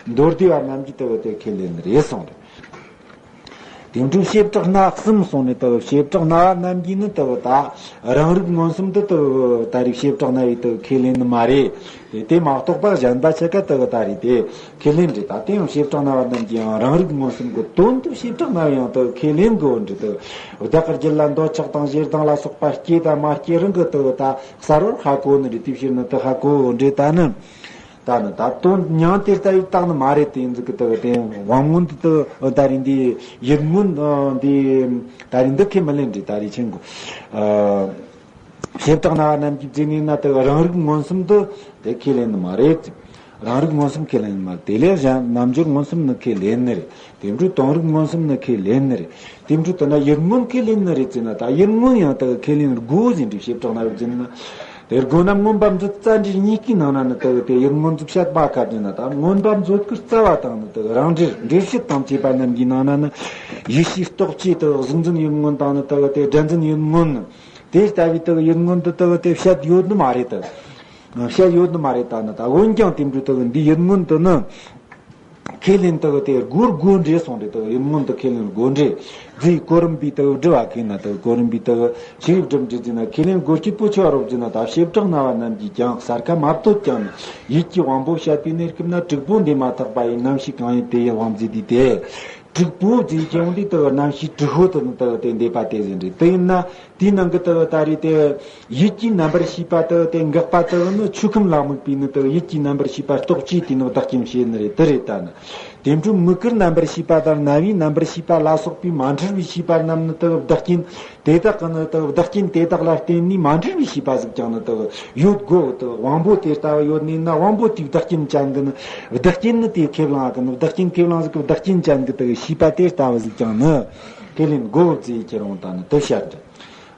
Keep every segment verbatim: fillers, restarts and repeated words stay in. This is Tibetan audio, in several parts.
མདོ་སྡེ་བ་རྣམས་ཀྱིས་དེ་གི་དེ་ཁས་ལེན་ནི་རེད་གསུངས་རེད། དེ་འཕྲོ་བྱེ་བྲག་སྣ་གསུམ་གསུངས་ནས་དེ་གི་བྱེ་བྲག་སྣ་བ་རྣམས་ཀྱིས་ནི་དེ་གི་ད་རང་རིག་མངོན་སུམ་དུ་དེ་གི་ད་རེས་བྱེ་བྲག་སྣ་བས་དེ་གི་ཁས་ལེན་ནི་མ་རེད། དེ་དེ་མ་གཏོགས་པ་གཞན་པ་ཆ་ག་དེ་གི་ད་རེས་དེ་ཁས་ལེན་རེད། ད་དེ་ཡང་བྱེ་བྲག་སྣ་བ་རྣམས་ཀྱིས་ཡང་རང་རིག་མངོན་སུམ་གི་དོན་དུ་བྱེ་བྲག་སྣ་བས་ཡང་དེ་གི་ཁས་ལེན་དགོས་འདྲི། དེ་གི་བདག་གི་རྒྱུད་ལ་འདོད་ཆགས་དང་ཞེ་སྡང་ལ་སོགས་པ་སྐྱེ་དང་མ་སྐྱེ་རང་གི་དེ་གི་ད་གསལ་བོར་ཧ་གོ་ནི་རེད། དེ་ཕྱིར་ནི་དེ་ཧ་གོ་འདྲི། ད་ནི། ད་ནི་ད་དོན་མྱང་དེ་ལྟ་བུའི་རྟགས་ནི་མ་རེད། དེ་ཡིན་ཟིག་གི་དེ་དེ་དབང་མངོན་དུ་དེ་ད་རེས་འདི་ཡིད་མངོན་འདི་ད་རེས་འདི་ཁས་མི་ལེན་འདྲི། ད་རེས་ཆེན་གོ། བྱེ་བྲག་སྣ་བ་རྣམས་ཀྱིས་འཛིན་ནས་ན་དེ་རང་རིག་མངོན་སུམ་དུ་དེ་ཁས་ལེན་ནི་མ་རེད། རང་རིག་མངོན་སུམ་ཁས་ལེན་ནི་མ་རེད། དེ་ལས་གཞན་རྣལ་འབྱོར་མངོན་སུམ་ནི་ཁས་ལེན་ནི་རེད། དེ་འཕྲོས་དོན་རིག་མངོན་སུམ་ནི་ཁས་ལེན་ནི་རེད། དེ་འཕྲོས་དེ་ན་ཡིད་མངོན་ཁས་ལེན་ནི་རེད་ཟེར་ན། ད་ཡིད་མངོན་ཡང་དེ་ཁས་ལེན་དགོས་ཟེར་འདྲི། བྱེ་བྲག་སྣ་བས་འཛིན་ན། དེ་དགོས་ན་མངོན་པ་མཛོད་རྩ་འགྲེལ་གཉིས་ཀའི་ནང་ན་ནི་དེ་དེ་ཡིད་མངོན་ཟིག་བཤད་པ་ག་ཟེར་ན། ད་མངོན་པ་མཛོད་ཀྱི་རྩ་བ་དང་ནི་དེ་རང་འགྲེལ་འགྲེལ་བཤད་དང་བཅས་པ་རྣམས་ཀྱི་ནང་ན་ནི་ཡིད་ཤེས་རྟོག་བཅས་དེ་གཟུགས་འཛིན་ཡིད་མངོན་དང་ནི་དེ་དེ་སྒྲ་འཛིན་ཡིད་མངོན་ནི་དེ་ལྟ་བུའི་དེ་ཡིད་མངོན་དུ་དེ་དེ་བཤད་ཡོད་ནི་མ་རེད་དེ། བཤད་ཡོད་ནི་མ་རེད། ད་ནི་ད་འོན་ཀྱང་དེ་འཕྲོས་དེ་འདི་ཡིད་མངོན་དུ་ནི་ཁས་ལེན་དེ་དེ་དགོས་དགོས་འདྲེ་གསུངས་རེད། དེ་ཡིད་མངོན་དུ་ཁས་ལེན་དགོས་འདྲེ་ཟེར། གོ་རིམ་པའི་དེ་སྒྲུབ་པ་གིས་ན་དེ་གོ་རིམ་པའི་དེ་ཆི་རིགས་སྒྲུབ་འདྲེ་ཟེར་ན། ཁས་ལེན་དགོས་སྐྱེས་པོ་ཆེ་བ་རོབ་ཟེར་ན། ད་བྱེ་བྲག་སྣ་བ་རྣམས་ཀྱིས་ཀྱང་གསལ་ཁ་མ་བཏོད་ཀྱང་ནི། ཡིད་ཀྱི་དབང་པོ་བཤད་པའི་གནས་སྐབས་ན། དྲུག་པོ་འདས་མ་ཐག་པ་ཡི། རྣམ་ཤེས་གང་ཡིན་དེ་ཡི་དབང་མཛད་དེ། དེ་དྲུག་པོ་ཟེར་ཀྱང་འདི་དེ་རྣམ་ཤེས་དྲུག་པོ་དེ་ནི་དེ་དེ་འདས་པ་དེ་ཟེར་འདྲེ། དེ་ཡིན་ན། དེའི་ནང་གི་དེ་ད་རེས་དེ་ཡིད་ཀྱི་རྣམ་པར་ཤེས་པ་དེ་དེ་འགག་པ་དེ་ནི་ཆོས་ཁམས་ལ་དམིགས་པའི་ནི་དེ་ཡིད་ཀྱི་རྣམ་པར་ཤེས་པ་རྟོག་བཅས་དེ་ནི་བདག་རྐྱེན་བྱེད་ནི་རེད། དེ་རེད། ད་ནི་དེ་འཕྲོས་མིག་གི་རྣམ་པར་ཤེས་པ་དང་རྣ་བའི་རྣམ་པར་ཤེས་པ་ལ་སོགས་པའི་མ་འཁྲུལ་བའི་ཤེས་པ་རྣམས་ནི་དེ་བདག་རྐྱེན་དེ་དག་གི་ནི་དེ་བདག་རྐྱེན་དེ་དག་ལ་བརྟེན་ནས་མ་འཁྲུལ་བའི་ཤེས་པ་ཟིག་ཀྱང་ནི་དེ་ཡོད་དགོས། དེ་དབང་པོ་དེ་ལྟ་བུ་ཡོད་ནས་ན། དབང་པོ་དེའི་བདག་རྐྱེན་ཅན་གི་ནི་བདག་རྐྱེན་ནི་དེ་ཁས་བླངས་གི་ནི། བདག་རྐྱེན་ཁས་བླངས་ཟིག་གི་བདག་རྐྱེན་ཅན་གི་དེ་ཤེས་པ་དེ་ལྟ་བུ་ཟིག་ཀྱང་ནི་ཁས་ལེན་དགོས་ཟེར་ཁྱེར་འོང་ད་ནི་དེ་བཤད་འདྲ།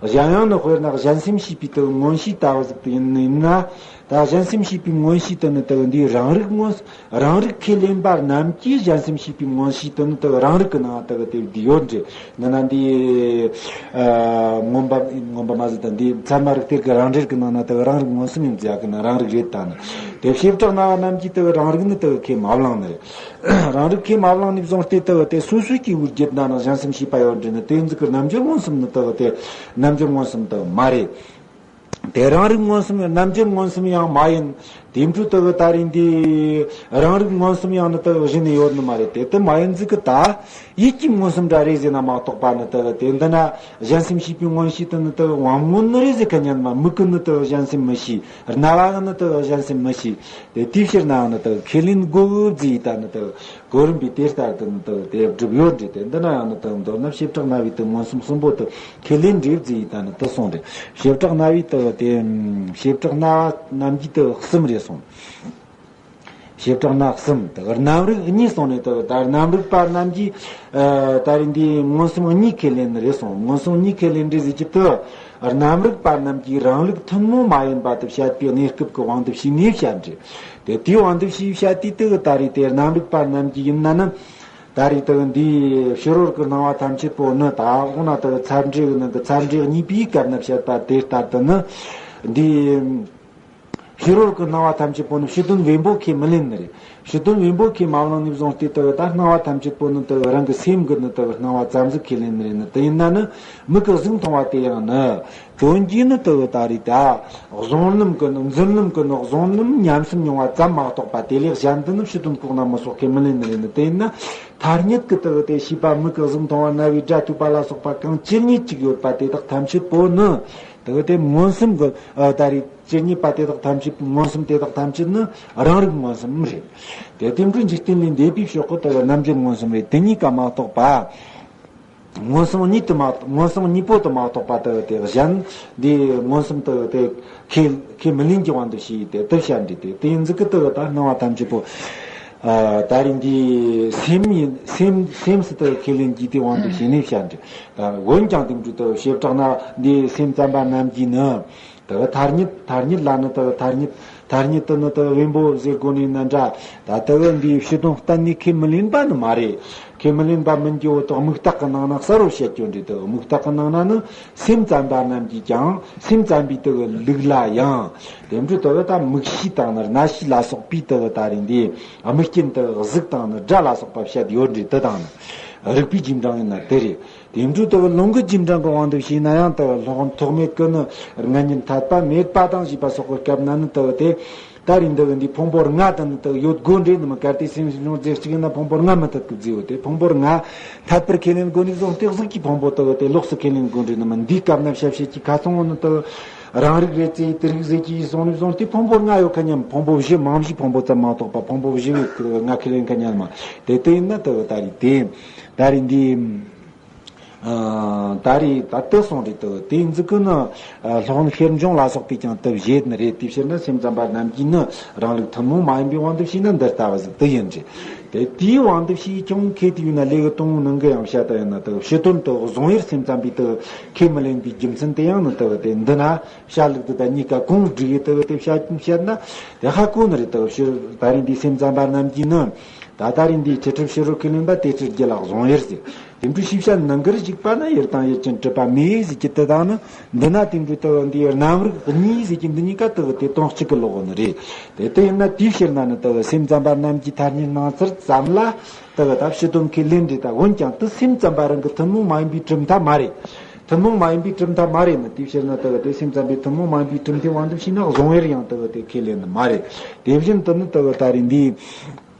གཞན་ཡང་ནི་དཔེར་ན་གཞན་སེམས་ཤེས་པའི་དེ་མངོན་ཤེས་ལྟ་བུ་ཟིག་དེ་ཡིན་ནི་ཡིན་ན། ད་གཞན་སེམས་ཤེས་པའི་མངོན་ཤེས་དེ་ནི་དེ་འདིའི་རང་རིག་མངོན། རང་རིག་ཁས་ལེན་པ་རྣམས་ཀྱིས་གཞན་སེམས་ཤེས་པའི་མངོན་ཤེས་དེ་ནི་དེ་རང་རིག་གི་ནང་དེ་དེ་འདི་ཡོད་འདྲེ། འདི་ན་འདི་ཨ་མངོན་པ་མངོན་པ་མ་ཟད་ད་འདི་ཚད་མ་རིགས་གཏེར་གྱི་རང་འགྲེལ་གྱི་ནང་ན་དེ་རང་རིག་མངོན་སུམ་ཡིན་ཟེར་ཡ་གི་ནི་རང་རིག་རེད། ད་ནི་དེ་བྱེ་བྲག་སྣ་བ་རྣམས་ཀྱིས་དེ་རང་རིག་ནི་དེ་ཁས་མ་བླངས་ནི་རེད། རང་རིག་ཁས་མ་བླངས་ནས་བཟུང་སྟེ་དེ་དེ་སོ་སོའི་སྐྱེ་བོའི་རྒྱུད་ན་ནི་གཞན་སེམས་ཤེས་པ་ཡོད་འདྲེ་ནི། དེ་ཟིག་གི་རྣལ་འབྱོར་མངོན་སུམ་ནི་དེ་དེ་རྣལ་འབྱོར་མངོན་སུམ་དེ་མ་རེད། དེ་རང་རིག་མངོན་སུམ་ཡང་རྣལ་འབྱོར་མངོན་སུམ་ཡང་མ་ཡིན། དེ་འཕྲོས་དེ་གི་ད་རེས་འདི་རང་རིག་མངོན་སུམ་ཡང་ནི་དེ་གི་གཞི་ནས་ཡོད་ནི་མ་རེད། དེ་དེ་མ་ཡིན་ཟིག་གི་ད་ཡིད་ཀྱི་མངོན་སུམ་འདྲ་རེད་ཟེར་ན་མ་གཏོགས་པ་ནི་དེ་གི་དེ་འདི་ན་གཞན་སེམས་ཤེས་པའི་མངོན་ཤེས་དེ་ནི་དེ་གི་དབང་མངོན་ནི་རེད་ཟེར་མཁན་ཡང་མ། མིག་གི་ནི་དེ་གི་གཞན་སེམས་མི་ཤེས། རྣ་བ་གི་ནི་དེ་གི་གཞན་སེམས་མི་ཤེས། དེ་དེའི་ཕྱིར་ནའང་ནི་དེ་གི་ཁས་ལེན་དགོས་ཟེར་ཡིས་ད་ནི་དེ་གི་གོ་རིམ་པས་དེ་ལྟར་དུ་ནི་དེ་དེ་སྒྲུབ་ཡོད་འདྲེ། དེ་འདི་ན་ཡང་ནི་དེ་མདོར་ན་བྱེ་བྲག་སྣ་བའི་དེ་མངོན་སུམ་གསུམ་པོ་དེ་ཁས་ལེན་འདྲེ་ཟེར་ཡིས་ད་ནི་དེ་གསུངས་ཏེ། བྱེ་བྲག་སྣ་བའི་དེ་དེ་བྱེ་བྲག་སྣ་བ་རྣམས་ཀྱིས་དེ་གསུམ་རེད་གསུངས། བྱེ་བྲག་སྣ་གསུམ་དེ་རྣམ་རིག་གཉིས་གསུངས་ནས། དེ་ད་རྣམ་རིག་པ་རྣམས་ཀྱིས་ཨ་ད་རེས་འདི་མངོན་སུམ་གཉིས་ཁས་ལེན་ནི་རེད་གསུངས། མངོན་སུམ་གཉིས་ཁས་ལེན་འདྲེ་ཟེར་གྱི་དེ་རྣམ་རིག་པ་རྣམས་ཀྱིས་རང་ལུགས་ཐུན་མོང་མ་ཡིན་པ་དེ་བཤད་པའི་གནས་སྐབས་ཀྱི་དབང་དུ་བྱས་ནས་བཤད་འདྲེ། དེ་དེའི་དབང་དུ་བྱས་བཤད་དུས་དེ་གི་ད་རེས་དེ་རྣམ་རིག་པ་རྣམས་ཀྱིས་ཡིན་ན་ནི། ད་རེས་དེ་གི་འདིའི་ཕྱི་རོལ་གྱི་སྣང་བ་ཐམས་ཅད་པོ་ནི། ད་འོ་ན་དེ་གི་ཚད་འབྲས་ཀྱི་ནང་གི་ཚད་འབྲས་གཉིས་པའི་སྐབས་ན་བཤད་པ་དེ་ལྟར་དུ་ནི། འདིའི་ཕྱི་རོལ་གྱི་སྣང་བ་ཐམས་ཅད་པོ་ནི་ཕྱི་དོན་བེམ་པོ་ཁས་མི་ལེན་ནི་རེད། ཕྱི་དོན་བེམ་པོ་ཁས་མ་བླངས་ནས་བཟུང་སྟེ་དེ་གི་ད་སྣང་བ་ཐམས་ཅད་པོ་ནི་དེ་གི་རང་གི་སེམས་ཀྱི་ནི་དེ་གི་སྣང་བ་ཙམ་ཟིག་ཁས་ལེན་ནི་རེད་ནི། དེ་ཡིན་ན་ནི་མིག་གིས་གཟུགས་མཐོང་བ་དེ་ཡང་ནི། དོན་གྱིས་ནི་དེ་གི་ད་རེས་ད་གཟུང་རྣམ་གྱི་ནི། འཛིན་རྣམ་གྱི་ནི། གཟུང་རྣམ་ཉམས་སུ་མྱོང་བ་ཙམ་མ་གཏོགས་པ་དེ་ལས་གཞན་དུ་ནི་ཕྱི་དོན་ཁོག་ན་མི་སོགས་ཁས་མི་ལེན་ནི་རེད་ནི། དེ་ཡིན་ན་ཐ་སྙད་ཀྱི་དེ་གི་དེ་ཤེས་པ། མིག་གིས་གཟུགས་མཐོང་བ། རྣ་བས་སྒྲ་ཐོས་པ་ལ་སོགས་པ་གང་ཇི་སྙེད་ཅིག་ཡོད་པ་དེ་དག་ཐམས་ཅད་པོ་ནི་དེ་གི་དེ་མངོན་སུམ་གྱི་ཨ་ད་རེས་ཇི་སྙེད་པ་དེ་དག་ཐམས་ཅད་པོ། མངོན་སུམ་དེ་དག་ཐམས་ཅད་ནི་རང་རིག་མངོན་སུམ་རེད། དེ་དེ་འཕྲོས་འཇིག་རྟེན་ལས་འདས་པའི་ཕྱོགས་ཀྱི་དེ་གི་རྣལ་འབྱོར་མངོན་སུམ་རེད། དེ་གཉིས་ཀ་མ་གཏོགས་པ། མངོན་སུམ་གཉིས་དེ་མ། མངོན་སུམ་གཉིས་པོ་དེ་མ་གཏོགས་པ་དེ་དེ་གཞན་འདི་མངོན་སུམ་དེ་དེ་ཁས་ཁས་མི་ལེན་གྱི་དབང་དུ་བྱས་ཏེ་དེ་བཤད་འདྲེ། དེ་དེ་ཡིན་ཟིག་གི་དེ་ད་སྣང་བ་ཐམས་ཅད་པོ་ཨ་ད་རེས་འདི་སེམས་ཡིན། སེམས་སེམས་སུ་དེ་ཁས་ལེན་གྱི་དེ་དབང་དུ་བྱས་ནས་བཤད་འདྲེ། ད་འོན་ཀྱང་དེ་འདྲ་དེ་བྱེ་བྲག་སྣ་འདི་སེམས་ཙམ་པ་རྣམས་ཀྱིས་ནི། དེ་གི་ཐ་སྙད་ཐ་སྙད་ལ་ནི་དེ་གི་ཐ་སྙད་ཐ་སྙད་དེ་ནི་དེ་གི་བེམ་པོ་ཟེར་དགོས་ནི་ན་འདྲ། ད་དེ་གི་འདིའི་ཕྱི་དོན་གཏན་ནས་ཁས་མི་ལེན་པ་ནི་མ་རེད། ཁས་མི་ལེན་པ་མིན་གྱི་འོ་དེ་དམིགས་རྟགས་ཀྱི་ནང་ན་གསལ་བོ་བཤད་རྒྱུ་འདྲ། དེ་གི་དམིགས་རྟགས་ཀྱི་ནང་ན་ནི་སེམས་ཙམ་པ་རྣམས་ཀྱིས་ཀྱང་སེམས་ཙམ་པའི་དེ་གི་ལུགས་ལ་ཡང་དེ་འདྲ་དེ་གི་ད་མིག་ཤེས་དང་ནི་རྣ་ཤེས་ལ་སོགས་པའི་དེ་གི་ད་རེད་འདི་དམིགས་རྐྱེན་དེ་གི་གཟུགས་དང་ནི་སྒྲ་ལ་སོགས་པ་བཤད་ཡོད་འདྲ། དེ་དང་ནི་རིགས་པའི་རྗེས་འབྲང་ཡིན་ན་དེ་རེད། དེ་འདྲ་དེ་ལུང་གི་རྗེས་འབྲང་གི་དབང་དུ་བྱས་ན་ཡང་དེ་སློབ་དཔོན་ཐོགས་མེད་ཀྱིས་ནི་རྔ་ཉིད་འཐད་པ་མེད་པ་དང་ཞེས་པ་སོགས་ཀྱི་སྐབས་ན་ནི་དེ་དེ་ད་རེས་འདི་གི་འདི་ཕུང་པོ་ལྔ་དེ་ནི་དེ་ཡོད་དགོས་འདྲ་ནི་མ། གལ་ཏེ་སེམས་བྱུང་རྫས་གཅིག་ཡིན་ན་ཕུང་པོ་ལྔ་མི་འཐད་ཀི་ཟེར་བ་དེ། ཕུང་པོ་ལྔ་འཐད་པར་ཁས་ལེན་དགོས་ནི་བཟུང་སྟེ་གཟུགས་ཀྱི་ཕུང་པོ་དེ་དེ་ལོགས་སུ་ཁས་ལེན་དགོས་འདྲ་ནི་མ། འདིའི་སྐབས་ན་བྱ་བྱེད་ཀྱི་ཁ་ཚང་བོ་ནི་དེ་རང་རིག་རེད་ཅེས་དེ་རིག་ཟེར་གྱི་ཡིན་སོང་ནི་བཟུང་སྟེ་ཕུང་པོ་ལྔ་ཡོད་མཁན་མཉམ་ཕུང་པོ་བཞི་མང་བཞི་ཕུང་པོ་ཙམ་མ་གཏོགས་པ་ཕུང་པོ་བཞི་བས་ལྔ་ཁས་ལེན་མཁན་མཉམ་མ། དེ་དེ་ཡིན་ན་དེ་ད་རེས་དེ། ད་རེས་འདི། ཨ། ད་རེས་ད་ལྟ་སོང་རེད་དོ། དེ་འཛི་ཀུན་ནི་ཨ་སློབ་དཔོན་ཤེར་འབྱུང་ལ་སོགས་པས་ཀྱང་དེ་བཞེད་ནི་རེད། དེ་ཕྱིར་ན་སེམས་ཙམ་པ་རྣམས་ཀྱིས་ནི་རང་ལུགས་ཐུན་མོང་མ་ཡིན་པའི་དབང་དུ་བྱས་ན་འདི་ལྟ་བུ་ཟིག་དེ་ཡིན་རེད། དེ་དེའི་དབང་དུ་བྱས་ཀྱང་ཁེ་དེ་ཡོད་ན་ལས་ཀྱི་དང་པོའི་ནང་གི་ཡང་བཤད་ད་ཡིན་ན་དེ་ཕྱི་དོན་དུ་བཟུང་ཡུལ་སེམས་ཙམ་པའི་དེ་ཁས་མི་ལེན་པའི་རྒྱུ་མཚན་དེ་ཡང་ནི་དེ་དེ་འདི་ན་བཤད་ལུགས་དེ་དང་གཉིས་ཀ་གོང་བསྒྲིགས་ཡོད་དེ་དེ་བཤད་བཤད་ན་དེ་ཧ་གོ་ནི་རེད། དེ་ཕྱིར་ད་རེས་འདི་སེམས་ཙམ་པ་རྣམས་ཀྱིས་ནི། ད་ལྟ་རིང་འདིའི་ཕྱི་སྒྲིབ་ཕྱི་རོལ་ཁས་ལེན་པ་དེ་ཕྱིར་རྒྱུད་ལ་བཟུང་ཡུལ་ཟེར། དེ་འདྲའི་ཤེས་བྱ་ནང་གི་རིགས་གཅིག་པ་ན་ཡུལ་དང་ཡུལ་ཅན་གྲུབ་པ་མེད་ཟེར་གྱི་དེ་དང་ནི། འདི་ན་དེ་འདྲའི་དུ་འདིའི་རྣམ་རིག་གཉིས་ཟེར་གྱི་འདི་གཉིས་ཀ་དུ་དེ་དོན་གཅིག་གི་ལོག་ནི་རེད། དེ་དེ་ཡིན་ན་དེའི་ཕྱིར་ན་ནི་དུ་སེམས་ཙམ་པ་རྣམས་ཀྱིས་ཐ་སྙད་སྣང་ཚུལ་ཙམ་ལ་དུ་ད་ཕྱི་དོན་ཁས་ལེན་རེད། ད་འོན་ཀྱང་དུ་སེམས་ཙམ་པ་རང་གི་ཐུན་མོང་མ་ཡིན་པའི་གྲུབ་མཐའ་མ་རེད། ཐུན་མོང་མ་ཡིན་པའི་གྲུབ་མཐའ་མ་རེད་ནི། དེའི་ཕྱིར་ན་དུ་དེ་སེམས་ཙམ་པའི་ཐུན་མོང་མ་ཡིན་པའི་གྲུབ་མཐའི་དབང་དུ་བྱས་ན་བཟུང་ཡུལ་ཡང་དུ་དེ་ཁས་ལེན་ནི་མ་རེད། དེ་བཞིན་དུ་ནི་དུ་ད་རེས་འདི།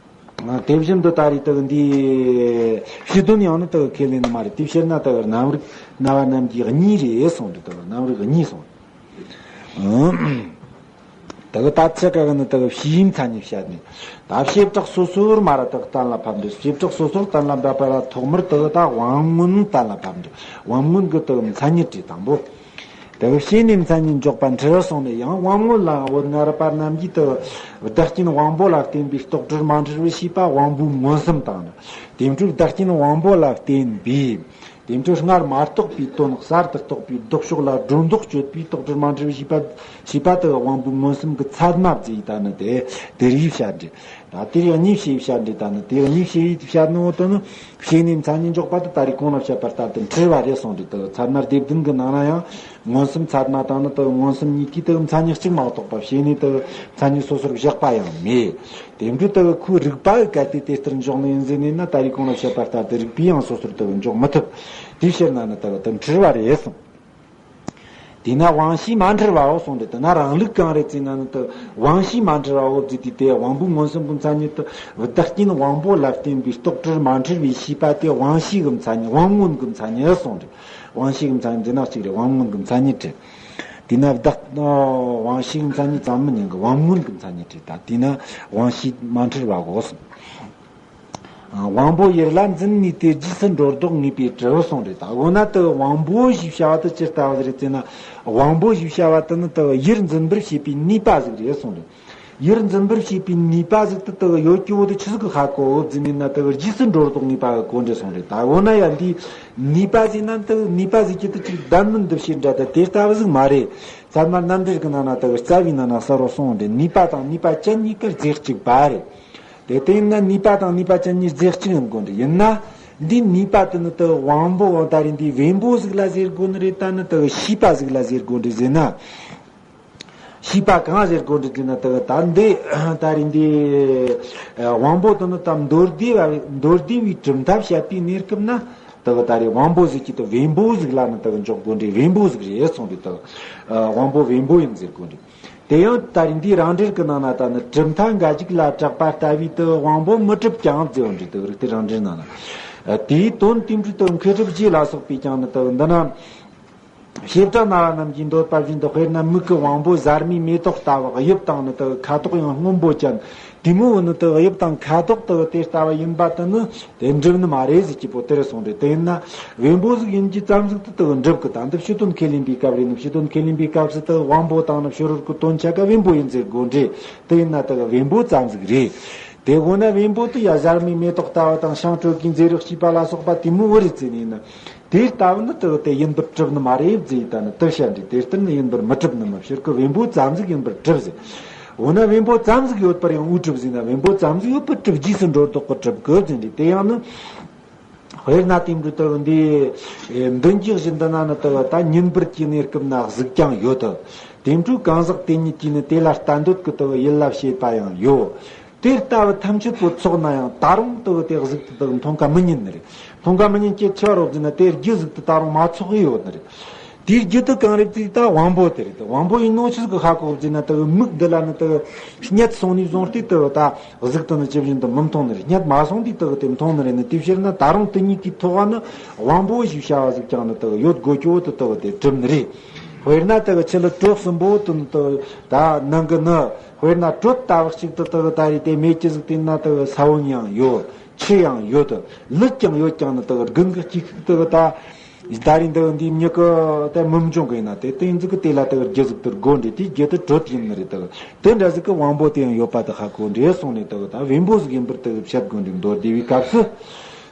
དེ་བཞིན་དུ་ད་རེས་དག་འདིའི་ཕྱི་དོན་ཡང་ནི་དག་ཁས་ལེན་ནི་མ་རེད། དེའི་ཕྱིར་ན་དག་རྣམ་རིག་རྣ་བ་རྣམས་ཀྱི་གཉིས་རེད་གསུངས་ཏེ། དག་རྣམ་རིག་གཉིས་གསུངས། དག་ད་ཆ་ག་གི་ནི་དག་ཕྱིའི་མཚན་ཉིད་བཤད་ནས། ད་བྱེ་བྲག་སོ་སོར་མ་ར་དག་གཏན་ལ་ཕབ་འདུག་བྱེ་བྲག་སོ་སོར་གཏན་ལ་འབེབས་པ་ལ་ཐོག་མར་དག་ད་དབང་མངོན་གཏན་ལ་ཕབ་འདུག་དབང་མངོན་གྱི་དག་མཚན་ཉིད་རེད་དང་པོ། དེ་བས་བྱས་ནས་མཚན་ཉིད་འཇོག་པ་འཁྲུལ་སོང་ནས་ཡང་དབང་མངོན་ལ་འོད་ལྔ་རིག་པ་རྣམས་ཀྱིས་དུ་བདག་རྐྱེན་དབང་པོ་ལ་བརྟེན་པའི་རྟོག་བྲལ་མ་འཁྲུལ་བའི་ཤེས་པ་དབང་པོའི་མངོན་སུམ་དང་ནི། དེ་འཕྲོས་བདག་རྐྱེན་དབང་པོ་ལ་བརྟེན་པའི་དེ་འཕྲོས་སྔར་མ་རྟོགས་པའི་དོན་གསར་དུ་རྟོགས་པའི་ལྡོག་ཕྱོགས་ལ་སྒྲོ་འདོགས་གཅོད་པའི་རྟོག་བྲལ་མ་འཁྲུལ་བའི་ཤེས་པ་ཤེས་པ་དུ་དབང་པོའི་མངོན་སུམ་གྱི་ཚད་མ་བརྩིས་ད་ནི་དེ་དེ་རིགས་བཤད་འདྲི། ད་དེ་གཉིས་བྱས་བཤད་འདྲི། ད་ནི་དེ་གཉིས་བྱས་བཤད་ནོ་དུ་ནི་བྱས་ནས་མཚན་ཉིད་འཇོག་པ་དུ་ད་རེས་གོང་ལ་བཤད་པ་ལྟར་དུ་འཁྲུལ་བ་རེད་གསུངས་འདྲི། དུ་ཚད་མ་སྡེ་བདུན་གྱི་ནང་ན་ཡང་མངོན་སུམ་ཚད་མ་དང་ནི་དུ་མངོན་སུམ་གཉིས་ཀྱིས་དུ་མཚན་ཉིད་གཅིག་མ་གཏོགས་པ་བྱས་ནས་དུ་མཚན་ཉིད་སོ་སོར་བཞག་པ་ཡང་མེད། དེ་འདྲའི་དུ་ཁོའི་རིགས་པ་གལ་ཏེ་དེ་ལྟར་འཇོག་ནི་ཡིན་ཟེར་ནས་ན་ད་རེས་གོང་ལ་བཤད་པ་ལྟར་དུ་རིགས་པས་ཡང་སོ་སོར་དུ་འཇོག་མི་ཐུབ། དེའི་ཕྱིར་ན་ནི་དུ་དུ་འཁྲུལ་བ་རེད་གསུངས། དེས་ན་དབང་ཤེས་མ་འཁྲུལ་བའོ་གསུངས་ཏེ། དེ་ན་རང་ལུགས་གང་རེད་ཟེར་ན་ནི་དུ་དབང་ཤེས་མ་འཁྲུལ་བའོ་ཟེར་དུས་དེ་དབང་པོའི་མངོན་སུམ་གྱི་མཚན་ཉིད་དུ་བདག་རྐྱེན་དབང་པོ་ལ་བརྟེན་པའི་རྟོག་བྲལ་མ་འཁྲུལ་བའི་ཤེས་པ་དེ་དབང་ཤེས་ཀྱི་མཚན་ཉིད་དབང་མངོན་གྱི་མཚན་ཉིད་གསུངས་ཏེ། དབང་ཤེས་ཀྱི་མཚན་ཉིད་འདི་ན་གཅིག་རེད། དབང་མངོན་གྱི་མཚན་ཉིད་རེད། དེས་ན་བདག་དབང་ཤེས་ཀྱི་མཚན་ཉིད་ཙམ་མི་ཉན་གི་དབང་མངོན་གྱི་མཚན་ཉིད་རེད། ད་དེས་ན་དབང་ཤེས་མ་འཁྲུལ་བའོ་གསུངས། དབང་པོ་ཡུལ་ལ་འཛིན་ནུས་ཏེ་རྗེས་སུ་འགྲོ་ལྡོག་ངེས་པའི་དྲི་བ་གསུངས་རེད། ད་འོ་ན་དུ་དབང་པོ་ཞེས་བྱ་བ་དུ་ཅི་ལྟ་བུ་རེད་ཟེར་ན། དབང་པོ་ཞེས་བྱ་བ་དུ་ནི་དུ་ཡུལ་འཛིན་པར་བྱེད་པའི་ནུས་པ་ཟིག་རེད་གསུངས་རེད། ཡུལ་འཛིན་པར་བྱེད་པའི་ནུས་པ་ཟིག་དུ་དུ་ཡོད་ཀྱི་བོ་དུ་ཆི་ཟིག་གི་ཧ་གོ་བོ་ཟིན་ནས་ན་དུ་རྗེས་སུ་འགྲོ་ལྡོག་ངེས་པ་གི་གོ་འདྲི་གསུངས་རེད། ད་འོ་ན་ཡང་འདིའི་ནུས་པ་ཟིག་ན་དུ་ནུས་པ་ཟིག་གི་དུ་ཅིག་བདག་མིན་འདུ་བྱེད་འདྲ་དུ་དེ་ལྟ་བུ་ཟིག་མ་རེད། ཚད་མ་རྣམ་འགྲེལ་གི་ནང་ན་དུ་རྩ་བའི་ནང་ན་གསལ་བོ་གསུངས་རེད། ནུས་པ་དང་ནུས་པ་ཅན་གཉིས་ཀར་རྫས་གཅིག་པ་རེད། དེ་ལྟ་ཡིན་ན་ནུས་པ་དང་ནུས་པ་ཅན་གཉིས་རྫས་གཅིག་ཡིན་དགོས་འདྲ། ཡིན་ན་འདི་ནུས་པ་དེ་ནི་དུ་དབང་པོ་འོ་ད་རེད་འདི་བེམ་པོ་ཟིག་ལ་ཟེར་དགོས་ནི་རེད། ད་ནི་དུ་ཤེས་པ་ཟིག་ལ་ཟེར་དགོས་འདྲ་ཟེར་ན། ཤེས་པ་གང་ཟེར་དགོས་འདྲ་ཟེར་ན་དུ་ད་འདི་ད་རེད་འདི་དབང་པོ་དེ་ནི་ད་མདོ་སྡེ་བ་མདོ་སྡེ་བའི་གྲུབ་མཐའ་བཤད་པའི་གནས་སྐབས་ན་དུ་ད་རེད་དབང་པོ་ཟིག་གི་དུ་བེམ་པོ་ཟིག་ལ་ནི་དུ་འཇོག་དགོས་འདྲ། བེམ་པོ་ཟིག་རེད་གསུངས་འདྲ། དུ་དབང་པོ་བེམ་པོ་ཡིན་ཟེར་དགོས་འདྲ། དེ་ཡང་ད་རེས་འདིའི་རང་འགྲེལ་གྱི་ནང་ན་ད་ནི་གྲུབ་མཐའ་འགའ་ཞིག་ལ་གྲགས་པ་ལྟ་བུའི་དུ་དབང་པོ་མི་གྲུབ་ཀྱང་ཟེར་བ་འདྲ། དུ་རིགས་གཏེར་རང་འགྲེལ་ནང་ན། དེའི་དོན་དེ་འདྲའི་དུ་མཁས་གྲུབ་རྗེ་ལ་སོགས་པས་ཀྱང་ནི་དུ་འདི་ན། བྱེ་བྲག་སྨྲ་བ་རྣམས་ཀྱིས་འདོད་པ་བཞིན་དུ་དཔེར་ན་མིག་གི་དབང་པོ་གཟར་མའི་མེ་ཏོག་ལྟ་བུ། དབྱིབས་དང་ནི་དུ་ཁ་དོག་ཡང་སྔོན་པོ་ཅན། དེ་མོ་བོ་ནི་དུ་དབྱིབས་དང་ཁ་དོག་དུ་དེ་ལྟ་བུ་ཡིན་པ་དུ་ནི་དེ་འགྲུབ་ནི་མ་རེད་ཟེར་གྱི་པོ་དེ་རེད་གསུངས་རེད། དེ་ཡིན་ན་བེམ་པོ་ཟིག་ཡིན་གྱི་ཙམ་ཟིག་དུ་དུ་འགྲུབ་གི། ད་འདི་ཕྱི་དོན་ཁས་ལེན་པའི་སྐབས་རེད། ནི་ཕྱི་དོན་ཁས་ལེན་པའི་སྐབས་སུ་དུ་དབང་པོ་དང་ནི་ཕྱི་རོལ་གྱི་དོན་ཆ་ག་བེམ་པོ་ཡིན་ཟེར་དགོས་འདྲ། དེ་ཡིན་ན་དུ་བེམ་པོ་ཙམ་ཟིག་རེད། དེ་འོ་ན་བེམ་པོ་དུ་ཡ་གཟར་མའི་མེ་ཏོག་ལྟ་བུ་དང་ཤིང་དྲོད་ཀྱི་མཛེ་རེག་སྐྱེས་པ་ལ་སོགས་པ་དེ་མོ་བོ་རེད་ཟེར་ནས་ནི། དེ་ལྟ་བུ་ནི་དེ་དེ་ཡིན་པར་གྲུབ་ནི་མ་རེད་ཟེར། ད་ནི་དེ་བཤད་འདྲི། དེ་ལྟར་ནི་ཡིན་པར་མི་གྲུབ་ནི་མི་ཕྱིར་ཁོ་བེམ་པོ་ཙམ་ཟིག་ཡིན་པར་གྲུབ་ཟེར། འོ་ན་བེམ་པོ་ཙམ་ཟིག་ཡོད་པར་ཡང་འུ་གྲུབ་ཟེར་ན། བེམ་པོ་ཙམ་ཟིག་ཡོད་པར་གྲུབ། རྗེས་སུ་འགྲོ་ལྡོག་གི་གྲུབ་གི་ཟེར་འདྲི། དེ་ཡང་ནི། དཔེར་ན་དེ་འདྲ་དེ་འདི་མདུན་གྱི་གཞི་འདི་ན་ནི་དེ་ད་ཉིན་པར་གྱི་གནས་སྐབས་ན་གཟུགས་ཀྱང་ཡོད་དོ། དེ་འཕྲོས་གང་ཟག་དེ་ཉིད་ཀྱིས་ནི་དེ་ལ་ལྟ་འདོད་ཀྱི་དེ་ཡིད་ལ་བྱེད་པ་ཡང་ཡོད། དེ་ལྟ་བུ་ཐམས་ཅད་པོ་ཚོགས་ན་ཡང་ད་རུང་དེ་དེ་གཟུགས་དེ་དེ་མཐོང་ཁ་མི་ཉན་ནི་རེད། མཐོང་ཁ་མི་ཉན་གྱི་ཆེ་བ་རོགས་ཟེར་ན་དེ་རྒྱུ་གཟུགས་དེ་ད་རུང་མ་ཚོགས་ཡོད་ནི་རེད། དེའི་རྒྱུ་དེ་གང་རེད་ཟེར་ན་ད་དབང་པོ་དེ་རེད། དབང་པོ་ཡིན་ནོ་ཆི་ཟིག་གི་ཧ་གོ་ཟེར་ན་དེ་མིག་འདི་ལ་ནི་དེ་སྙད་སོང་ནས་བཟུང་སྟེ་དེ་ད་གཟུགས་དེ་ནི་ཇི་བཞིན་དུ་མི་མཐོང་ནི་རེད། སྙད་མ་སོང་དུས་དེ་དེ་མཐོང་ནི་རེད། ནི་དེ་ཕྱིར་ན་ད་རུང་དེ་གཉིས་ཀྱི་ཐོག་ནི་དབང་པོ་ཞེས་བྱ་བ་ཟིག་ཀྱང་ནི་དེ་ཡོད་དགོས་ཀྱི་འོ་དེ་དེ་དེ་གྲུབ་ནི་རེད། དཔེར་ན་དེ་ཆུ་ལ་དྲོད་གསུམ་པོ་དེ་ནི་དེ་ད་ནང་གི་ནི་དཔེར་ན་དྲོད་ལྟ་བུ་གཅིག་ཏུ་དེ་ད་རེད། དེ་མེད་ཀྱི་ཟིག་དེ་ན་དེ་ས་བོན་ཡང་ཡོད། ཆུ་ཡང་ཡོད། ལུད་ཀྱང་ཡོད་ཀྱང་ནི་དེ་དགུན་གྱི་དཀྱིལ་ཤུགས་དེ་ད། ད་རིང་འདི་འདི་མྱི་གི་དེ་མི་འབྱུང་གི་ཡིན་ན་དེ་དེ་ཡིན་ཟིག་གི་དེ་ལ་དེ་རྒྱུ་ཟིག་ཏུ་དགོས་འདྲེ། དེའི་རྒྱུ་དེ་དྲོད་ཡིན་ནི་རེད། དེ་དེ་འདྲ་ཟིག་གི་དབང་པོ་དེ་ཡང་ཡོད་པ་དེ་ཧ་གོ་འདྲེ་སོང་ནས་དེ་ད་བེམ་པོ་ཟིག་ཡིན་པར་དེ་བཤད་དགོས་འདྲེ། མདོར་བསྡུས་པའི་སྐབས་སུ།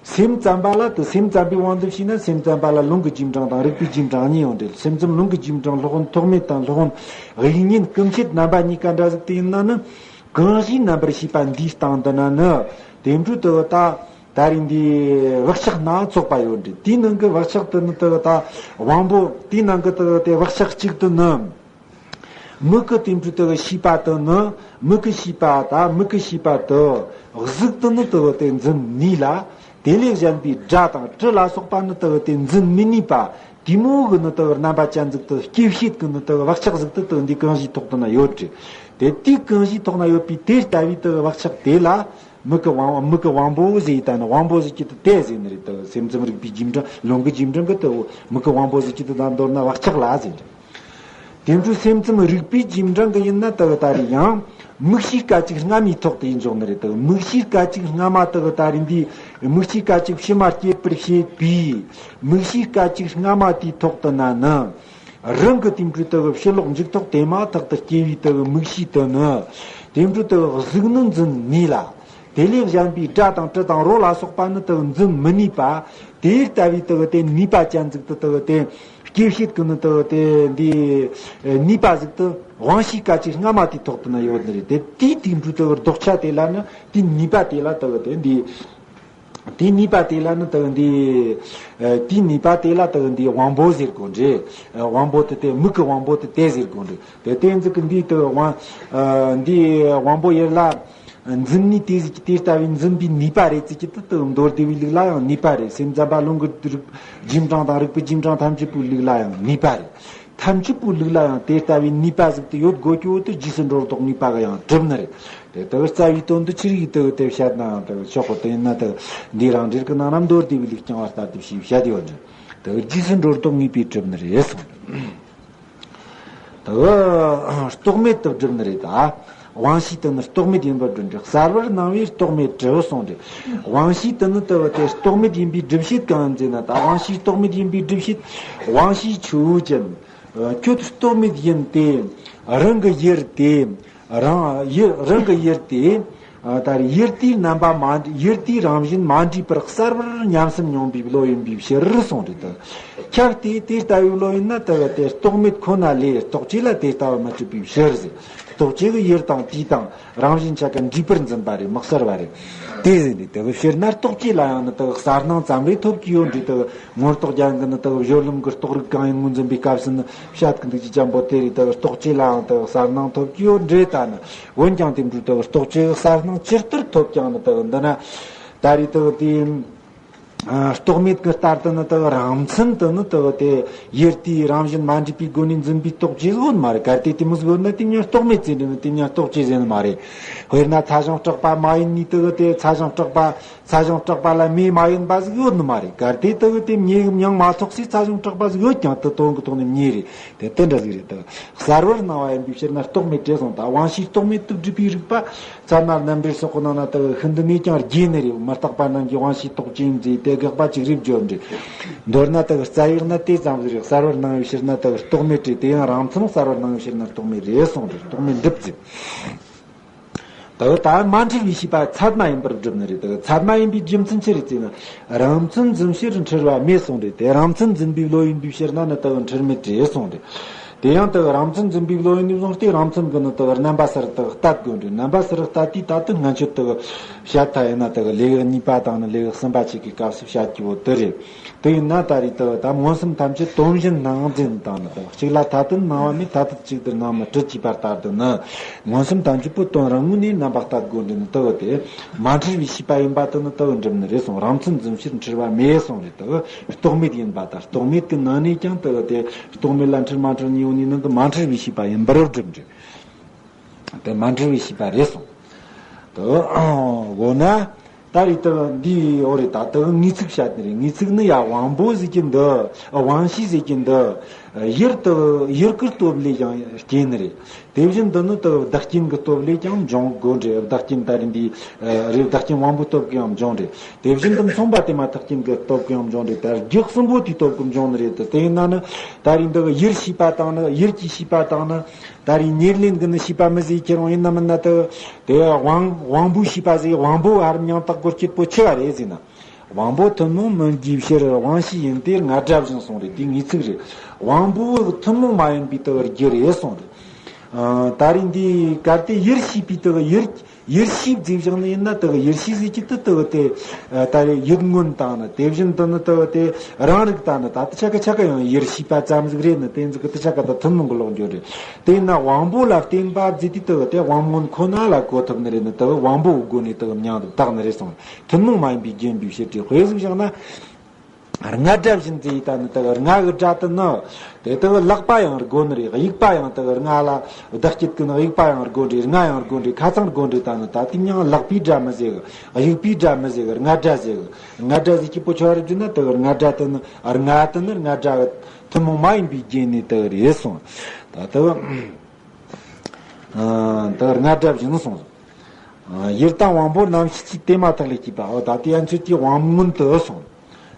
སེམས་ཙམ་པ་ལ་དེ་སེམས་ཙམ་པའི་དབང་དུ་བྱས་ན་སེམས་ཙམ་པ་ལ་ལུང་གི་རྗེས་འབྲང་དང་རིགས་པའི་རྗེས་འབྲང་གཉིས་ཡོད་འདྲེ། སེམས་ཙམ་ལུང་གི་རྗེས་འབྲང་སློབ་དཔོན་ཐོགས་མེད་དང་སློབ་དཔོན་དབྱིག་གཉེན་སྐུ་མཆེད་རྣམ་པ་གཉིས་ཀ་འདྲ་ཟིག་དེ་ཡིན་ན་ནི། གང་ཞིག་རྣམ་པར་ཤེས་པ་འདིའི་སྟེང་དུ་ན་ནི་དེ་འཕྲོས་དེ་ད། ད་རིང་འདི་བག་ཆགས་སྣ་ཚོགས་པ་ཡོད་འདྲེ། དེའི་ནང་གི་བག་ཆགས་དེ་ནི་དེ་ད་དབང་པོ་དེའི་ནང་གི་དེ་དེ་བག་ཆགས་གཅིག་ཏུ་ནི། མིག་གི་དེ་འཕྲོས་དེ་ཤེས་པ་དེ་ནི་མིག་གི་ཤེས་པ་ད་མིག་གི་ཤེས་པ་དེ་གཟུགས་དེ་ནི་དེ་དེ་འཛིན་ནུས་ལ། དེ་ལས་གཞན་པའི་སྒྲ་དང་དྲི་ལ་སོགས་པ་ནི་དེ་དེ་འཛིན་མི་ནུས་པ། དེ་མོ་གི་ནི་དེ་རྣམ་པ་ཅན་ཟིག་དེ་སྐྱེད་བྱེད་ཀྱི་ནི་དེ་བག་ཆགས་ཟིག་དེ་དེ་འདི་གང་ཞིག་ཐོག་ཏུ་ན་ཡོད་འདྲེ། དེ་དེ་གང་ཞིག་ཐོག་ན་ཡོད་པའི་དེ་ལྟ་བུའི་དེ་བག་ཆགས་དེ་ལ། མིག་གི་དབང་མིག་གི་དབང་པོ་ཟེར་ཡི་ད་ནི་དབང་པོ་ཟེར་གྱི་དེ་དེ་ཟེར་ནི་རེད། དེ་སེམས་ཙམ་རིགས་པའི་རྗེས་འབྲང་ལུང་གི་རྗེས་འབྲང་གི་དེ་མིག་གི་དབང་པོ་ཟེར་གྱི་དེ་ད་མདོར་ན་བག་ཆགས་ལ་ཟེར་རེད། དེ་འཕྲོས་སེམས་ཙམ་རིགས་པའི་རྗེས་འབྲང་གི་ཡིན་ན་དེ་ད་རེད་ཡང་། མིག་ཤེས་སྐད་ཅིག་སྔ་མའི་ཐོག་ཏུ་ཡིན་འཇོག་ནི་རེད། དེ་མིག་ཤེས་སྐད་ཅིག་སྔ་མ་དེ་ད་རེད་འདི་མིག་ཤེས་སྐད་ཅིག་ཕྱི་མ་སྐྱེད་པར་བྱེད་པའི་མིག་ཤེས་སྐད་ཅིག་སྔ་མ་དེའི་ཐོག་ཏུ་ན་ནི། རང་གི་དེ་འཕྲོས་དེ་གི་ཕྱི་ལོགས་འཇུག་ཐོག་དེ་མ་ཐག་ཏུ་སྐྱེ་བའི་དེ་གི་མིག་ཤེས་དེ་ནི། དེ་འཕྲོས་དེ་གི་གཟུགས་ནི་འཛིན་ནུས་ལ། དེ་ལས་གཞན་པའི་སྒྲ་དང་དྲི་དང་རོ་ལ་སོགས་པ་ནི་དེ་གི་འཛིན་མི་ནུས་པ། དེ་ལྟ་བུའི་དེ་གི་དེ་ནུས་པ་ཅན་ཟིག་ཏུ་དེ་གི་དེ་སྐྱེད་བྱེད་ཀྱི་ནི་དེ་གི་དེ་འདི་ནུས་པ་ཟིག་ཏུ་དབང་ཤེས་སྐད་ཅིག་སྔ་མ་དེའི་ཐོག་ཏུ་ན་ཡོད་ནི་རེད། དེ་དེའི་དེ་འཕྲོས་དེ་གི་ལྡོག་ཆ་དེ་ལ་ནི་དེའི་ནུས་པ་དེ་ལ་དེ་གི་དེ་འདི། དེའི་ནུས་པ་དེ་ལ་ནི་དེ་གི་འདི། ཨ། དེའི་ནུས་པ་དེ་ལ་དེ་གི་འདི་དབང་པོ་ཟེར་དགོས་འདྲེ། ཨ། དབང་པོ་དེ་དེ་མིག་གི་དབང་པོ་དེ་དེ་ཟེར་དགོས་འདྲེ། དེ་དེ་ཟིག་གི་འདི་དེ་དབང་། ཨ། འདི་དབང་པོ་ཡར་ལ་འཛིན་ནུས་དེ་ཟིག་གི་དེ་ལྟ་བུའི་འཛིན་པའི་ནུས་པ་རེད་ཟེར་གྱི་དེ་དེ་མདོར་བསྡུས་པའི་ལུགས་ལ་ཡང་ནུས་པ་རེད། སེམས་ཙམ་པ་ལུང་གི་རིགས་རྗེས་འབྲང་དང་རིགས་པའི་རྗེས་འབྲང་ཐམས་ཅད་པོའི་ལུགས་ལ་ཡང་ནུས་པ་རེད། ཐམས་ཅད་པོའི་ལུགས་ལ་ཡང་དེ་ལྟ་བུའི་ནུས་པ་ཟིག་དེ་ཡོད་དགོས་ཀྱི་འོ་དེ་རྗེས་སུ་འགྲོ་ལྡོག་ནུས་པ་གི་ཡང་གྲུབ་ནི་རེད། དེ་ལྟ་བུ་རྩ་བའི་དོན་དུ་ཆི་རིགས་དེ་དེ་བཤད་ནའང་དེ་ཆོག་གོ། དེ་ཡིན་ན་དེ་འདི་རང་འགྲེལ་གྱི་ནང་ན་མདོར་བསྡུས་པའི་ལུགས་རྐྱང་བ་ལྟར་དུ་ཞེས་བཤད་ཡོད་ནི་རེད། དེ་རྗེས་སུ་འགྲོ་ལྡོག་ནུས་པས་གྲུབ་ནི་རེད་གསུངས། དེ་རྟོག་མེད་དུ་གྲུབ་ནི་རེད་ད། དབང་ཤེས་དེ་ནི་རྟོག་མེད་ཡིན་པར་སྒྲུབ་འདྲ། གསལ་བར་སྣང་བས་རྟོག་མེད་གྲུབ་གསུངས་ཏེ། དབང་ཤེས་དེ་ནི་དེ་བ་དེ་རྟོག་མེད་ཡིན་པའི་སྒྲུབ་བྱེད་གང་ཡིན་ཟེར་ན་ད་དབང་ཤེས་རྟོག་མེད་ཡིན་པའི་སྒྲུབ་བྱེད། དབང་ཤེས་ཆོས་ཅན། ཁྱོད་རྟོག་མེད་ཡིན་ཏེ། རང་གི་ཡུལ་དེ། རང་ཡུལ་རང་གི་ཡུལ་དེ། ད་རེས་ཡུལ་དེའི་རྣམ་པ་མ་འདྲེས། ཡུལ་དེའི་རང་བཞིན་མ་འདྲེས་པར་གསལ་བར་ཉམས་སུ་མྱོང་བའི་བློ་ཡིན་པའི་ཕྱིར་གསུངས་རེད་དོ། ཁྱབ་སྟེ་དེ་ལྟ་བུའི་བློ་ཡིན་ན་དེ་བ་དེ་རྟོག་མེད་ཁོ་ན་ལས་རྟོག་བཅས་ལ་དེ་ལྟ་བུ་མི་གྲུབ་པའི་ཕྱིར་ཟེར། རྟོག་བཅས་ཀྱི་ཡུལ་དང་དུས་དང་རང་བཞིན་ཆ་ཀ་འདྲེས་པར་འཛིན་པ་རེད། མི་གསལ་བ་རེད། དེ་ཟེར་ནས་དེ་བ་ཕྱིར་ན་རྟོག་བཅས་ལ་ཡང་ནི་དེ་གསལ་སྣང་ཙམ་རེ་ཐོབ་ཀྱི་ཡོད་འདྲེ། དེ་ངོ་རྟོགས་རྒྱན་གྱི་ནི་དེ་གི་སྦྱོར་ལམ་གྱི་རྟོགས་རིགས་གང་ཡིན་ངོས་འཛིན་པའི་སྐབས་སུ་ནི་བཤད་ཀྱི་འདུག་ཅི་ཅང་པོ་དེ་རེད། དེ་གི་རྟོག་བཅས་ལའང་དེ་གི་གསལ་སྣང་ཐོབ་ཀྱི་ཡོད་འདྲེ། ད་ནི་འོན་ཀྱང་དེ་འདྲའི་དེ་གི་རྟོག་བཅས་ཀྱི་གསལ་སྣང་ཇི་ལྟར་ཐོབ་ཀྱང་ནི་དེ་གི་འདི་ན་ད་རེས་དེ་གི་དེ། ཨ། རྟོག་མེད་ཀྱི་ལྟར་དུ་ནི་དེ་གི་རང་མཚན་དུ་ནི་དེ་གི་དེ་ཡུལ་དེའི་རང་བཞིན་མ་འདྲེས་པའི་སྒོ་ནས་འཛིན་པའི་རྟོག་བཅས་ཡོད་མ་རེད། གལ་ཏེ་དེ་མོ་ཟིག་ཡོད་ན་དེ་མྱིང་རྟོག་མེད་ཟེར་ནི། དེ་མྱིང་རྟོག་བཅས་ཟེར་ནི་མ་རེད། དཔེར་ན་ཚ་ཞིང་སྐྲག་པ་མ་ཡིན་ནི་དེ་གི་དེ་ཚ་ཞིང་སྐྲག་པ། ཚ་ཞིང་སྐྲག་པ་ལ་མེ་མ་ཡིན་པ་ཟིག་ཡོད་ནི་མ་རེད། གལ་ཏེ་དེ་གི་དེ་མྱེ་གི་མྱིང་མ་ཐོགས་སའི་ཚ་ཞིང་སྐྲག་པ་ཟིག་ཡོད་ཀྱང་དེ་དོན་གྱི་ཐོག་ནས་མྱེ་རེད། དེ་དེ་འདྲ་ཟིག་རེད། དེ་གསལ་བར་སྣང་བ་ཡིན་པའི་ཕྱིར་ན་རྟོག་མེད་རེད་གསུངས། ད་དབང་ཤེས་རྟོག་མེད་དུ་སྒྲུབ་པའི་རིགས་པ་ཚད་མ་རྣམ་འགྲེལ་སོགས་ཀྱི་ནང་ན་དེ་གི་ཤིན་ཏུ་ནས་ཀྱང་རྒྱས་ནི་རེད། མི་རྟག་པ་རྣམས་ཀྱི་དབང་ཤེས་རྟོག་བཅས་ཡིན་ཟེར་དེ་དགག་པ་ཅིག་རེད་བརྗོད་འདྲ། མདོར་ན་དེ་གི་རྩ་བའི་ན་དེ་ཙམ་ཟིག་རེད། གསལ་བར་སྣང་བའི་ཕྱིར་ན་དེ་གི་རྟོག་མེད་རེད། དེ་ཡང་རང་མཚན་གསལ་བར་སྣང་བའི་ཕྱིར་ན་རྟོག་མེད་རེད་གསུངས་རེད། རྟོག་མེད་འགྲུབ་ཟེར། ད་ ད་མ་འཁྲུལ་བའི་ཤེས་པ་ཚད་མ་ཡིན་པར་སྒྲུབ་ནི་རེད། ད་ཚད་མ་ཡིན་པའི་རྒྱུ་མཚན་ཅི་རེད་ཟེར་ན། རང་མཚན་འཛིན་ཕྱིར་འཁྲུལ་བ་མེད་གསུངས་རེད། དེ་རང་མཚན་འཛིན་པའི་བློ་ཡིན་པའི་ཕྱིར་ན་ནི་ད་འཁྲུལ་མེད་རེད་གསུངས་རེད། དེ་ཡང་ད་རང་མཚན་འཛིན་པའི་བློ་ཡིན་པའི་བཟུང་སྟེ་རང་མཚན་གྱི་ནི་ད་རྣམ་པ་གསར་དུ་བལྟ་དགོས་རེད། རྣམ་པ་གསར་བལྟ་དུས་ད་དུང་སྔ་ཆད་ད་བཤད་ཐ་ཡིན་ན་ད་ལས་གཉིས་པ་དང་ནི་ལས་གསུམ་པ་ཅིག་གི་སྐབས་སུ་བཤད་རྒྱུ་བོ་དེ་རེད། དེ་ཡིན་ན་ད་རེས་ད་ད་མངོན་སུམ་ཐམས་ཅད་དོན་བཞིན་སྣང་འཛིན་དང་ནི་ད་གཅིག་ལ་ཐ་དད་སྣང་བ་མེད། ཐ་དད་གཅིག་ཏུ་སྣང་མི་སྲིད་ཅེས་པ་ལྟར་དུ་ནི། མངོན་སུམ་ཐམས་ཅད་པོ་དོན་རང་ངོས་ནས་རྣམ་པར་བལྟ་དགོས་འདི་ནི་ལྟ་བུ་སྟེ། མ་འཁྲུལ་བའི་ཤེས་པ་ཡིན་པ་དེ་ནི་ལྟ་བུ་འགྲུབ་ནི་རེད་གསུངས། རང་མཚན་འཛིན་ཕྱིར་འཁྲུལ་བ་མེད་གསུངས་རེད། ལྟ་བུ་རྟོག་མེད་ཡིན་པ་དང་། རྟོག་མེད་ཀྱི་ནང་ནས་ཀྱང་ལྟ་བུ་སྟེ། རྟོག་མེད་ལ་འཁྲུལ་མ་འཁྲུལ་གཉིས་པོ་ནི་ནི་མ་འཁྲུལ་བའི་ཤེས་པ་ཡིན་པར་སྒྲུབ་འགྲིག་དེ་མ་འཁྲུལ་བའི་ཤེས་པ་རེད་གསུངས། ལྟ་བུ་འོ་ན། ད་རེས་ལྟ་བུ་འདི་འོ་རེད། ད་ལྟ་བུ་ངེས་ཚིག་བཤད་ནི་རེད། ངེས་ཚིག་ནི་ཡ་དབང་པོ་ཟེར་གྱི་འདི། དབང་ཤེས་ཟེར་གྱི་འདི། ཡུལ་ལྟ་བུ་ཡུལ་གྱི་སྟོབས་ལས་ཀྱང་སྐྱེ་ནི་རེད། དེ་བཞིན་དུ་ནི་ལྟ་བུ་བདག་རྐྱེན་གྱི་སྟོབས་ལས་ཀྱང་འབྱུང་དགོས་རེད། བདག་རྐྱེན་ད་རེས་འདི་རེད། བདག་རྐྱེན་དབང་པོའི་སྟོབས་ཀྱིས་ཡང་འབྱུང་རེད། དེ་བཞིན་དུ་མཚུངས་པ་དེ་མ་ཐག་རྐྱེན་གྱི་སྟོབས་ཀྱིས་ཡང་འབྱུང་རེད། ད་རྒྱུ་གསུམ་པོ་དེའི་སྟོབས་ཀྱིས་འབྱུང་ནི་རེད། དེ་ཡིན་ན་ནི་ད་རེས་འདི་ཡུལ་ཤེས་པ་དང་ནི་ཡུལ་གྱི་ཤེས་པ་དང་ནི། ད་རེས་ཉེར་ལེན་གྱི་ནི་ཤེས་པ་མི་ཟེར། ཁྱེད་རང་ཡིན་ན་མིན་ན་ད་དེ་དབང་དབང་པོའི་ཤེས་པ་ཟེར། དབང་པོ་ཨ་རམ་ཡང་དག་སྒོ་སྐྱེད་པོ་ཆེ་བ་རེད་ཟེར་ན། དབང་པོ་ཐུན་མོང་མིན་གྱི་ཕྱིར། དབང་ཤེས་ཡིན་ཏེ་རྔ་སྒྲ་བཞིན་གསུངས་རེད། དེ་ངེས་ཚིག་རེད། དབང་པོ་ཐུན་མོང་མ་ཡིན་པའི་ལྟ་བུ་རྒྱུ་རེད་གསུངས་རེད། ཨ། ད་རེས་འདི་གལ་ཏེ་ཡུལ་ཤེས་པའི་ལྟ་བུ་ཡུལ་ཡུལ་ཤེས་ཟེར་བཞག་ནི་ཡིན་ན་ལྟ་བུ་ཡུལ་ཤེས་ཟེར་གྱི་ལྟ་བུ་དེ། ད་རེས་ཡུལ་མངོན་དང་ནི། དེ་བཞིན་དུ་ནི་ལྟ་བུ་དེ་རང་རིག་དང་ནི། ད་ལྟ་ཆ་ག་ཆ་ག་ཡང་ཡུལ་ཤེས་པ་ཙམ་ཟིག་རེད་ནི། དེ་ཟིག་གི་ལྟ་ཆ་ག་ད་ཐུན་མོང་གི་ལོག་འགྱུར་རེད། དེས་ན་དབང་པོ་ལ་བརྟེན་པ་ཟེར་དུས་ལྟ་བུ་དེ་དབང་མངོན་ཁོ་ན་ལ་གོ་ཐུབ་ནི་རེད་ནི། ལྟ་བུ་དབང་པོའི་སྒོ་ནས་ལྟ་བུ་མྱང་དུ་བཏགས་ནི་རེད་གསུངས། ཐུན་མོང་མ་ཡིན་པའི་རྒྱུ་ཡིན་པའི་ཕྱིར་ཏེ། དཔེ་ཟིག་བཞག་ན། རྔ་སྒྲ་བཞིན་ཟེར་ཡི་ད་ནི་ལྟ་བུ་རྔ་གི་སྒྲ་དེ་ནི། དེ་ལྟ་བུ་ལག་པ་ཡང་དགོས་ནི་རེད། དབྱུག་པ་ཡང་ལྟ་བུ་རྔ་ལ་བདག་སྐྱེད་ཀྱི་ནི་དབྱུག་པ་ཡང་དགོས་རེད། རྔ་ཡང་དགོས་རེད། ཁ་ཚང་དགོས་རེད། ད་ནི་ད་དེ་མྱང་ལག་པའི་སྒྲ་མི་ཟེར་གི། དབྱུག་པའི་སྒྲ་མི་ཟེར་གི། རྔ་སྒྲ་ཟེར་གི། རྔ་སྒྲ་ཟེར་གྱི་པོ་ཆོ་རེ་བརྗོད་ན་ལྟ་བུ་རྔ་སྒྲ་དེ་ནི། རྔ་དེ་ནི་རྔ་སྒྲ་གི་ཐུན་མོང་མ་ཡིན་པའི་རྒྱན་ནི་ལྟ་བུ་རེད་གསུངས། ད་ལྟ་བུ། ཨ། ད་རྔ་སྒྲ་བཞིན་གསུངས་སོ། ཨ། ཡུལ་དང་དབང་པོ་རྣམ་ཤེས་ཀྱི་དེ་མ་ཐག་ལས་སྐྱེས་པའོ། ད་ལྟའི་ཡན་ཆོད་ཀྱི་དབང་མངོན་དུ་གསུངས།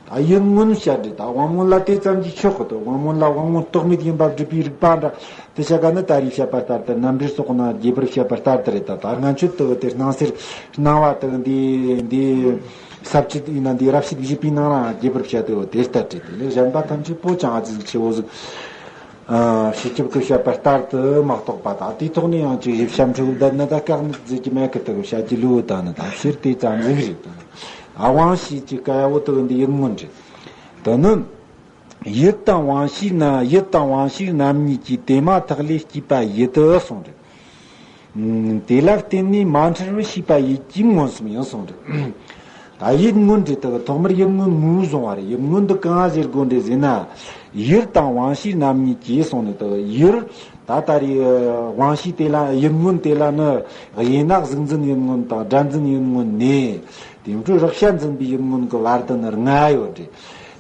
ད་ཡུལ་མངོན་བཤད་རེད། ད་དབང་མངོན་ལ་དེ་ཙམ་གྱིས་ཆོག་གི། ད་དབང་མངོན་ལ་དབང་མངོན་རྟོག་མེད་ཡིན་པར་སྒྲུབ་པའི་རིགས་པ་འདྲ་དེ་ཆ་ག་ནི་ད་རེས་བཤད་པ་ལྟར་དུ། རྣམ་འགྲེལ་སོགས་ན་རྒྱས་པར་བཤད་པ་ལྟར་དུ་རེད། ད་ད་སྔ་ཆོད་དུ་དེ་སྣང་སེལ་སྣང་བ་དུ་འདི་འདི་ས་བཅད་ཡིན་ན་འདི་རབ་བྱེད་བཞི་པའི་ནང་ལ་རྒྱས་པར་བཤད་དུ་དེ་ལྟར་བྲིས། དེ་ལས་གཞན་པ་ཐམས་ཅད་པོ་ཅང་ཨ་ཙི་ཟིག་ཆེ་བོ་ཟིག་ཨ། སྤྱི་ཁྱབ་ཀྱིས་བཤད་པ་ལྟར་དུ་མ་གཏོགས་པ་དང་། དེའི་ཐོག་ནས་ཡང་ཅིག་ཞིབ་བཤད་འཕྲོས་བསྡད་ན་ད་བཀག་ནི་ཟེར་གྱི་མེད་ཀི། དག་བཤད་ཀྱི་ལུགས་དང་ནི་ད་ཕྱིར་དེ་ཙམ་ཟིག་རེད། ཨ། དབང་ཤེས་ཀྱི་སྐལ་བོ་དག་འདི་ཡུལ་མངོན་རེད། དེ་ནི་ཡུལ་དང་དབང་ཤེས་ན། ཡུལ་དང་དབང་ཤེས་རྣམ་གཉིས་ཀྱི་དེ་མ་ཐག་ལས་སྐྱེས་པ་ཡུལ་དུ་གསུངས་རེད། ཨ། དེ་ལ་བརྟེན་ནས་མ་འཁྲུལ་བའི་ཤེས་པ་ཡུལ་གྱི་མངོན་སུམ་ཡིན་གསུངས་རེད། ད་ཡུལ་མངོན་འདྲེ་དག་ཐོག་མར་ཡུལ་མངོན་ངོས་བཟུང་བ་རེད། ཡུལ་མངོན་འདི་གང་ཟེར་དགོས་འདྲེ་ཟེར་ན། ཡུལ་དང་དབང་ཤེས་རྣམ་གཉིས་ཀྱིས་གསུངས་ནས་དག་ཡུལ་ད་ལྟ་རེད། དབང་ཤེས་དེ་ལ་ཡུལ་མངོན་དེ་ལ་ནི་དབྱེ་ན་གཟུགས་འཛིན་ཡུལ་མངོན་དང་སྒྲ་འཛིན་ཡུལ་མངོན་ནས། དེ་འཕྲོ་རེག་བྱ་འཛིན་པའི་ཡུལ་མངོན་གྱི་བར་དུ་ནི་ལྔ་ཡོད་རེད།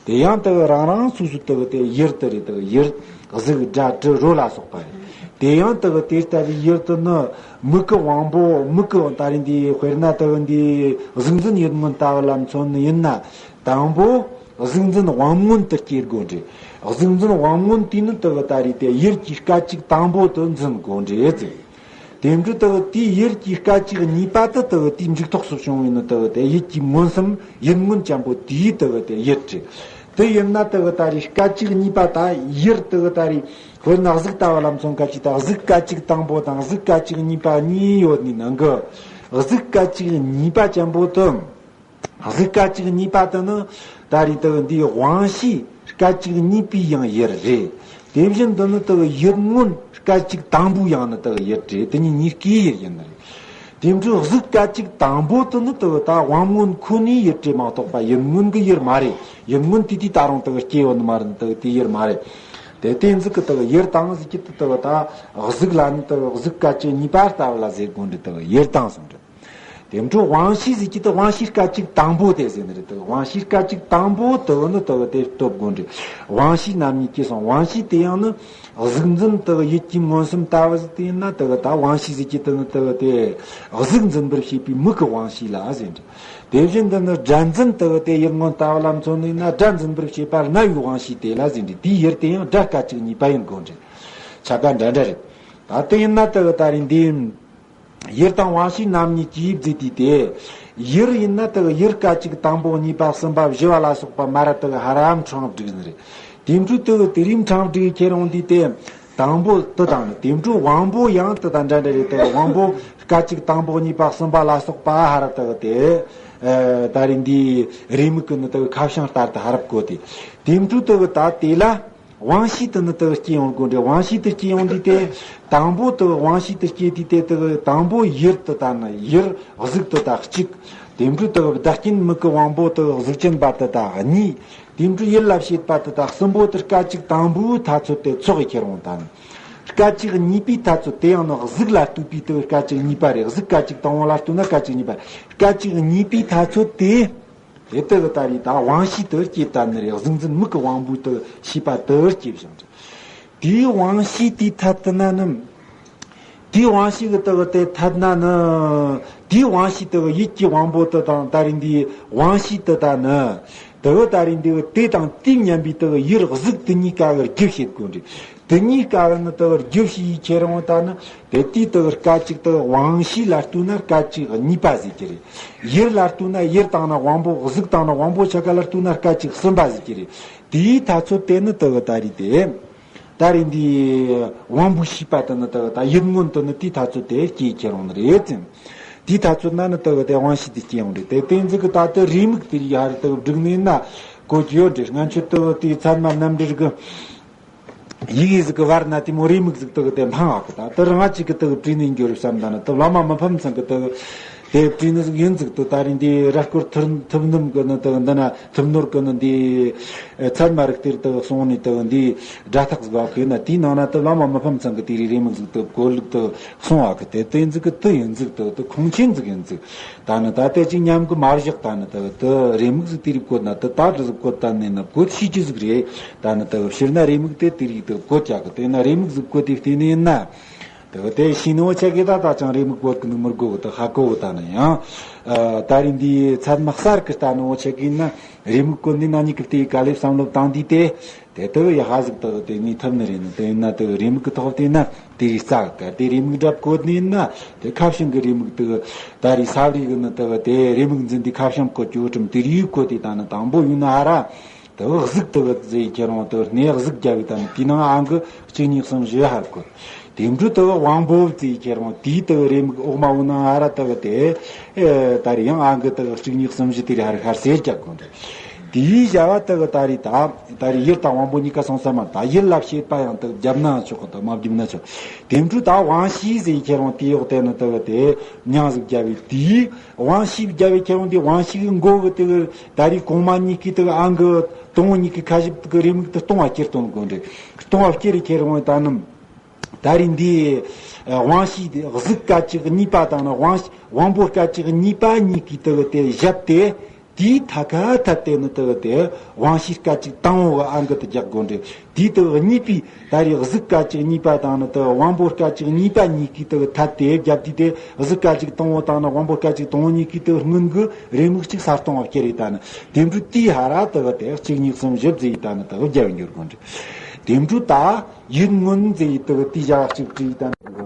དེ་ཡང་དག་རང་རང་སོ་སོའི་དག་དེ་ཡུལ་དུ་རེད། དག་ཡུལ་གཟུགས་སྒྲ་དྲི་རོ་ལ་སོགས་པ་རེད། དེ་ཡང་དག་དེ་ལྟ་བུའི་ཡུལ་དུ་ནི་མིག་གི་དབང་པོ། མིག་གི་ད་རེས་འདི་དཔེར་ན་དག་འདི་གཟུགས་འཛིན་ཡུལ་མངོན་ལྟ་བུ་ལ་མཚོན་ནི་ཡིན་ན། དང་པོ་གཟུགས་འཛིན་དབང་མངོན་དུ་སྐྱེ་དགོས་རེད། གཟུགས་འཛིན་དབང་མངོན་དེ་ནི་དག་ད་རེས་དེ་ཡུལ་གྱི་སྐད་ཅིག་དང་པོ་དུ་འཛིན་དགོས་རེད་ཟེར། དེ་འདྲ་དག་དེའི་ཡུལ་གྱི་སྐད་ཅིག་གཉིས་པ་དེ་དག་དེའི་མཇུག་ཐོགས་སུ་བྱུང་བའི་ནི་དག་དེ་ཡུལ་གྱི་མངོན་སུམ་ཡུལ་མངོན་ཅན་པོ་དེའི་དག་དེ་ཡུལ་རེད། དེ་ཡིན་ན་དག་ད་རེས་སྐད་ཅིག་གཉིས་པ་ད་ཡུལ་དག་ད་རེས་དཔེར་ན་གཟུགས་ལྟ་བུ་ལ་མཚོན་སྐད་ཅིག་ད་གཟུགས་སྐད་ཅིག་དང་པོ་དང་གཟུགས་སྐད་ཅིག་གཉིས་པ་གཉིས་ཡོད་ནི་ནང་གི་གཟུགས་སྐད་ཅིག་གཉིས་པ་ཅན་པོ་དེ། གཟུགས་སྐད་ཅིག་གཉིས་པ་དེ་ནི་ད་རེས་དག་འདིའི་དབང་ཤེས་སྐད་ཅིག་གཉིས་པའི་ཡང་ཡུལ་རེད། དེ་བཞིན་དུ་ནི་དག་ཡུལ་མངོན་སྐད་ཅིག་དང་པོའི་ཡང་ནི་དག་ཡུལ་རེད། དེ་གཉིས་གཉིས་ཀའི་ཡུལ་ཡིན་ནི་རེད། དེ་འཕྲོ་གཟུགས་སྐད་ཅིག་དང་པོ་དེ་ནི་དག་ད་དབང་མངོན་ཁོ་ནའི་ཡུལ་རེད་མ་གཏོགས་པ་ཡུལ་མངོན་གྱི་ཡུལ་མ་རེད། ཡུལ་མངོན་དེ་དུས་ད་རུང་དག་སྐྱེ་ཡོད་ནི་མ་རེད། དག་དེའི་ཡུལ་མ་རེད། དེ་དེ་ཟིག་གི་དག་ཡུལ་དང་ཟེར་གྱི་དེ་དག་ད་གཟུགས་ལ་ནི་དག་གཟུགས་སྐད་ཅིག་གཉིས་པ་ལྟ་བུ་ལ་ཟེར་དགོས་འདྲ། དག་ཡུལ་དང་གསུངས་འདྲ། དེ་འཕྲོ་དབང་ཤེས་ཟེར་གྱི་དེ་དབང་ཤེས་སྐད་ཅིག་དང་པོ་དེ་ཟེར་ནི་རེད། དེ་དབང་ཤེས་སྐད་ཅིག་དང་པོ་དེ་ནི་དེ་དེ་སྟོབས་དགོས་འདྲ། དབང་ཤེས་རྣམ་གཉིས་ཀྱིས་གསུངས། དབང་ཤེས་དེ་ཡང་ནི་གཟུགས་འཛིན་དེ་ཡུལ་གྱི་མངོན་སུམ་ལྟ་བུ་ཟིག་དེ་ཡིན་ན། དེ་ད་དབང་ཤེས་ཟེར་གྱི་དེ་ནི་དེ་དེ་གཟུགས་འཛིན་པར་བྱེད་པའི་མིག་གི་དབང་ཤེས་ལ་ཟེར་འདྲ། དེ་བཞིན་དུ་ནི་སྒྲ་འཛིན་དེ་དེ་ཡུལ་མངོན་ལྟ་བུ་ལ་མཚོན་ནི་ཡིན་ན། སྒྲ་འཛིན་པར་བྱེད་པ་རྣ་བའི་དབང་ཤེས་དེ་ལ་ཟེར་འདྲ། དེའི་ཡུལ་དེ་ཡང་སྒྲ་སྐད་ཅིག་གཉིས་པ་ཡིན་དགོས་འདྲ། ཆ་ག་འདྲ་འདྲ་རེད། ད་དེ་ཡིན་ན་དེ་ད་རེས་འདི། ཡུར་དང་དབང་ཤེས་རྣམ་གཉིས་ཀྱིས་བརྫིས་ཏེ་སྟེ། ཡུར་ཡིན་ན་དེ་གི་ཡུར་སྐད་ཅིག་དང་པོ་གཉིས་པ་གསུམ་པ་བཞི་བ་ལ་སོགས་པ་མ་ར་དེ་གི་ཧ་རམ་ཕྲེང་བསྒྲིགས་ནི་རེད། དེ་འཕྲོས་དེ་གི་དེ་རིམ་ཕྲེང་བསྒྲིགས་ཁྱེར་འོང་དུས་ཏེ། དང་པོ་དེ་དང་ནི་དེ་འཕྲོས་དབང་པོ་ཡང་དེ་དང་འདྲ་འདྲ་རེད། དེ་གི་དབང་པོ་སྐད་ཅིག་དང་པོ་གཉིས་པ་གསུམ་པ་ལ་སོགས་པ་ཧ་ར་དེ་གི་དེ། ཨ་ད་རིང་འདིའི་རེའུ་མིག་གི་ནི་དེ་གི་ཁ་བྱང་ལྟར་དུ་ཧ་ར་བཀོད་དེ། དེ་འཕྲོས་དེ་གི་ད་དེ་ལ། དབང་ཤེས་དེ་ནི་དེ་གི་སྐྱེ་ཡོང་དགོས་འདྲེ། དབང་ཤེས་དེ་སྐྱེ་ཡོང་དུས་ཏེ། དང་པོ་དེ་གི་དབང་ཤེས་དེ་སྐྱེ་དུས་ཏེ་དེ་གི་དང་པོ་ཡུལ་དེ་དང་ནི་ཡུལ་གཟུགས་དེ་དང་གཅིག་དེ་འཕྲོས་དེ་གི་བདག་རྐྱེན་མིག་གི་དབང་པོ་དེ་གི་གཟུགས་ཅན་པ་དེ་དང་གཉིས། དེ་འཕྲོས་ཡུལ་ལ་བྱེད་པ་དེ་དང་གསུམ་པོ་དེ་སྐད་ཅིག་དང་པོའི་ཐ་ཚོད་དེ་ཚོགས་ཀྱིས་ཁྱེར་འོང་དང་། སྐད་ཅིག་གཉིས་པའི་ཐ་ཚོད་དེ་ཡང་ནི་གཟུགས་ལ་ལྟོས་པའི་དེ་གི་སྐད་ཅིག་གཉིས་པ་རེད། གཟུགས་སྐད་ཅིག་དང་པོ་ལ་ལྟོས་ན་སྐད་ཅིག་གཉིས་པ། སྐད་ཅིག་གཉིས་པའི་ཐ་ཚོད་དེ། དེ་དག་ད་རེས་ད་དབང་ཤེས་དེ་སྐྱེས་ད་ནི་རེད། གཟུགས་འཛིན་མིག་གི་དབང་པོ་དེ་ཤེས་པ་དེ་སྐྱེས་བཞིན་རེད། དེའི་དབང་ཤེས་དེའི་ཐད་དུ་ན་ནི། དེའི་དབང་ཤེས་ཀྱི་དེ་གི་དེ་ཐད་ན་ནི། དེའི་དབང་ཤེས་དེ་གི་ཡིད་ཀྱི་དབང་པོ་དེ་དང་ད་རེས་འདིའི་དབང་ཤེས་དེ་ད་ནི། དེ་གི་ད་རེས་འདི་གི་དེ་དང་དེ་མཉམ་པའི་དེ་གི་ཡུལ་གཟུགས་དེ་གཉིས་ཀ་གི་རྒྱུ་བྱེད་དགོས་རེད། དེ་གཉིས་ཀ་གི་ནི་དེ་གི་རྒྱུ་བྱེད་ཡིས་ཁྱེར་འོང་ད་ནི། དེ་དུས་དེ་གི་སྐད་ཅིག་དེ་གི་དབང་ཤེས་ལ་ལྟོས་ན་སྐད་ཅིག་གཉིས་པ་ཟེར་གྱི་རེད། ཡུལ་ལ་ལྟོས་ན་ཡུལ་དང་ནི་དབང་པོ་གཟུགས་དང་ནི་དབང་པོ་ཆ་ག་ལ་ལྟོས་ན་སྐད་ཅིག་གསུམ་པ་ཟེར་གྱི་རེད། དེའི་ཐ་ཚོད་དེ་ནི་དེ་གི་ད་རེས་དེ། ད་རེས་འདི་དབང་པོའི་ཤེས་པ་དེ་ནི་དེ་གི་ད་ཡུལ་མངོན་དེ་ནི་དེའི་ཐ་ཚོད་དེ་སྐྱེས་ཁྱེར་འོང་ནི་རེད་ཙང་། དེའི་ཐ་ཚོད་ན་ནི་དེ་གི་དེ་དབང་ཤེས་དེ་སྐྱེས་འོང་རེད། དེ་དེ་ཚོ་གི་ད་དེ་རེའུ་མིག་དེ་ཡར་དེ་གི་བསྒྲིགས་ནས་ན་གོ་རྒྱུ་ཡོད་རེད། ང་ཚོ་དེ་གི་དེའི་ཚད་མ་རྣམ་འགྲེལ་གི་ཡི་གེ་ཟིག་གི་བར་ན་དེ་མོ་རེའུ་མིག་ཟིག་དེ་གི་དེ་འཕང་བ་གི། ད་དེ་རང་ཅིག་གི་དེ་གི་བྲིས་ནས་འགྱུར་བསམ་ད་ནི་དེ་བླ་མ་མི་ཕམ་ཚང་གི་དེ་གི་དེ་བྲིས་ནི་ཟིག་ཡིན་ཟིག། དེ་ད་རེས་འདི་ར་སྐོར་ཐུར་ཐུབ་ནུམ་གི་ནི་དེ་གི་འདི་ན་ཐུབ་ནོར་གི་ནི་འདི་ཚད་མ་རིག་གཏེར་དེ་གི་སོང་ནས་དེ་གི་འདི་སྒྲ་ཐག་ཟིག་བ་གི་ན། དེའི་ནང་ན་དེ་བླ་མ་མི་ཕམ་ཚང་གི་དེ་རེའུ་མིག་ཟིག་དེ་གོ་ལུགས་དེ་གསུང་བ་གི། དེ་དེ་ཟིག་གི་དེ་ཡིན་ཟིག། དེ་དེ་ཁུངས་ཆེན་ཟིག་ཡིན་ཟིག། ད་ནི་ད་ལྟ་ཅིག་ཉམས་གི་མ་བཞག། ད་ནི་ད་ད་རེའུ་མིག་ཟིག་དེ་རིགས་བཀོད་ན་ད་ད་འདྲ་ཟིག་བཀོད་ད་ནི་ན་བཀོད་ཤེས་ཀྱི་ཟིག་རེད། ད་ནི་ད་ཕྱིར་ན་རེའུ་མིག་དེ་དེ་རིགས་དེ་བཀོད་ཀྱག་གི། དེ་ན་རེའུ་མིག་ཟིག་བཀོད་དེ་བལྟས་ནི་ཡིན་ན། ད་དེ་ཤེས་ནི་འོ་ཆ་གི་ད་ད་ཅང་རེའུ་མིག་བཀོད་གི་ནི་མི་དགོ་གི། ད་ཧ་གོ་གི། ད་ནི་ཡང་ད་རེས་འདི་ཚད་མ་གསར་གི་ལྟ་ནི་འོ་ཆ་གི་ན་རེའུ་མིག་བཀོད་ནི་ན་ཉིད་གི་དེ་ག་ལེ་བསམ་བློ་བཏང་དུས་དེ། དེ་ལྟ་བུ་ཡ་ཧ་ཟིག་ལྟ་བུ་དེ་ནི་ཐུབ་ནི་རེད་ནི། དེ་ཡིན་ན་དེ་རེའུ་མིག་གི་ཐོག་དེ་ན་དེ་རིགས་རྩ་གི་དེ་རེའུ་མིག་སྒྲ་བཀོད་ནི་ཡིན་ན། དེ་ཁ་བྱང་གི་རེའུ་མིག་དེ་ད་རེས་ས་བརི་གི་ནི་དེ་དེ་རེའུ་མིག་འཛིན་དུས་ཁ་བྱང་བཀོད་ཀྱི་འོ་ཁྲིམས་དེ་རིགས་བཀོད་དེ། ད་ནི་དང་པོ་ཡིན་ན་ཧ་ར་དེ་གཟུགས་དེ་ཟེར་ཁྱེར་འོང་དེ་སྣེ་གཟུགས་རྒྱབ་བི་ད་ནི་དེའི་ནང་ཨང་གི་གཅིག་གཉིས་གསུམ་བཞི་ཧར་བཀོད། དེ་འཕྲོས་དེ་དབང་པོ་ཟེར་ཁྱེར་འོང་དེའི་དེ་རེའུ་མིག་འོག་མ་འོ་ན་ཧ་ར་དེ་དེ་ད་རེས་ཡང་ཨང་གི་དེ་གཅིག་གཉིས་གསུམ་བཞི་དེ་རེ་ཧར་ཧར་ཟེར་རྒྱག་དགོས་འདུག། དེའི་བྱ་བ་དེ་གི་ད་རེས་ད། ད་རེས་ཡུལ་དང་དབང་པོ་གཉིས་ཀ་སོང་ས་མ། ད་ཡུལ་ལ་བྱེད་པ་ཡང་དེ་བརྒྱབ་ན་ཆོག་གི། དེ་མ་བརྒྱབ་ན་ཆོག། དེ་འཕྲོས་ད་དབང་ཤེས་ཟེར་ཁྱེར་འོང་དེའི་འོག་དེ་ནི་དེ་གི་དེ་མྱང་ཟིག་རྒྱབ་བི། དེའི་དབང་ཤེས་རྒྱབ་བི་ཁྱེར་འོང་དེ་དབང་ཤེས་གི་མགོ་གི་དེ་གི་ད་རེས་གོང་མ་གཉིས་ཀའི་དེ་གི་ཨང་གི་དང་པོ་གཉིས་ཀའི་ཁ་ཞིབ་དེ་གི་རེའུ་མིག་དེ་སྟོང་བ་ཁྱེར་གཏོང་དགོས་འདྲེ། སྟོང་བ་ཁྱེར་རེ་ཁྱེར་འོང་ད་ནི། ད་རེས་འདི་དབང་ཤེས་དེ་གཟུགས་སྐད་ཅིག་གཉིས་པ་དང་ནི་དབང་དབང་པོ་སྐད་ཅིག་གཉིས་པ་གཉིས་ཀྱིས་དེ་གི་དེ་བཞག་སྟེ། དེའི་ཐད་ཀ་ཐད་དེ་ནི་དེ་གི་དེ་དབང་ཤེས་སྐད་ཅིག་དང་པོ་གི་ཨང་གི་དེ་རྒྱག་དགོས་འདྲེ། དེའི་དེ་གི་གཉིས་པའི་ད་རེས་གཟུགས་སྐད་ཅིག་གཉིས་པ་དང་ནི་དེ་དབང་པོ་སྐད་ཅིག་གཉིས་པ་གཉིས་ཀྱིས་དེ་གི་ཐད་དེ་བརྒྱབ་དུས་དེ་གཟུགས་སྐད་ཅིག་དང་པོ་དང་ནི་དབང་པོ་སྐད་ཅིག་དང་པོ་གཉིས་ཀྱིས་དེ་གི་སྔོན་གི་རེའུ་མིག་གཅིག་ས་སྟོང་བ་ཁྱེར་རེ་ད་ནི། དེ་འཕྲོས་དེའི་ཧ་ར་དེ་གི་དེ་གཅིག་གཉིས་གསུམ་བཞི་བརྩིས་ད་ནི་དེ་གི་བརྒྱབ་འགྱུར་དགོས་འདྲེ། དེ་འཕྲོས་ད། ཡུལ་མངོན་མཛེས་ཡིད་དུ་དེའི་བྱ་བ་གཅིག་བྲིས་དང་འགྲོ་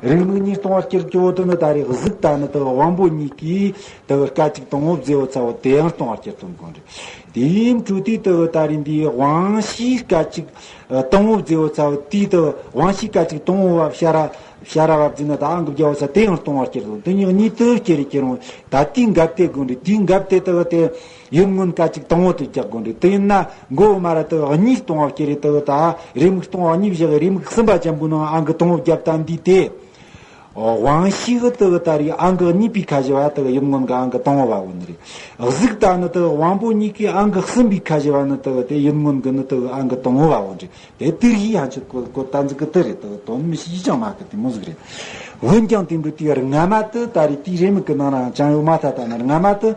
རེད། རེའུ་མིག་གཉིས་སྟོང་བར་གྱུར་གྱི་འོ་དེ་ནི་ད་རེས་གཟུགས་ད་ནི་དེ་དབང་པོ་གཉིས་ཀྱིས་དེ་སྐད་ཅིག་དང་པོ་བརྫེས་འོ་ཚ་བོ་དེ་ཡང་སྟོང་བར་གྱུར་དང་འགྲོ་རེད། དེའི་འཕྲོས་དེ་དེ་ད་རེས་འདིའི་དབང་ཤེས་སྐད་ཅིག་དང་པོ་བརྫེས་འོ་ཚ་བོ་དེའི་དེ་དབང་ཤེས་སྐད་ཅིག་དང་པོ་བ་ཤ་ར་ཤ་ར་བ་བརྫིས་ན་ད་ཨང་གི་བརྒྱ་འོ་ཚ་དེ་ཡང་སྟོང་བར་གྱུར་དང་དེ་གཉིས་གཉིས་དེ་སྐྱེ་རེ་སྐྱེ་རུང་ད་དེའི་འགབ་དེ་དགོས་རེད། དེའི་འགབ་དེ་དེ་དེ། ཡུལ་མངོན་སྐད་ཅིག་དང་པོ་དེ་རྒྱག་དགོས་འདུག། དེ་ཡིན་ན་མགོ་བོ་མ་ར་དེ་གཉིས་སྟོང་བ་སྐྱེ་རེ་དེ་ད་རེའུ་མིག་སྟོང་བ་གཉིས་བཞག་རེའུ་མིག་གསུམ་པ་ཅན་པོའི་ནང་ཨང་གི་དང་པོ་བརྒྱབ་ད་འདི་དེ། དབང་ཤེས་གི་དེ་ད་རེས་ཨང་གི་གཉིས་པའི་ཁ་བཞི་བ་དེ་ཡུལ་མངོན་གི་ཨང་གི་དང་པོ་བ་འོ་ནི་རེད། གཟུགས་ད་ནི་དེ་དབང་པོ་གཉིས་ཀའི་ཨང་གི་གསུམ་པའི་ཁ་བཞི་བ་ནི་དེ་དེ་ཡུལ་མངོན་གི་ནི་དེ་ཨང་གི་དང་པོ་བ་འོ་ནི་རེད། དེ་དེ་རིགས་ཡང་ཆེད་གོ་གོ་ད་འཛི་གི་དེ་རེད། དེ་དོན་མི་ཤེས་ཀྱང་མ་གི་དེ་མོ་ཟིག་རེད། འོན་ཀྱང་དེ་འདྲ་དེ་སྔ་མ་དེ་ད་རེས་དེའི་རེའུ་མིག་གི་ནང་ན་ཅང་ཡོད་མ་ཐལ། ད་ནི་སྔ་མ་དེ།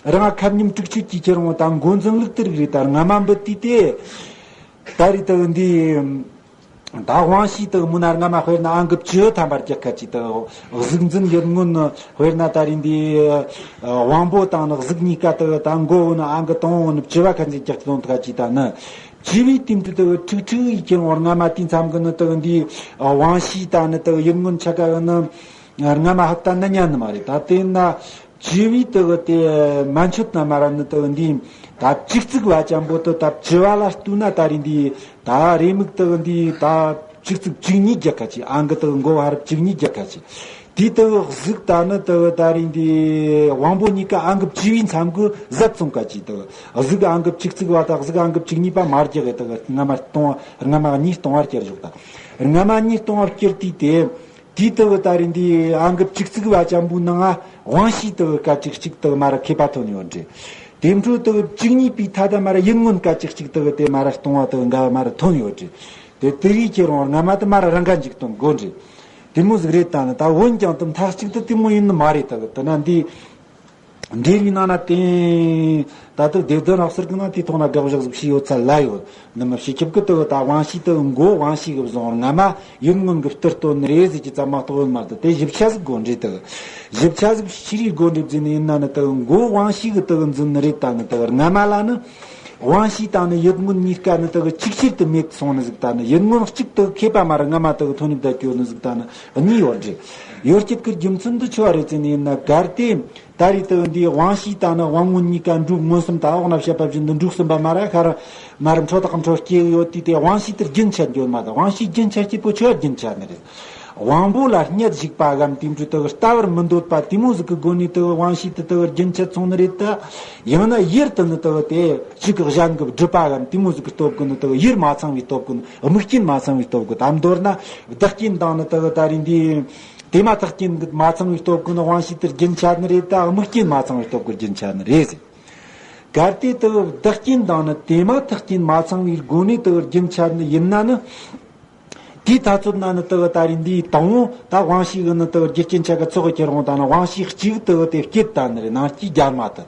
རང་ཁབ་ཉིམ་དྲུག་ཅུ་གྱི་ཁྱེར་འོང་དང་འགོ་འཛིན་ལུགས་དེ་རིགས་རེད། ད་སྔ་མ་འབུད་དུས་དེ། ད་རེས་དེ་འདི་ད་དབང་ཤེས་དེ་མུ་ན་སྔ་མ་དཔེར་ན་ཨང་གི་བཅུ་ཐམ་པར་རྒྱག་ཁ་ཅིག་དེ་གཟུགས་འཛིན་ཡུལ་མངོན་དཔེར་ན་ད་རེས་འདི་དབང་པོ་དང་ནི་གཟུགས་གཉིས་ཀ་དེ་ད་མགོ་བོ་ནི་ཨང་གི་དང་བོ་ནི་བཅུ་བ་ཁ་འཛིན་རྒྱག་གི་དོན་ཐག་ཅིག་ད་ནི་བཅུ་བའི་དེ་འདྲ་དེ་དྲུག་དྲུག་ཡི་ཁྱེར་འོང་སྔ་མ་དེ་མཚམས་གི་ནི་དེ་འདི་དབང་ཤེས་ད་ནི་དེ་ཡུལ་མངོན་ཆ་ག་གི་ནི། རྔ་མ་ཧུབ་ད་ནི་ཉན་ནི་མ་རེད། ད་དེ་ན་བཅུ་བའི་དེ་གི་དེ་མན་ཆད་ན་མ་ར་ནི་དེ་གི་འདི་ད་བཅུ་གཅིག་བ་ཅན་པོ་དེ་ད་བཅུ་བ་ལ་ལྟོས་ན་ད་རེད་འདི་ད་རེའུ་མིག་དེ་གི་འདི་ད་བཅུ་གཅིག་བཅུ་གཉིས་རྒྱག་ཁ་ཅིག་ཨང་གི་དེ་གི་མགོ་བ་ར་བཅུ་གཉིས་རྒྱག་ཁ་ཅིག་དེའི་དེ་གི་གཟུགས་ད་ནི་དེ་གི་ད་རེད་འདི་དབང་པོ་གཉིས་ཀ་ཨང་གི་བཅུ་བའི་མཚམས་གི་ཟད་སོང་ཁ་ཅིག་དེ་གི་གཟུགས་ཨང་གི་བཅུ་གཅིག་བ་དང་གཟུགས་ཨང་གི་བཅུ་གཉིས་པ་མ་རྒྱག་གི་དེ་གི་རྔ་མ་སྟོང་བ་རྔ་མ་གཉིས་སྟོང་བ་བསྐྱུར་བཞག་ད་རྔ་མ་གཉིས་སྟོང་བ་བསྐྱུར་དུས་དེ། དེའི་དེ་གི་ད་རེད་འདི་ཨང་གི་བཅུ་གཅིག་བ་ཅན་པོའི་ནང་ང་དབང་ཤེས་དེ་གི་སྐད་ཅིག་གཅིག་དེ་གི་མ་ར་ཁེ་པ་ཐོན་ཡོད་འདྲ། དེ་འཕྲོ་དེ་གི་བཅུ་གཉིས་པའི་ཐ་ད་མ་ར་ཡིད་མངོན་སྐད་ཅིག་གཅིག་དེ་གི་དེ་མ་ར་སྟོང་བ་དེ་གི་འགའ་བ་མ་ར་ཐོན་ཡོད་འདྲ། དེ་དེ་རིགས་ཁྱེད་རང་རྔ་མ་དེ་མ་ར་རང་ག་འཇིག་སྟོན་དགོས་འདྲ། དེ་མོ་ཟིག་རེད་ད་ནི་ད་འོན་ཀྱང་དེ་མཐའ་གཅིག་ཏུ་དེ་མོ་ཡིན་ནི་མ་རེད། དེ་གི་དེ་ན་འདི། འབྲེལ་བའི་ནང་ན་དེ་ད་ལྟ་སྡེ་བདུན་རབ་གསལ་གི་ནང་དེའི་ཐོག་ན་དགག་བཞག་ཟིག་བྱས་ཡོད་ཚད་ལ་ཡོད། ནི་མི་བྱེད་ཁྱབ་ཀི་དེ་གི་ད་དབང་ཤེས་དེ་གི་མགོ་དབང་ཤེས་གི་བཟུང་རྔ་མ་ཡིད་མངོན་གི་སྟེང་དོན་རེད་ཟེར་གྱི་ཙམ་མ་གཏོགས་ཡོད་མ་རེད། དེ་ཞིབ་ཆ་ཟིག་དགོས་འདྲ་དེ་གི་ཞིབ་ཆ་ཟིག་ཕྱི་རིག་དགོས་འདྲ་བརྫིས་ནི་ཡིན་ན་ནི་དེ་གི་མགོ་དབང་ཤེས་གི་དེ་གི་འཛིན་ནི་རེད། ད་ནི་དེ་གི་རྔ་མ་ལ་ནི་དབང་ཤེས་དང་ནི་ཡིད་མངོན་གཉིས་ཀ་ནི་དེ་གི་ཅིག་ཅར་དུ་མེད་སོང་ནི་ཟིག་ད་ནི་ཡིད་མངོན་གཅིག་དེ་གི་ཁེ་པ་མ་ར་རྔ་མ་དེ་གི་ཐོན་ནི་བསྡད་ཀྱི་ཡོད་ནི་ཟིག་ད་ནི་གཉིས་ཡོད་འདྲ། ཡོད་སྐྱིད་ཀི་རྒྱུ་མཚན་འདི་ཆོ་བ་རེད་ཟེར་ནི་ཡིན་ན་གལ་ཏེ། ད་རེས་དེ་འདིའི་དབང་ཤེས་དང་ནི་དབང་མངོན་གཉིས་ཀ་འབྲུག་མངོན་སུམ་དང་འོག་ན་བཤད་པ་བཞིན་དུ་འབྲུག་གསུམ་པ་མ་ར་ཁ་ར་མ་ར་འཕྲོ་དག་འཕྲོ་སྐྱེ་ཡོད་དུས་དེ་དབང་ཤེས་དེར་རྒྱུན་ཆད་འགྱོ་མ་དང་། དབང་ཤེས་རྒྱུན་ཆད་སྐྱེ་པོ་ཆོས་རྒྱུན་ཆད་ནི་རེད། དབང་པོ་ལ་སྙད་ཞུགས་པ་གམ་དེ་འདྲ་དེ་ལྟ་བར་མི་འདོད་པ་དེ་མོ་ཟིག་གི་སྒོ་ནས་དེ་དབང་ཤེས་དེ་དེ་རྒྱུན་ཆད་སོང་ནི་རེད་ད། ཡང་ན་ཡུལ་དེ་ནི་དེ་དེ་གཅིག་གི་གཞན་གྱི་སྒྲིབ་པ་གམ་དེ་མོ་ཟིག་གི་སྟོབས་ཀྱིས་ནི་དེ་ཡུལ་མ་ཚང་བའི་སྟོབས་ཀྱིས་ནི་དམིགས་རྐྱེན་མ་ཚང་བའི་སྟོབས་ཀྱིས་དམ་མདོར་ན་བདག་རྐྱེན་དང་ནི་དེ་ད་རེས་འདི། དེ་མ་ཐག་རྐྱེན་གྱིས་མ་ཚང་བའི་སྟོབས་ཀྱིས་ནི་དབང་ཤེས་དེར་རྒྱུན་ཆད་ནི་རེད་ད། དམིགས་རྐྱེན་མ་ཚང་བའི་སྟོབས་ཀྱིས་རྒྱུན་ཆད་ནི་རེད་ཟེར། གལ་ཏེ་དེ་བདག་རྐྱེན་དང་ནི་དེ་མ་ཐག་རྐྱེན་མ་ཚང་བའི་སྒོ་ནས་དེ་རྒྱུན་ཆད་ནི་ཡིན་ན་ནི། དེའི་ཐ་ཚོད་ན་ནི་དེ་ད་རེས་འདིའི་དང་པོ་ད་དབང་ཤེས་ཀྱིས་ནི་དེ་རྒྱུ་རྐྱེན་ཆད་ཀྱི་ཚོགས་ཀྱི་རང་དང་ནི་དབང་ཤེས་གཅིག་དེ་དེ་སྐྱེད་ད་ནི་རེད། ནང་སྐྱེས་རྒྱལ་མ་དེ།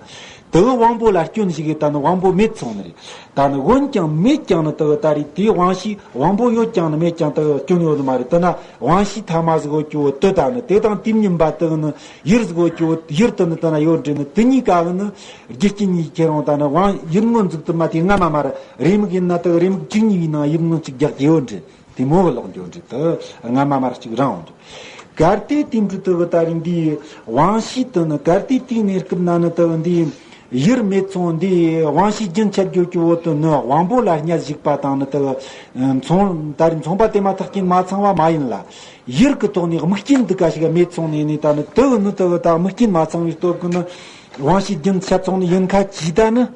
དེ་དབང་པོ་ལ་སྐྱོན་ཞིག་གིས་ད་ནི་དབང་པོ་མེད་སོང་ནི་རེད། ད་ནི་འོན་ཀྱང་མེད་ཀྱང་ནི་དེ་ད་རེས་དེའི་དབང་ཤེས་དབང་པོ་ཡོད་ཀྱང་ནི་མེད་ཀྱང་དེ་སྐྱོན་ཡོད་ནི་མ་རེད། དེ་ན་དབང་ཤེས་ཐ་མ་ཟིག་ཡོད་ཀྱི་བོ་དེ་ད་ནི་དེ་དང་དེ་མཉམ་པ་དེ་ནི་ཡུལ་ཟིག་ཡོད་ཀྱི་བོ་ཡུལ་དེ་ནི་དེ་ན་ཡོད་འདྲ་ནི་དེ་གཉིས་ཀ་གི་ནི་རྒྱུ་རྐྱེན་གཉིས་ཁྱེད་རང་ད་ནི་དབང་ཡིད་མངོན་ཟིག་དེ་མ་དེ་སྔ་མ་མ་ར་རེའུ་མིག་ཡིན་ན་དེ་རེའུ་མིག་བཅུ་གཉིས་པའི་ནང་ཡིད་མངོན་གཅིག་རྒྱག་གི་ཡོད་འདྲ། དེ་མོ་གི་ལོག་འགྱོ་འདྲ་དེ་སྔ་མ་མ་ར་གཅིག་རང་འོང་འདྲ། གལ་ཏེ་དེ་འདྲ་དེ་གི་ད་རེས་འདིའི་དབང་ཤེས་དེ་ནི་གལ་ཏེ་དེའི་གནས་སྐབས་ན་ནི་དེ་གི་འདིའི་ཡུལ་མེད་སོང་འདིའི་དབང་ཤེས་རྒྱུན་ཆད་འགྱོ་རྒྱུ་བོ་དེ་ནི་དབང་པོ་ལ་སྙད་ཞུགས་པ་དང་ནི་དེ་གི་མཚུངས་ད་རེས་མཚུངས་པ་དེ་མ་ཐག་རྐྱེན་མ་ཚང་བ་མ་ཡིན་ལ། ཡུལ་གི་ཐོག་ནས་དམིགས་རྐྱེན་འདི་ག་ཞིག་མེད་སོང་ནས་ནི་ད་ནི་དེ་གི་ནི་དེ་གི་ད་དམིགས་རྐྱེན་མ་ཚང་བའི་སྟོབས་ཀྱིས་ནི་དབང་ཤེས་རྒྱུན་ཆད་སོང་ནི་ཡིན་ཁ་ཅིག་ད་ནི།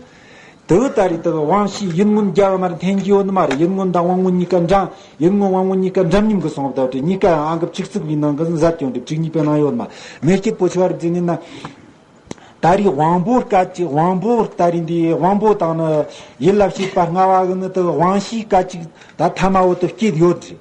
དེ་ད་རེས་དེ་དབང་ཤེས་ཡིད་མངོན་རྒྱལ་བ་མར་འཐེན་གྱི་ཡོད་ནི་མ་རེད། ཡིད་མངོན་དང་དབང་མངོན་གཉིས་ཀ་འདྲ། ཡིད་མངོན་དབང་མངོན་གཉིས་ཀ་འདྲ་མཉམ་གྱི་སོང་བ་ད་དེ་གཉིས་ཀ་ཡང་ཨང་ཀི་བཅུ་གཅིག་པའི་ནང་གི་ཟད་ཀྱང་འདི་བཅུ་གཉིས་པའི་ནང་ཡོད་མ། མེ་སྐྱེད་པོ་ཆེ་བར་འཛིན་ནི་ན། ད་རེས་དབང་པོ་སྐད་ཅིག་དབང་པོ་ད་རེས་འདི་དབང་པོ་དང་ནི་ཡིད་ལ་བྱེད་པ་ལྔ་བ་གི་ནི་དེ་དབང་ཤེས་སྐད་ཅིག་ད་ཐ་མ་བོ་དེ་སྐྱེས་ཡོད་རེད།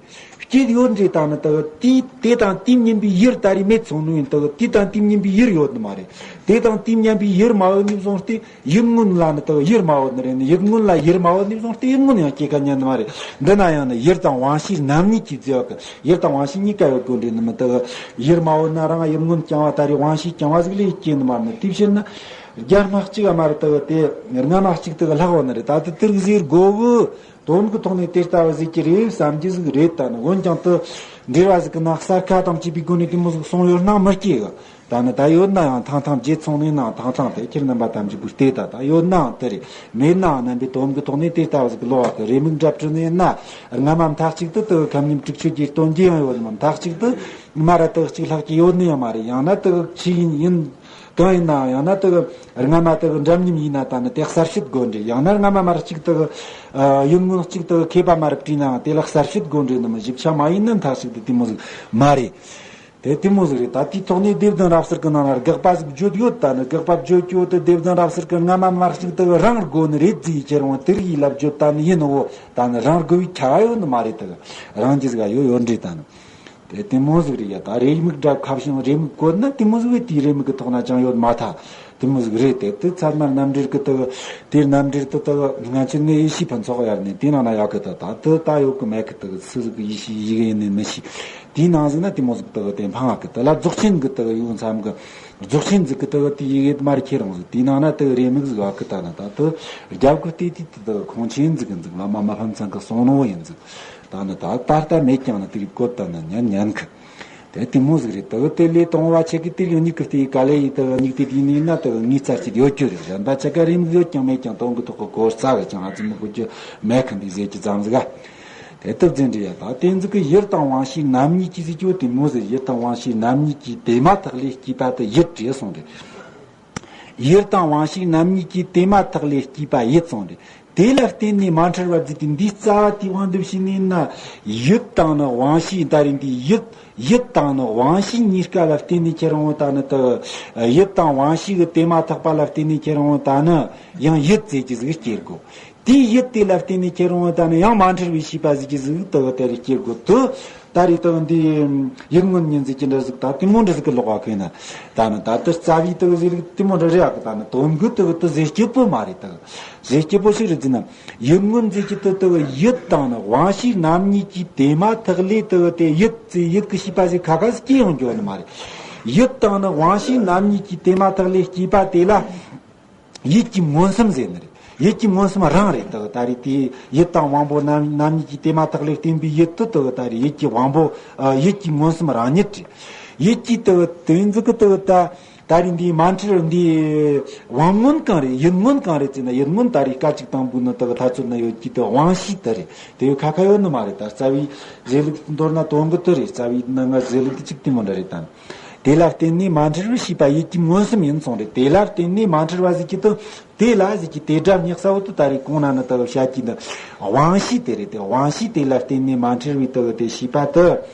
སྐྱེས་ཡོད་འདྲ་ད་ནི་དེ་དེ་དེ་དང་དེ་མཉམ་པའི་ཡུལ་ད་རེས་མེད་སོང་ནི་ཡིན། དེ་དེ་དང་དེ་མཉམ་པའི་ཡུལ་ཡོད་ནི་མ་རེད། དེ་དང་དེ་མཉམ་པའི་ཡུལ་མ་ཡོད་ནི་བཟུང་སྟེ། ཡིད་མངོན་ལ་ནི་དེ་ཡུལ་མ་ཡོད་ནི་རེད་ནི། ཡིད་མངོན་ལ་ཡུལ་མ་ཡོད་ནི་བཟུང་སྟེ་ཡིད་མངོན་ཡང་སྐྱེ་ཁ་ཉན་ནི་མ་རེད། འདི་ན་ཡང་ནི་ཡུལ་དང་དབང་ཤེས་རྣམ་གཉིས་ཀྱི་རྫས་པ་གི་ཡུལ་དང་དབང་ཤེས་གཉིས་ཀ་ཡོད་དགོས་འདྲ་ནི་མི་དེ་ཡུལ་མ་ཡོད་ན་རང་ཡིད་མངོན་རྐྱང་བ་ད་རེས་དབང་ཤེས་རྐྱང་བ་ཟིག་ལས་སྐྱེ་ནི་མ་ནི། དེ་ཕྱིར་ན་རྒྱལ་མ་གཅིག་མ་རེད། དེ་དེ་རྔ་མ་གཅིག་དེ་ལྷག་ཡོད་ནི་རེད། ད་དེ་དེ་རིགས་ཟེར་དགོས་གི། དོན་གྱི་ཐོག་ནས་དེ་ལྟ་བུ་ཟིག་གི་རེད་བསམ་རྒྱུ་ཟིག་རེད། ད་ནི་འོན་ཀྱང་དེ་འགྲེལ་བ་ཟིག་གི་ནང་གསལ་ཁ་དང་བཅས་པའི་སྒོ་ནས་དེ་མོ་ཟིག་གསུངས་ཡོད་སྣང་མི་སྐྱེ་གི། ད་ནི་ད་ཡོད་ན་ཡང་ཐང་ཐང་བརྗེད་སོང་ནས་ན་ཐང་ཐང་དེ་ཁྱེད་རྣམ་པ་ཐམས་ཅད་པོས་བལྟས་ད། ད་ཡོད་ནའང་དེ་རེད། མེད་ནའང་རྣམ་པའི་དོན་གྱི་ཐོག་ནས་དེ་ལྟ་བུ་ཟིག་གི་ལོག་པ་གི་རེ་མིག་འདྲ་བྲིས་ནས་ན། སྔ་མ་མཐའ་གཅིག་ཏུ་དེ་ཁམས་ཉིན་དྲུག་ཅུ་གྱིས་སྟོན་རྒྱུ་ཡང་ཡོད་ནི་མ། མཐའ་གཅིག་ཏུ་མ་ར་དེ་གཅིག་ལྷག་གི་ཡོད་ནི་ཡང་མ་རེད། ཡང་ན་དེ་ཆི་ཡིན་ཡིན། གང་ཡིན་ནའང་ཡང་ན་དེ་གི་སྔ་མ་དེ་གི་འདྲ་མཉམ་ཡིན་ན་ད་ནི་དེ་གསལ་བཤད་དགོས་འདྲ། ཡང་ན་སྔ་མ་མར་གཅིག་དེ་གི་ཡིད་མངོན་གཅིག་དེ་གི་མཁས་པ་མར་བྲིས་ནའང་དེ་ལ་གསལ་བཤད་དགོས་འདྲ་ནི་མི། ཞིབ་ཆ་མ་ཡིན་ན་མཐའ་གཅིག་ཏུ་དེ་མོ་ཟིག་མ་རེད། དེ་དེ་མོ་ཟིག་རེད། ད་དེའི་ཐོག་ནས་སྡེ་བདུན་རབ་གསལ་གི་ནང་ན་དགག་པ་ཟིག་བརྗོད་ཡོད། ད་ནི་དགག་པ་བརྗོད་རྒྱུ་དེ་སྡེ་བདུན་རབ་གསལ་གི་སྔ་མ་མར་གཅིག་དེ་གི་རང་དགོས་ནི་རེད་ཟེར་ཁྱེད་རང་དེ་རིགས་ཡིད་ལ་བརྗོད་ད་ནི་ཡིན་ནོ། ད་ནི་རང་དགོས་པའི་ཁྱབ་ཡོད་ནི་མ་རེད། དེ་གི་རང་རྒྱུ་ཟིག་ཡོད་ཡོད་འདྲ། ད་ནི། དེ་དེ་མོ་ཟིག་རེད་ཡ། ད་རེའུ་མིག་འདྲ་ཁ་བྱང་རེའུ་མིག་བཀོད་ན་དེ་མོ་ཟིག་བས་དེའི་རེའུ་མིག་གི་ཐོག་ན་ཅང་ཡོད་མ་ཐལ། དེ་མོ་ཟིག་རེད། དེ་དེ་ཚད་མ་རྣམ་འགྲེལ་གི་དེ་དེའི་རྣམ་འགྲེལ་དེ་དེ་ང་ཚོས་ནི་ཡེ་ཤེས་ཕུན་ཚོགས་ཡར་ནས་དེ་ནང་ན་ཡག་གི། དེ་ད་དེ་ད་ཡོད་གི་མེད་གི། དེ་སུ་ཟིག་གི་ཡེ་ཤེས་ཡི་གེ་ཡིན་ནི་མི་ཤེས། དེའི་ནང་ཟིག་ན་དེ་མོ་ཟིག་དེ་དེ་འཕང་ཡག་གི། དེ་ལ་རྫོགས་ཆེན་གི་དེ་ཡོད་མཚམས་གི་རྫོགས་ཆེན་ཟིག་གི་དེ་དེའི་ཡི་གེ་མར་ཁྱེད་རང་ཟིག་དེའི་ནང་ན་དེ་རེའུ་མིག་ཟིག་ཡག་གི། ད་ན་ད་དེ་རྒྱབ་གི་སྟེ་དེ་དེ་ཁོང་ཆེན་ཟིག་གི་ཟིག་བླ་མ་མ་ཕམ་ཚང་གི་གསུང་ནོ་ཡིན་ཟིག་ད་ནི་ད་ད་ལྟ་མེད་ཀྱང་ནི་དེ་རིགས་བཀོད་ད་ནི་ཉན་ཉན་གི། དེ་དེ་མོ་ཟིག་རེད། དེ་དེ་ལས་དང་བ་ཆེ་གི་དེ་ཡང་མྱིག་གི་ལྟེ་ག་ལེ་ཡི་དེ་མྱིག་དེ་དེ་ནས་ན་དེ་ངའི་རྩ་ཆེ་ཡོད་རྒྱུ་རེད། གཞན་པ་ཆ་ག་རེ་མི་ཡོད་ཀྱང་མེད་ཀྱང་དོན་གི་ཐོག་གི་གོ་རྩ་གི་ཅང་ཨ་ཙི་མི་གོ་རྒྱུ་མེད་གི་འདི་ཟེར་གྱི་ཙམ་ཟིག་ག་དེ་དེ་ཟིག་འདྲི་ཡ། ད་དེ་ཟིག་གི་ཡུལ་དང་དབང་ཤེས་རྣམ་གཉིས་ཀྱི་ཟིག་ཅོ་དེ་མོ་ཟིག་ཡུལ་དང་དབང་ཤེས་རྣམ་གཉིས་ཀྱི་དེ་མ་ཐག་ལས་སྐྱེས་པ་དེ་ཡུལ་རེད་གསུངས་རེད། ཡུལ་དང་དབང་ཤེས་རྣམ་གཉིས་ཀྱི་དེ་མ་ཐག་ལས་སྐྱེས་པ་ཡུལ་གསུངས་རེད། དེ་ལ་བརྟེན་ནས་མ་འཁྲུལ་བར་བརྫུས་ཏེ་འདིའི་རྩ་བ་དེའི་དབང་དུ་བྱས་ནས་ན། ཡུལ་དང་ནི་དབང་ཤེས་ད་རེད། འདི་ཡུལ་ཡུལ་དང་ནི་དབང་ཤེས་གཉིས་ཀ་ལ་བརྟེན་ནས་ཁྱེད་རང་ད་ནི་དུ། ཡུལ་དང་དབང་ཤེས་ཀྱི་དེ་མ་ཐག་པ་ལ་བརྟེན་ནས་ཁྱེད་རང་ད་ནི་ཡང་ཡུལ་ཟེར་གྱི་ཟིག་སྐྱེ་དགོས། དེའི་ཡུལ་དེ་ལ་བརྟེན་ནས་ཁྱེད་རང་ད་ནི་ཡང་མ་འཁྲུལ་བའི་ཤེས་པ་ཟིག་གི་ཟིག་དུ་དེ་རུ་སྐྱེ་དགོས་དུ། ད་རེས་དུ་འདི་ཡུལ་ངོ་ཉིད་ཟིག་གི་འདྲ་ཟིག་ད་དེ་མོ་འདྲ་ཟིག་གི་ལོག་པ་ཁོས་ན། ད་ནི་ད་ལྟ་རྩ་བའི་དུ་ཟེར་དེ་མོ་འདྲ་རེད་ཨ་གི། ད་ནི་དོན་གི་དུ་དུ་ཟེར་སྐྱིད་པོ་མ་རེད། དུ་ཟེར་སྐྱིད་པོ་ཞིག་རེད་ཟེར་ན། ཡུལ་ངོ་ཟེར་གྱི་དུ་དུ་ཡུལ་དང་ནི་དབང་ཤེས་རྣམ་གཉིས་ཀྱི་དེ་མ་ཐག་ལས་དུ་དེ་ཡུལ་ཟེར་ཡུལ་གི་ཤེས་པ་ཟིག་ཁ་ཁ་ཟིག་སྐྱེ་ཡོང་རྒྱུ་ནི་མ་རེད། ཡུལ་དང་ནི་དབང་ཤེས་རྣམ་གཉིས་ཀྱི་དེ་མ་ཐག་ལས་སྐྱེས་པ་དེ་ལ། ཡུལ་གྱི་མངོན་སུམ་ཟེར་ནི་རེད། ཡུལ་གྱི་མངོན་སུམ་རང་རེད། དག་ད་རེད་དེ་ཡུལ་དང་དབང་པོ་རྣམ་རྣམ་གཉིས་ཀྱི་དེ་མ་ཐག་ལས་བརྟེན་པའི་ཡུལ་དུ་དག་ད་རེད་ཡུལ་གྱི་དབང་པོ། ཨ། ཡུལ་གྱི་མངོན་སུམ་རང་ཉིད་རེད། ཡུལ་གྱི་དག་དེ་འཛི་གི་དག་ད་ད་རེད་འདིའི་མ་འཁྲུལ་འདིའི་དབང་མངོན་གང་རེད། ཡུལ་མངོན་གང་རེད་ཟེར་ན། ཡུལ་མངོན་ད་རེད་སྐད་ཅིག་དང་པོའི་ནི་དག་ཐ་ཚོད་ན་ཡོད་ཀྱི་དག་དབང་ཤེས་དེ་རེད། དེ་ཡོད་ཁ་ཁ་ཡོད་ནི་མ་རེད། ད་རྩ་བའི་བཞེད་ལུགས་མདོར་ན་དོན་གི་དེ་རེད། རྩ་བའི་ནང་ང་བཞེད་ལུགས་གཅིག་དེ་མོ་འདྲ་རེད་ད། དེ་ལ་བརྟེན་ནས་མ་འཁྲུལ་བའི་ཤེས་པ་ཡུལ་གྱི་མངོན་སུམ་ཡིན་གསུངས་རེད། དེ་ལ་བརྟེན་ནས་མ་འཁྲུལ་བ་ཟེར་གྱི་དུ། དེ་ལ་ཟེར་གྱི་དེ་སྒྲ་སྙེག་ས་བོ་དུ་ད་རེས་གོང་ན་ནི་དག་བཤད་ཀྱི་འདི། དབང་ཤེས་དེ་རེད་དེ། དབང་ཤེས་དེ་ལ་བརྟེན་ནས་མ་འཁྲུལ་བའི་དུ་དེ་ཤེས་པ་དུ།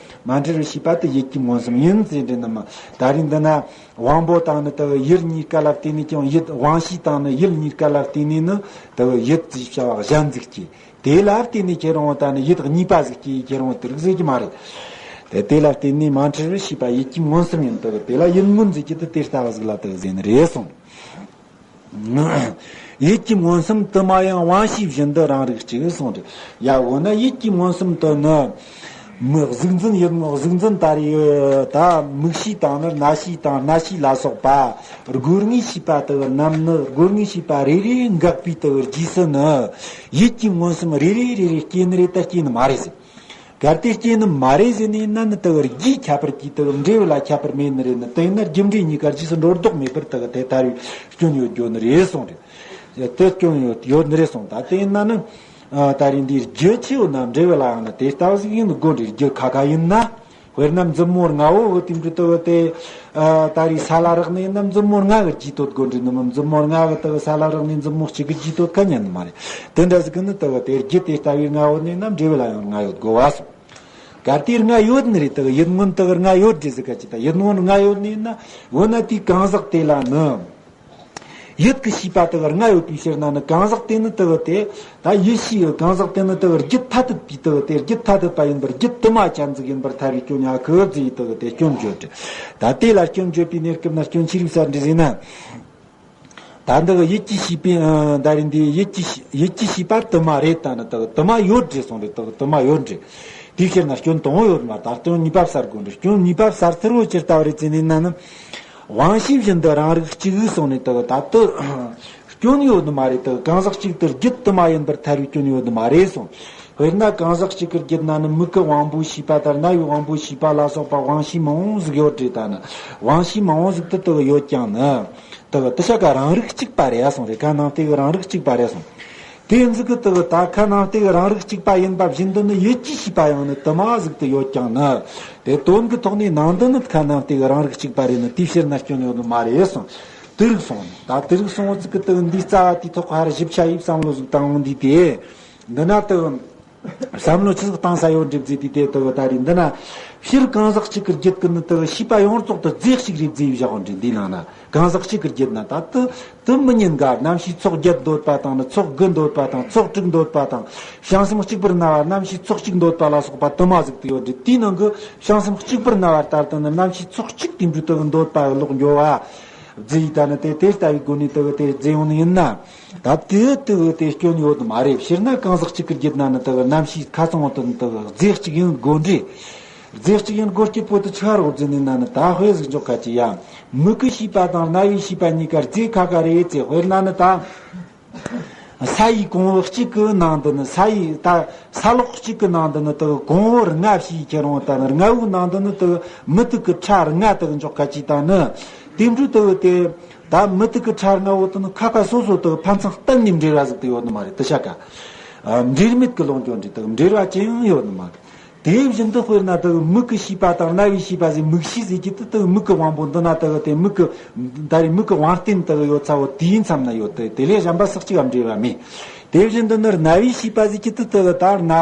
མ་འཁྲུལ་བའི་ཤེས་པ་དུ་ཡུལ་གྱི་མངོན་སུམ་ཡིན་ཟེར་འདྲི་ནི་མ། ད་རེས་འདི་ན་དབང་པོ་དང་ནི་དུ་ཡུལ་གཉིས་ཀ་ལ་བརྟེན་ནས་ཀྱང་ཡུལ་དབང་ཤེས་དང་ནི་ཡུལ་གཉིས་ཀ་ལ་བརྟེན་ནས་ནི་དུ་ཡུལ་ཅེས་བྱ་བ་གཞན་ཟིག་སྐྱེ། དེ་ལ་བརྟེན་ནས་ཁྱེད་རང་ད་ནི་ཡུལ་གཉིས་པ་ཟིག་སྐྱེ་ཡི་ཁྱེད་རང་དེ་རིགས་ཟེར་གྱི་མ་རེད། དེ་དེ་ལ་བརྟེན་ནས་མ་འཁྲུལ་བའི་ཤེས་པ་ཡུལ་གྱི་མངོན་སུམ་ཡིན་དུ། དེ་ལ་ཡུལ་མངོན་ཟེར་གྱི་དུ་དེ་ལྟ་བ་ཟིག་ལ་དུ་ཟེར་ནི་རེད་གསུངས། ཡུལ་གྱི་མངོན་སུམ་དུ་མ་ཡང་དབང་ཤེས་བཞིན་དུ་རང་རིག་གཅིག་གསུངས་ཏེ། ཡ་འོ་ན་ཡུལ་གྱི་མངོན་སུམ་དུ་ནི། མི་གཟུགས་འཛིན་ཡུལ་གཟུགས་འཛིན་ད་རེད་ད། མིག་ཤེས་དང་ནི་རྣ་ཤེས་དང་སྣ་ཤེས་ལ་སོགས་པ། སྒོ་ལྔའི་ཤེས་པ་དུ་རྣམས་ནི་སྒོ་ལྔའི་ཤེས་པ་རེ་རེ་འགག་པའི་དུ་རྗེས་སུ་ནི། ཡུལ་གྱི་མངོན་སུམ་རེ་རེ་རེ་རེ་སྐྱེ་ནི་རེད་ད་སྐྱེ་ནི་མ་རེད་ཟེར། གལ་ཏེ་སྐྱེ་ནི་མ་རེད་ཟེར་ནས་ན་ནི་དུ་རྒྱུའི་ཁྱད་པར་གྱིས་དུ་འབྲས་བུ་ལ་ཁྱད་པར་མེད་ནི་རེད་ནི། དེས་ན་རྒྱུ་འབྲས་གཉིས་ཀ་རྗེས་སུ་འགྲོ་ལྡོག་མེད་པར་དུ་དེ་ལྟར་བའི་སྐྱོན་ཡོད་རྒྱུ་ནི་རེད་གསུངས་རེད། དེ་སྐྱོན་ཡོད་ཡོད་ནི་རེད་གསུངས། ད་དེས་ན་ནི། ཨ། ད་རེས་འདིའི་རྒྱུ་ཆེ་བོ་ན་འབྲས་བུ་ལའང་ནི་དེ་ལྟ་བུ་ཞིག་ཡིན་དགོས་འདྲ། རྒྱུ་ཁ་ཁ་ཡིན་ན། དཔེར་ན་མཛུབ་མོ་ལྔ་བོ་བོ་དེ་འདྲ་དུ་བོ་དེ། ཨ། ད་རེས་ས་ལ་རག་ནས་ན་མཛུབ་མོ་ལྔ་གི་རྗེས་དོད་དགོས་འདྲ་ནི་མ། མཛུབ་མོ་ལྔ་གི་དུ་ས་ལ་རག་ནས་མཛུབ་མོ་གཅིག་གི་རྗེས་དོད་ཁ་ཉན་ནི་མ་རེད། དེ་འདྲ་ཟིག་གི་ནི་དུ་བོ་དེ་རྒྱུ་དེ་ལྟ་བུའི་ལྔ་བོ་ནས་ན་འབྲས་བུ་ལ་ཡང་ལྔ་ཡོད་དགོས་བ་སོང་། གལ་ཏེ་ལྔ་ཡོད་ནི་རེད། དུ་ཡུལ་མངོན་དུ་ལྔ་ཡོད་འདྲ་ཟིག་ག་ཅི་ད་ཡུལ་མངོན་ལྔ་ཡོད་ནས་ན། འོ་ན་དེའི་གང་ཟག་དེ་ལ་ནི། ཡུལ་གྱི་ཤེས་པ་དག་ལྔ་ཡོད་པའི་ཕྱིར་ན་ནི་གང་ཟག་དེ་ནི་དག་དེ། ད་ཡུལ་ཤེས་ཡོད་གང་ཟག་དེ་ནི་དག་རྒྱུད་ཐ་དད་པའི་དག་དེ་རྒྱུད་ཐ་དད་པ་ཡིན་པར་རྒྱུད་དུ་མ་ཅན་ཟིག་ཡིན་པར་ཐལ་བའི་སྐྱོན་ཡང་ཁོ་ཟིག་ཡི་དག་དེ་སྐྱོན་བརྗོད་དེ། ད་དེ་ལ་སྐྱོན་བརྗོད་པའི་གནས་སྐབས་ན་སྐྱོན་ཆི་རིགས་སར་འདྲི་ཟེར་ན། ད་འདི་ཡུལ་གྱི་ཤེས་པའི་ཨ་ད་རེས་འདི་ཡུལ་གྱི་ཡུལ་གྱི་ཤེས་པ་དུ་མ་རེད། ད་ནི་དག་དུ་མ་ཡོད་འདྲི་སོང་རེད། དག་དུ་མ་ཡོད་འདྲི། དེའི་ཕྱིར་ན་སྐྱོན་དང་པོ་ཡོད་མ། ད་སྐྱོན་གཉིས་པ་སར་དགོས་འདྲི། སྐྱོན་གཉིས་པ་སར་ཐུར་བོ་ཅི་ལྟ་བུ་རེད་ཟེར་ནས་ན་ནི། དབང་ཤེས་བཞིན་དུ་རང་རིག་གཅིག་གསུངས་ནས་དག་ད་དུ་སྐྱོན་ཡོད་ནི་མ་རེད། དག་གང་ཟག་གཅིག་ཏུ་རྒྱུད་དུ་མ་ཡིན་པར་ཐལ་བའི་སྐྱོན་ཡོད་ནི་མ་རེད་གསུངས། དཔེར་ན་གང་ཟག་གཅིག་གི་རྒྱུད་ན་ནི་མིག་གི་དབང་པོའི་ཤེས་པ་དང་རྣ་བའི་དབང་པོའི་ཤེས་པ་ལ་སོགས་པ་དབང་ཤེས་མང་བོ་ཟིག་ཡོད་རེད། ད་ནི་དབང་ཤེས་མང་བོ་ཟིག་ཏུ་དག་ཡོད་ཀྱང་ནི་དག་དུ་ཤ་ཀ་རང་རིག་གཅིག་པ་རེད་གསུངས་རེད། ཁ་ནང་དེ་གི་རང་རིག་གཅིག་པ་རེད་གསུངས། དེ་ཟིག་གི་དག་ད་ཁ་ནང་དེ་གི་རང་རིག་གཅིག་པ་ཡིན་པ་བཞིན་དུ་ནི་ཡུལ་གྱི་ཤེས་པ་ཡང་ནི་དུ་མ་ཟིག་ཏུ་ཡོད་ཀྱང་ནི། དེ་དོན་གྱི་ཐོག་ནས་ནང་དུ་ནི་ཁ་ནང་དེ་གི་རང་རིག་གཅིག་པ་རེད་ནི་དེའི་ཕྱིར་ན་སྐྱོན་ཡོད་ནི་མ་རེད་གསུངས། དེ་རིགས་སོང་ནི་ད་དེ་རིགས་སོང་བ་ཟིག་གི་དག་འདིའི་རྩ་བ་དེའི་ཐོག་ཧར་ཞིབ་ཆ་ཡིས་བསམ་བློ་ཟིག་བཏང་འོང་འདི་དེ། འདི་ན་དག་བསམ་བློ་ཆི་ཟིག་བཏང་ས་ཡོད་འདྲི་བརྫིས་དུས་དེ་དག་ད་རེས་འདི་ན་ཕྱིར་གང་ཟག་གཅིག་གི་རྒྱུད་ཀྱི་ནི་དག་ཤེས་པ་ཡོངས་རྫོགས་དུ་རྫས་གཅིག་རེད་བརྫིས་བཞག་འདྲི། འདི་ནང་ན་གང་ཟག་གཅིག་གི་རྒྱུད་ན་ད་དུ་དུ་མི་ཉན་ག་རྣམ་ཤེས་ཚོགས་བརྒྱད་འདོད་པ་དང་ནི་ཚོགས་དགུ་འདོད་པ་དང་ཚོགས་དྲུག་འདོད་པ་དང་བྱང་སེམས་གཅིག་པུར་སྨྲ་བ་རྣམ་ཤེས་ཚོགས་གཅིག་འདོད་པ་ལ་སོགས་པ་དུ་མ་ཟིག་ཏུ་ཡོད་འདྲི། དེའི་ནང་གི་བྱང་སེམས་གཅིག་པུར་སྨྲ་བ་ལྟར་དུ་ནི་རྣམ་ཤེས་ཚོགས་གཅིག་དེ་འདྲ་དུ་འདོད་པ་ལོག་འགྱོ་བ། རྫས་ཡིན་ད་ནི་དེ་དེ་ལྟ་བུའི་སྒོ་ནས་དུ་དེ་རྫས་ཡོང་ནི་ཡིན་ན། ད་དེ་དུ་དེ་སྐྱོན་ཡོད་མ་རེད། ཕྱིར་ན་གང་ཟག་གཅིག་གི་རྒྱུད་ན་ནི་དུ་རྣམ་ཤེས་ཁ་ཚང་བ་དུ་ནི་དུ་རྫས་གཅིག་ཡིན་དགོས་འདྲི། རྫས་གཅིག་ཡིན་དགོས་སྐྱིད་པོ་དུ་ཆ་རོགས་རྫས་ནི་ན་ནི་ད་དཔེ་ཟིག་འཇོག་ཁ་ཅི་ཡ། མིག་གི་ཤེས་པ་དང་རྣ་བའི་ཤེས་པ་གཉིས་ཀ་རྫས་ཁ་ཁ་རེད་ཅེ། དཔེར་ན་ནི་ད། ས་ཡི་གོང་བུ་གཅིག་གི་ནང་དུ་ནི་ས་ཡི་ད་ས་ལོག་གཅིག་གི་ནང་དུ་ནི་དེ་གོང་བུ་ལྔ་བྱས་ཁྱེར་འོང་ད་ནི་ལྔ་བོའི་ནང་དུ་ནི་དེ་མུ་ཏིག་གི་ཕྲ་ལྔ་དེ་འཇོག་ཁ་ཅིག་ད་ནི་དེ་འཕྲོ་དེ་དེ་ད་མུ་ཏིག་གི་ཕྲ་ལྔ་བོ་དེ་ནི་ཁ་ཁ་སོ་སོ་དེ་ཕན་ཚུན་གཏན་ནས་འབྲེལ་བ་ཟིག་དེ་ཡོད་ནི་མ་རེད། དེ་ཤ་ཀ་འབྲེལ་མེད་ཀྱི་ལོངས་སྤྱོད་འབྲེལ་དེ་འབྲེལ་བ་ཅི་ཡང་ཡོད་ནི་མ་རེད། དེ་བཞིན་དུ་དཔེར་ན་དེ་མིག་གི་ཤེས་པ་དང་རྣ་བའི་ཤེས་པ་ཟེར། མིག་ཤེས་ཟེར་གྱི་དེ་དེ་མིག་གི་དབང་པོ་འདི་ན་དེ་དེ་མིག་གི་ད་རེས་མིག་གི་དབང་རྟེན་དེ་ཡོད་ཚ་བོ་དེའི་མཚམས་ན་ཡོད་དེ། དེ་ལས་གཞན་པ་སོགས་གཅིག་ག་འབྲེལ་བ་མེད། དེ་བཞིན་དུ་ནི་རྣ་བའི་ཤེས་པ་ཟེར་གྱི་དེ་དེ་ད་རྣ་བ་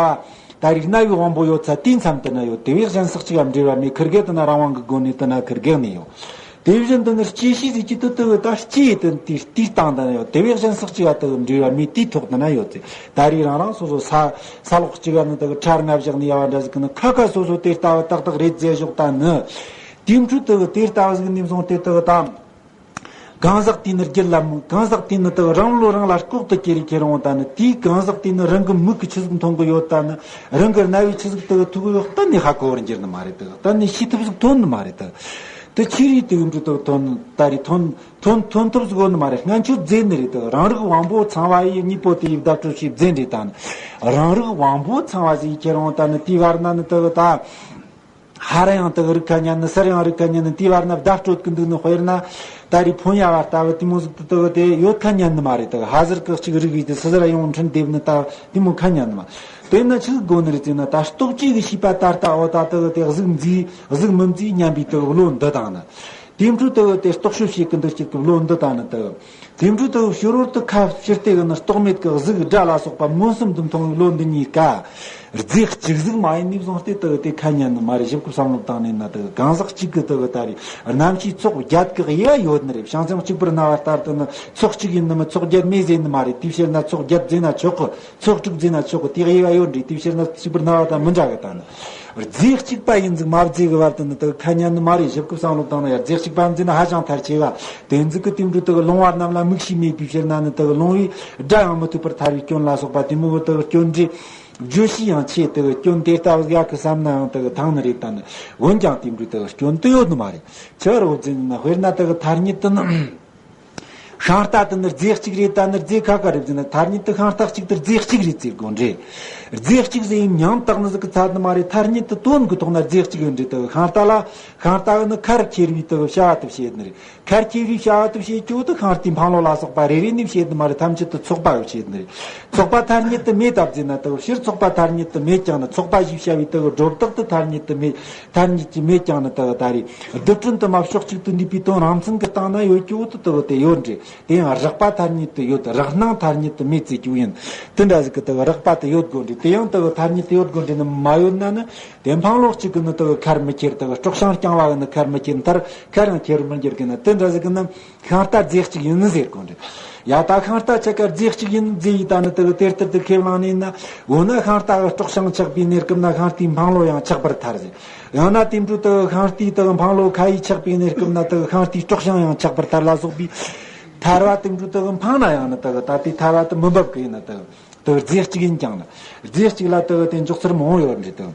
ད་རེས་རྣ་བའི་དབང་པོ་ཡོད་ཚ་དེའི་མཚམས་དེ་ན་ཡོད། དེ་བས་གཞན་སོགས་གཅིག་ག་འབྲེལ་བ་མེད། ཁིར་གེ་དེ་ན་རང་དབང་གི་སྒོ་ནས་དེ་ན་ཁིར་གེ་ནས་ཡོད། དེ་བཞིན་དུ་ནི་སྐྱེ་ཤེས་ཟེར་གྱི་དེ་དེ་ད་སྐྱེ་དེ་དེ་དེའི་སྟེང་དེ་ན་ཡོད། དེ་བས་གཞན་སོགས་གཅིག་ག་དེ་འབྲེལ་བ་མེད། དེའི་ཐོག་དེ་ན་ཡོད་ཚེ། ད་རེས་རང་རང་སོ་སོ་ས་ས་ལོག་གཅིག་ག་ནི་དེ་ཕྲ་ལྔ་བཞག་ནས་ཡ་བ་འདྲ་ཟིག་གི་ནི་ཁ་ཁ་སོ་སོ་དེ་ལྟ་བུ་ཏག་ཏག་རེད་ཟེར་ཞོག་ད་ནི། དེའི་འཕྲོ་དེ་དེ་ལྟ་བུ་ཟིག་ནས་བཟུང་སྟེ་དེ་ད་གང་ཟག་དེ་ནི་རྒྱུད་ལ་མི་གང་ཟག་དེ་ནི་དེ་རང་བློ་རང་ལ་ལྐོག་ཏུ་སྐྱེ་རེ་ཁྱེར་འོང་ད་ནི། དེའི་གང་ཟག་དེ་ནི་རང་གི་མིག་གིས་ཆི་ཟིག་མཐོང་གི་ཡོད་ད་ནི། རང་གི་རྣ་བས་ཆི་ཟིག་དེ་ཐོས་གི་ཡོད་གཏན་ནས་ཧ་གོ་བར་འགྱུར་ནི་མ་རེད། དེ་གཏན་ནས་ཤེས་ཐུབ་ཟིག་ཐོན་ནི་མ་རེད། དེ་དེ་ཆི་རེད། དེ་འདྲ་དེ་ཐོན་ད་རེས་ཐོན་ཐོན་ཐོན་ཐུབ་ཟིག་ཡོད་ནི་མ་རེད། སྔན་ཆད་རྫས་ནི་རེད། དེ་རང་རིག་དབང་པོ་ཚང་བ་ཡི་གཉིས་པོ་དེ་ཡི་བརྡ་སྤྲོད་བྱས་རྫས་འདྲེ་ད་ནི། རང་རིག་དབང་པོ་ཚང་བ་ཟིག་ཁྱེར་འོང་ད་ནི་དེའི་བར་ན་ནི་དེ་ད། ཧར་ཡང་དག་རིག་ཁ་ཉན་ནི། ཚུར་ཡང་རིག་ཁ་ཉན་ནི། དེའི་བར་ན་བརྡ་སྤྲོད་ཀྱི་འདུག་ནི། དཔེར་ན་ད་རེས་ཕོན་ཡ་བ་ལྟ་བུ་དེ་མོ་ཟིག་ཏུ་དག་དེ་ཡོད་ཁ་ཉན་ནི་མ་རེད། དག་ཧ་ཟེར་གི་གཅིག་རིག་བས་དེ་སུ་ཟེར་ཡོང་འཕྲིན་འདེབས་ནི་ལྟ་བུ་དེ་མོ་ཁ་ཉན་ནི་མ། དེ་ན་ཆི་ཟིག་དགོས་ནི་རེད་ཟེར་ན། ད་རྟོག་བཅས་ཀྱི་ཤེས་པ་ད་ལྟ་འོ་ད་དག་དེ་གཟུགས་མཛེས་གཟུགས་མི་མཛེས་སྙམ་པའི་དག་བློ་འདི་དང་ནི། དེ་འཕྲོ་དག་དེ་རྟོག་དཔྱོད་བྱེད་ཀྱི་འདུ་བྱེད་ཀྱི་བློ་འདི་དང་ནི་དག་དེ་འཕྲོ་དུ་ཕྱི་རོལ་དུ་ཁ་ཕྱིར་བལྟས་ཀྱི་ནི་རྟོག་མེད་ཀྱི་གཟུགས་སྒྲ་ལ་སོགས་པ་མངོན་སུམ་དུ་མཐོང་བའི་བློ་འདི་གཉིས་ཀ་རྫས་གཅིག་ཟིག་མ་ཡིན་ནས་བཟུང་སྟེ་དུ་དེ་ཁ་ཉན་ནི་མ་རེད། ཞིབ་ཀྱི་བསམ་བློ་བཏང་ནས་ན་དུ་གང་ཟག་གཅིག་གི་དུ་ད་རེས་རྣམ་ཤེས་ཚོགས་བརྒྱད་ཀྱི་དབྱེ་བ་ཡོད་ནི་རེད། བྱང་སེམས་གཅིག་པུར་སྨྲ་བ་ལྟར་དུ་ནི་ཚོགས་གཅིག་ཡིན་ནི་མིན་ཚོགས་བརྒྱད་མེད་ཟེར་ནི་མ་རེད། དེའི་ཕྱིར་ན་ཚོགས་བརྒྱད་ཟེར་ན་ཆོག་གི། ཚོགས་དྲུག་ཟེར་ན་ཆོག་གི། དེའི་དབྱེ་བ་ཡོད་རེད། དེའི་ཕྱིར་ན་གཅིག་པུར་སྨྲ་བ་དང་མི་འདྲ་གི་ད་ནི། རྫས་གཅིག་པ་ཡིན་ཟིག་མ་བརྫས་གི་བར་དུ་ནི་དག་ཁ་ཉན་ནི་མ་རེད། ཞིབ་ཀྱི་བསམ་བློ་བཏང་ན་ཡ། རྫས་གཅིག་པ་འཛིན་ན་ཧ་ཅང་ཐལ་ཆེ་བ། དེ་ཟིག་གི་དེ་འདྲ་དག་ལོང་བ་རྣམས་ལ་མིག་ཤེས་མེད་པའི་ཕྱིར་ན་ནི་དག་ལོང་བས་སྒྲ་ཡང་མི་ཐོས་པར་ཐལ་བའི་སྐྱོན་ལ་སོགས་པ་དེ་མོ་གི་དག་སྐྱོན་འདྲེ་བརྗོད་བྱའི་ཡང་ཆེ་དག་སྐྱོན་དེ་ལྟ་བུ་ཡག་གི་བསམ་ན་ཡང་དག་ཐང་ནི་རེད། ད་ནི་འོན་ཀྱང་དེ་འདྲ་དག་སྐྱོན་དུ་ཡོད་ནི་མ་རེད། ཆི་རོ་འཛིན་ན་དཔེར་ན་དག་ཐ་སྙད་དུ་ནི། ཤིང་རྟ་དེ་ནི་རྫས་གཅིག་རེད། ད་ནི་རྫས་ཁ་ཁ་རེད་ཟེར་ན། ཐ་སྙད་དུ་ཤིང་རྟ་གཅིག་དེ་རྫས་གཅིག་རེད་ཟེར་དགོས་འདྲེ། རྫས་གཅིག་ཟེར་ཡིན་མིང་བཏགས་ནི་ཟིག་གི་ཚད་ནི་མ་རེད། ཐ་སྙད་དུ་དོན་གྱི་ཐོག་ན་རྫས་གཅིག་ཡིན་འདྲེ། དེ་ཤིང་རྟ་ལ་ཤིང་རྟ་གི་ནི་ཁར་ཁྱེར་བའི་དེ་བྱ་བ་དེ་བྱེད་ནི་རེད། ཁར་ཁྱེར་བའི་བྱ་བ་དེ་བྱེད་རྒྱུ་དེ་ཤིང་རྟའི་འཕང་ལོ་ལ་སོགས་པ་རེ་རེ་ནས་བྱེད་ནི་མ་རེད། ཐམས་ཅད་དུ་ཚོགས་པ་གིས་བྱེད་ནི་རེད། ཚོགས་པ་ཐ་སྙད་དུ་མེད་ད་ཟེར་ན། དེ་ཕྱིར་ཚོགས་པ་ཐ་སྙད་དུ་མེད་ཀྱང་ནི། ཚོགས་པ་ཞེས་བྱ་བའི་དེ་སྒྲོ་བཏགས་དེ་ཐ་སྙད་དུ་མེད། ཐ་སྙད་ཀྱིས་མེད་ཀྱང་ནི་དེ་ད་རེད། རྡུལ་ཕྲན་དུ་མ་ཕྱོགས་གཅིག་ཏུ་འདུས་པའི་དོན་རང་མཚན་གྱི་སྟེང་ན་ཡོད་རྒྱུ་དེ་དེ་དེ་ཡོད་འདྲེ། དེ་ཡང་རེག་པ་ཐ་སྙད་དུ་ཡོད། རེག་སྣང་ཐ་སྙད་དུ་མེད་ཟེར་རྒྱུ་ཡིན། དེ་འདྲ་ཟིག་གི་དེ་རེག་པ་དེ་ཡོད་དགོས་འདྲེ། དེ་ཡང་དེ་ཐ་སྙད་དུ་ཡོད་དགོས་འདྲེ་ནི་མ་ཡོད་ན་ནི། དེ་འཕང་ལོ་གཅིག་གི་ནི་དེ་ཁར་མི་ཁྱེར། དེ་སྲོག་ཤིང་རྐྱང་བ་གི་ནི་ཁར་མི་ཁྱེར། མཐར་ཁར་ཡང་ཁྱེར་མི་འགྱུར་གི་ནི། དེ་འདྲ་ཟིག་གི་ནི་ཤིང་རྟ་རྫས་གཅིག་ཡིན་ནི་ཟེར་དགོས་འདྲེ། ཡ་ད་ཤིང་རྟ་ཆ་ཀ་རྫས་གཅིག་ཡིན་ཟེར་ཡི་ད་ནི་དེ་གི་དེར་དེར་དུ་ཁས་བླངས་ནས་ན། འོ་ན་ཤིང་རྟ་གི་སྲོག་ཤིང་ཆགས་པའི་གནས་སྐབས་ན་ཤིང་རྟའི་འཕང་ལོ་ཡང་ཆགས་པར་ཐལ་ཟེར། ཡང་ན་དེ་འཕྲོ་དེ་གི་ཤིང་རྟའི་དེ་གི་འཕང་ལོ་ཁ་ཡིས་ཆགས་པའི་གནས་སྐབས་ན་དེ་གི་ཤིང་རྟའི་སྲོག་ཤིང་ཡང་ཆགས་པར་ཐལ་ལ་སོགས་པའི་ཐལ་བ་དེ་འཕྲོ་དེ་གི་འཕངས་ན་ཡང་ནི་དེ་གི་ད་ལྟའི་ཐལ་བ་དེ་མི་འབབ་གི་ཡིན་ན། དེ་གི་དེ་གི་རྫས་གཅིག་ཡིན་ཀྱང་ན་རྫས་གཅིག་ལ་དེ་གི་དེ་འཇོག་ཚུལ་མང་བོ་ཡོད་འདྲེ། དེ་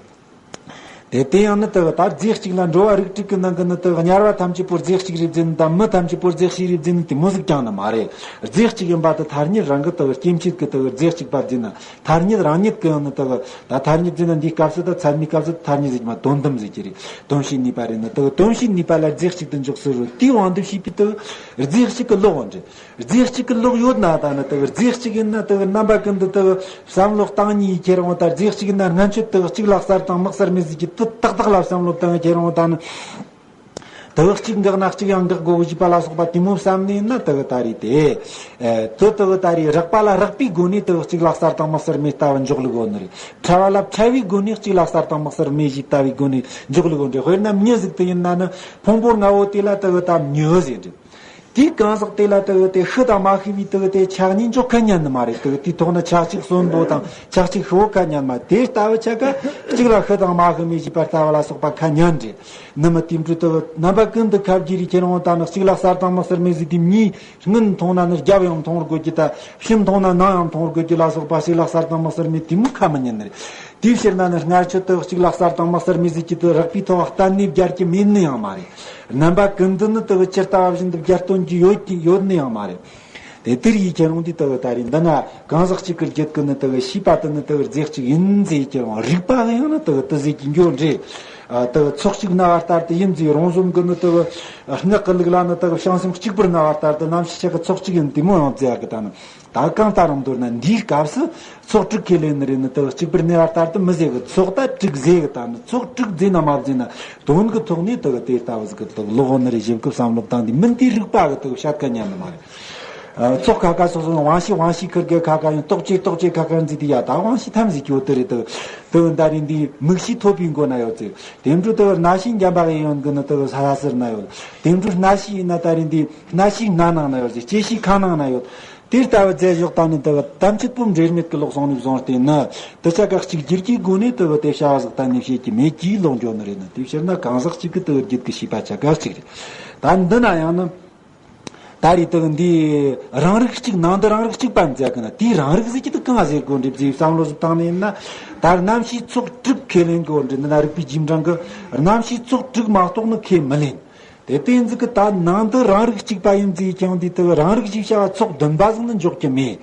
དེ་དེ་ཡང་ནི་དེ་གི་ད་རྫས་གཅིག་ལ་འགྲོ་བ་རིགས་དྲུག་གི་ནང་གི་ནི་དེ་གི་དམྱལ་བ་ཐམས་ཅད་པོ་རྫས་གཅིག་རེད་ཟེར་ནི་དང་མི་ཐམས་ཅད་པོ་རྫས་གཅིག་རེད་ཟེར་ནི་དེ་མོ་ཟིག་ཀྱང་ནི་མ་རེད། རྫས་གཅིག་ཡིན་པ་དེ་ཐ་སྙད་རང་གི་དེ་གི་སྐྱེ་མཆེད་ཀྱི་དེ་གི་རྫས་གཅིག་པ་ཟེར་ན། ཐ་སྙད་རང་ཉིད་ཀྱི་ཡང་ནི་དེ་གི་ད་ཐ་སྙད་ཟེར་ན་འདིའི་སྐབས་སུ་ད་ཚད་མའི་སྐབས་སུ་ཐ་སྙད་ཟེར་གྱི་མ། དོན་དམ་ཟེར་གྱི་རེད། དོན་བྱེད་ནུས་པ་རེད་ན། དེ་གི་དོན་བྱེད་ནུས་པ་ལ་རྫས་གཅིག་ཏུ་འཇོག་ཟེར་རོ། དེའི་དབང་དུ་བྱས་པའི་དེ་གི་རྫས་གཅིག་གི་ལོག་འོང་འདྲེ། རྫས་གཅིག་གི་ལོག་ཡོད་ན་ད་ནི་དེ་གི་རྫས་གཅིག་ཡིན་ན་དེ་གི་རྣམ་པ་ཀུན་ཏུ་དེ་གི་བསམ་བློ་བཏང་ནས་ཁྱེར་འོང་ད། རྫས་གཅིག་ཡིན་ན་སྔན་ཆད་དེ་གི་གཅིག་ལ་གསར་དང་མི་གསར་མེད་ཟེར་གྱི་དེ་ཏག་ཏག་ལ་བསམ་བློ་བཏང་ཁྱེར་འོང་ད་ནི། དེ་གི་གཅིག་འགག་ན་གཅིག་ཡང་འགག་དགོས་ཞེས་པ་ལ་སོགས་པ་དེ་མོ་བསམ་ནས་ན་དེ་གི་ད་རེད་དེ། ཨེ་དེ་དེ་གི་ད་རེད། རེག་པ་ལ་རེག་པའི་སྒོ་ནས་དེ་གི་གཅིག་ལ་གསར་དང་མི་གསར་མེད་ལྟ་བུ་འཇོག་ལུགས་ཡོད་ནི་རེད། ཕྲ་བ་ལ་ཕྲ་བའི་སྒོ་ནས་གཅིག་ལ་གསར་དང་མི་གསར་མེད་ཞེས་ལྟ་བུའི་སྒོ་ནས་འཇོག་ལུགས་ཡོད་འདྲེ། དཔེར་ན་མྱི་ཟིག་དེ་ཡིན་ན་ནི་ཕུང་པོ་ལྔ་བོ་དེ་ལ་དེ་གི་ད་མྱི་ཟེར་འདྲེ། དེའི་གང་ཟག་དེ་ལ་དེ་གི་དེ་ཤི་དང་མ་ཤི་བའི་དེ་གི་དེ་ཆ་གཉིས་འཇོག་ཁ་ཉན་ནི་མ་རེད། དེ་གི་དེའི་ཐོག་ན་ཆ་གཅིག་གསོན་པོ་དང་ཆ་གཅིག་ཤི་བོ་ཁ་ཉན་མ། དེ་ལྟ་བུ་ཆ་ཀ་གཅིག་ལ་ཤི་དང་མ་ཤི་མེད་ཞེས་པ་ལྟ་བུ་ལ་སོགས་པ་ཁ་ཉན་འདྲེ། ནི་མི་དེ་འཕྲོ་དེ་གི་རྣམ་པ་ཀུན་ཏུ་ཁ་བསྒྱུར་རེ་ཁྱེར་འོང་ད་ནི་གཅིག་ལ་གསར་དང་མི་གསར་མེད་ཟེར་དེ་མྱིའི་སྔུན་མཐོང་ན་ནི་རྒྱབ་ཡང་མཐོང་བར་དགོས་ཀྱི། ད་ཕྱི་མཐོང་ན་ནང་ཡང་མཐོང་བར་དགོས་ཀྱི་ལ་སོགས་པ་གཅིག་ལ་གསར་དང་མི་གསར་མེད་དེ་མོ་ཁ་མི་ཉན་ནི་རེད། དེའི་ཕྱིར་ན་ནི་སྔར་ཆད་དུ་གཅིག་ལ་གསར་དང་མི་གསར་མེད་ཟེར་གྱི་དེ་རེག་པའི་ཐོག་གཏན་ནས་བརྒྱར་གྱི་མེད་ནི་ཡང་མ་རེད། རྣམ་པ་ཀུན་ཏུ་ནི་དེ་གི་ཇི་ལྟ་བ་བཞིན་དུ་བརྒྱར་སྟོན་གྱི་ཡོད་ཀྱི་ཡོད་ནི་ཡང་མ་རེད། དེ་དེར་ཡིས་ཁྱེད་རང་འདི་དག་ད་རེས་འདི་ན་གང་ཟག་གཅིག་གི་རྒྱུད་ཀྱི་ནི་དག་ཤེས་པ་དེ་ནི་དག་རྫས་གཅིག་ཡིན་ཟེར་ཁྱེད་རང་རིགས་པ་ཡང་ནི་དག་དེ་ཟེར་གྱི་འགྱོ་འདྲེ། དག་ཚོགས་གཅིག་ན་བ་ལྟར་དུ་ཡིན་ཟེར། རོང་ཟོམ་གི་ནི་དག་སྔགས་ཀྱི་ལུགས་ལ་ནི་དག་བྱང་སེམས་གཅིག་པུར་ན་བ་ལྟར་དུ་རྣམ་ཤེས་ཆ་གི་ཚོགས་གཅིག་ཡིན་དེ་མོ་ཡང་ཟེར་ཡ་གི་ད་ནི། ད་གང་ལྟར་རང་མདོར་ན་འདིའི་སྐབས་སུ་ཚོགས་དྲུག་ཁས་ལེན་ནི་རེད། ནི་དག་གཅིག་པུར་གནས་པ་ལྟར་དུ་མི་ཟེར་གི། ཚོགས་ད་དྲུག་ཟེར་གི། ད་ནི་ཚོགས་དྲུག་ཟེར་ན་མ་ཟེར་ན་དོན་གི་ཐོག་ནས་དག་དེ་ལྟ་བུ་ཟིག་གི་དག་ལོག་ནི་རེད། ཞིབ་གི་བསམ་བློ་བཏང་དུས་མིན་དེ་རིགས་པ་གི་དག་བཤད་ཀ་ཉན་ནི་མ་རེད། ཨ། ཚོགས་ཁ་ཁ་སོགས་སོགས་དབང་ཤེས་དབང་ཤེས་ཁིར་གི་ཁ་ཁ་ཡང་རྟོག་བཅས་རྟོག་བཅས་ཁ་ཁ་འཛིན་དུས་ཡ་ད་དབང་ཤེས་ཐམས་ཅད་ཀྱི་འོ་དེ་རེད། དག་དག་ད་རེས་འདི་མིག་ཤེས་ཐོབ་པའི་མགོ་ན་ཡོད་ཚེ་དེ་འཕྲོ་དག་རྣ་ཤེས་འཇམ་པ་གི་ཡོན་གི་ནི་དག་ས་ལ་ཟེར་ན་ཡོད། དེ་འཕྲོ་སྣ་ཤེས་ཡིན་ན་ད་རེས་འདི་སྣ་ཤེས་སྣ་ནང་ན་ཡོད་ཚེ་ལྕེ་ཤེས་ཁ་ནང་ན་ཡོད། དེ་ལྟ་བུ་རྫས་གཞོག་ད་ནི་དག་དམ་ཆོས་པོ་འབྲེལ་མེད་ཀྱི་ལོག་སོང་ནས་བཟུང་སྟེ་ནི་དེ་ཆ་ག་གཅིག་གྱུར་གྱི་སྒོ་ནས་དག་དེ་བྱ་བ་ཟིག་གཏན་ནས་བྱེད་ཀྱི་མེད་ཀྱི་ལོག་འགྱོ་ནི་རེད། ན་དེ་ཕྱིར་ན་གང་ཟག་གཅིག་གི་དག་རྒྱུད་ཀྱི་ཤེས་པ་ཆ་ག་གཅིག་རེད། ད་འདི་ན་ཡང་ནི་ད་རེས་དག་འདི་རང་རིག་གཅིག་ནང་དུ་རང་རིག་གཅིག་པ་མཛད་གི་ན་དེའི་རང་རིག་ཟེར་གྱི་དེ་གང་ཟེར་དགོས་འདྲི་ཟེར་བསམ་བློ་ཟིག་བཏང་ནས་ཡིན་ན། ད་རྣམ་ཤེས་ཚོགས་དྲུག་ཁས་ལེན་དགོས་འདྲི། འདི་ན་རིག་པའི་རྗེས་འབྲང་གི་རྣམ་ཤེས་ཚོགས་དྲུག་མ་གཏོགས་ནི་ཁས་མི་ལེན། དེ་བསྟན་འཛིན་གྱི་ད་ནང་དུ་རང་རིག་གཅིག་པ་ཡིན་ཟེར་ཀྱང་དེ་དག་རང་རིག་ཅེས་བྱ་བ་ཚོགས་བདུན་པ་ཟིག་ནི་འཇོག་རྒྱུ་མེད།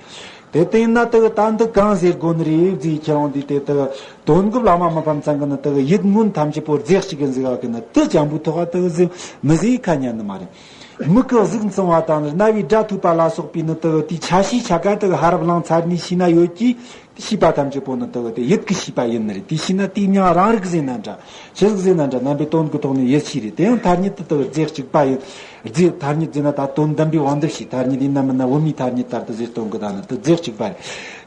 དེ་བསྟན་ན་དག་ད་འདི་གང་ཟེར་དགོས་ནི་རེད་ཟེར་ཀྱང་དེ་དེ་དག་དོན་གྱི་བླ་མ་མི་ཕམ་ཚང་གི་ནི་དག་ཡིད་མངོན་ཐམས་ཅད་པོ་རྫས་གཅིག་ཡིན་ཟེར་བ་གི་ནི་དེ་ཅན་པོའི་ཐོག་དག་ཟེར་མི་ཟེར་ཁ་ཉན་ནི་མ་རེད། མིག་གི་གཟུགས་མཚུངས་པ་དང་རྣ་བའི་སྒྲ་ཐོས་པ་ལ་སོགས་པའི་ནི་དག་དེའི་ཆ་ཤས་ཆ་ག་དག་ཧ་རབ་ལངས་ཚར་ནས་ཤེས་ན་ཡོད་ཀྱི། དེ་ཤེས་པ་ཐམས་ཅད་པོ་ནི་དག་དེ་ཡིད་ཀྱི་ཤེས་པ་ཡིན་ནི་རེད། དེ་ཤེས་ན་དེའི་མིང་རང་རིག་ཟེར་ན་འདྲ། ཆི་ཟིག་ཟེར་ན་འདྲ། རྣམ་པའི་དོན་གྱི་ཐོག་ནས་ཡིད་ཆེས་རེད། དེ་ཡང་ཐ་སྙད་དེ་དག་རྫས་གཅིག་པ་ཡིན། རྫས་ཐ་སྙད་ཟེར་ན་ད་དོན་དམ་པའི་དབང་དུ་བྱས་ཐ་སྙད་ཡིན་ན་མིན་ན་བུད་མེད་ཐ་སྙད་ལྟར་དུ་ཟེར་སྟོན་གི་ད་ནི་དེ་རྫས་གཅིག་པ་རེད།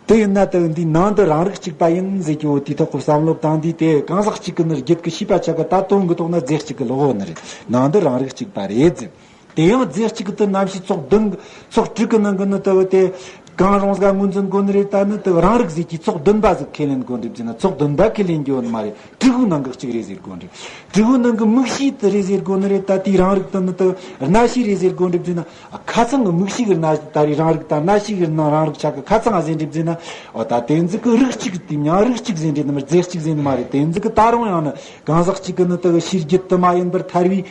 དེ་ཡིན་ན་དག་འདིའི་ནང་དུ་རང་རིག་གཅིག་པ་ཡིན་ཟེར་གྱི་འོ་དེའི་ཐོག་གི་བསམ་བློ་བཏང་དུས་དེ་གང་ཟག་གཅིག་གི་ནི་རྒྱུད་ཀྱི་ཤེས་པ་ཆ་ག་ད་དོན་གྱི་ཐོག་ན་རྫས་གཅིག་གི་ལོག་འོ་ནི་རེད། ནང་དུ་རང་རིག་གཅིག་པ་རེད་ཟེར། དེ་ཡང་རྫས་གཅིག་ཏུ་རྣམ་ཤེས་ཚོགས་བདུན། ཚོགས་དྲུག་གི་ནང་གི་ནི་དག་དེ་གང་རུང་ཟིག་ངོས་འཛིན་དགོས་ནི་རེད། ད་ནི་དག་རང་རིག་ཟེར་གྱི་ཚོགས་བདུན་པ་ཟིག་ཁས་ལེན་དགོས་འདྲི་ཟེར་ན་ཚོགས་བདུན་པ་ཁས་ལེན་རྒྱུ་ནི་མ་རེད། དྲུག་པོའི་ནང་གི་གཅིག་རེད་ཟེར་དགོས་འདྲི། དྲུག་པོའི་ནང་གི་མིག་ཤེས་དེ་རེད་ཟེར་དགོས་ནི་རེད། ད་དེའི་རང་རིག་ད་ནི་དག་རྣ་ཤེས་རེད་ཟེར་དགོས་འདྲི་ཟེར་ན་ཁ་ཚང་གི་མིག་ཤེས་གི་རྣ་ད་རེས་རང་རིག་ད་རྣ་ཤེས་གི་ནང་རང་རིག་ཆ་གི་ཁ་ཚང་ང་ཟེར་འདྲི་ཟེར་ན་འོ་ད་དེ་ཚོ་གི་རིགས་གཅིག་དེ་མྱང་རིགས་གཅིག་ཟེར་འདྲི་ནི་མ་རྫས་གཅིག་ཟེར་ནི་མ་རེད། དེ་ཚོ་གི་ད་རུང་ཡང་ནི་གང་ཟག་གཅིག་གི་ནི་དག་ཤེས་རྒྱུད་དུ་མ་ཡིན་པར་ཐར་བའི་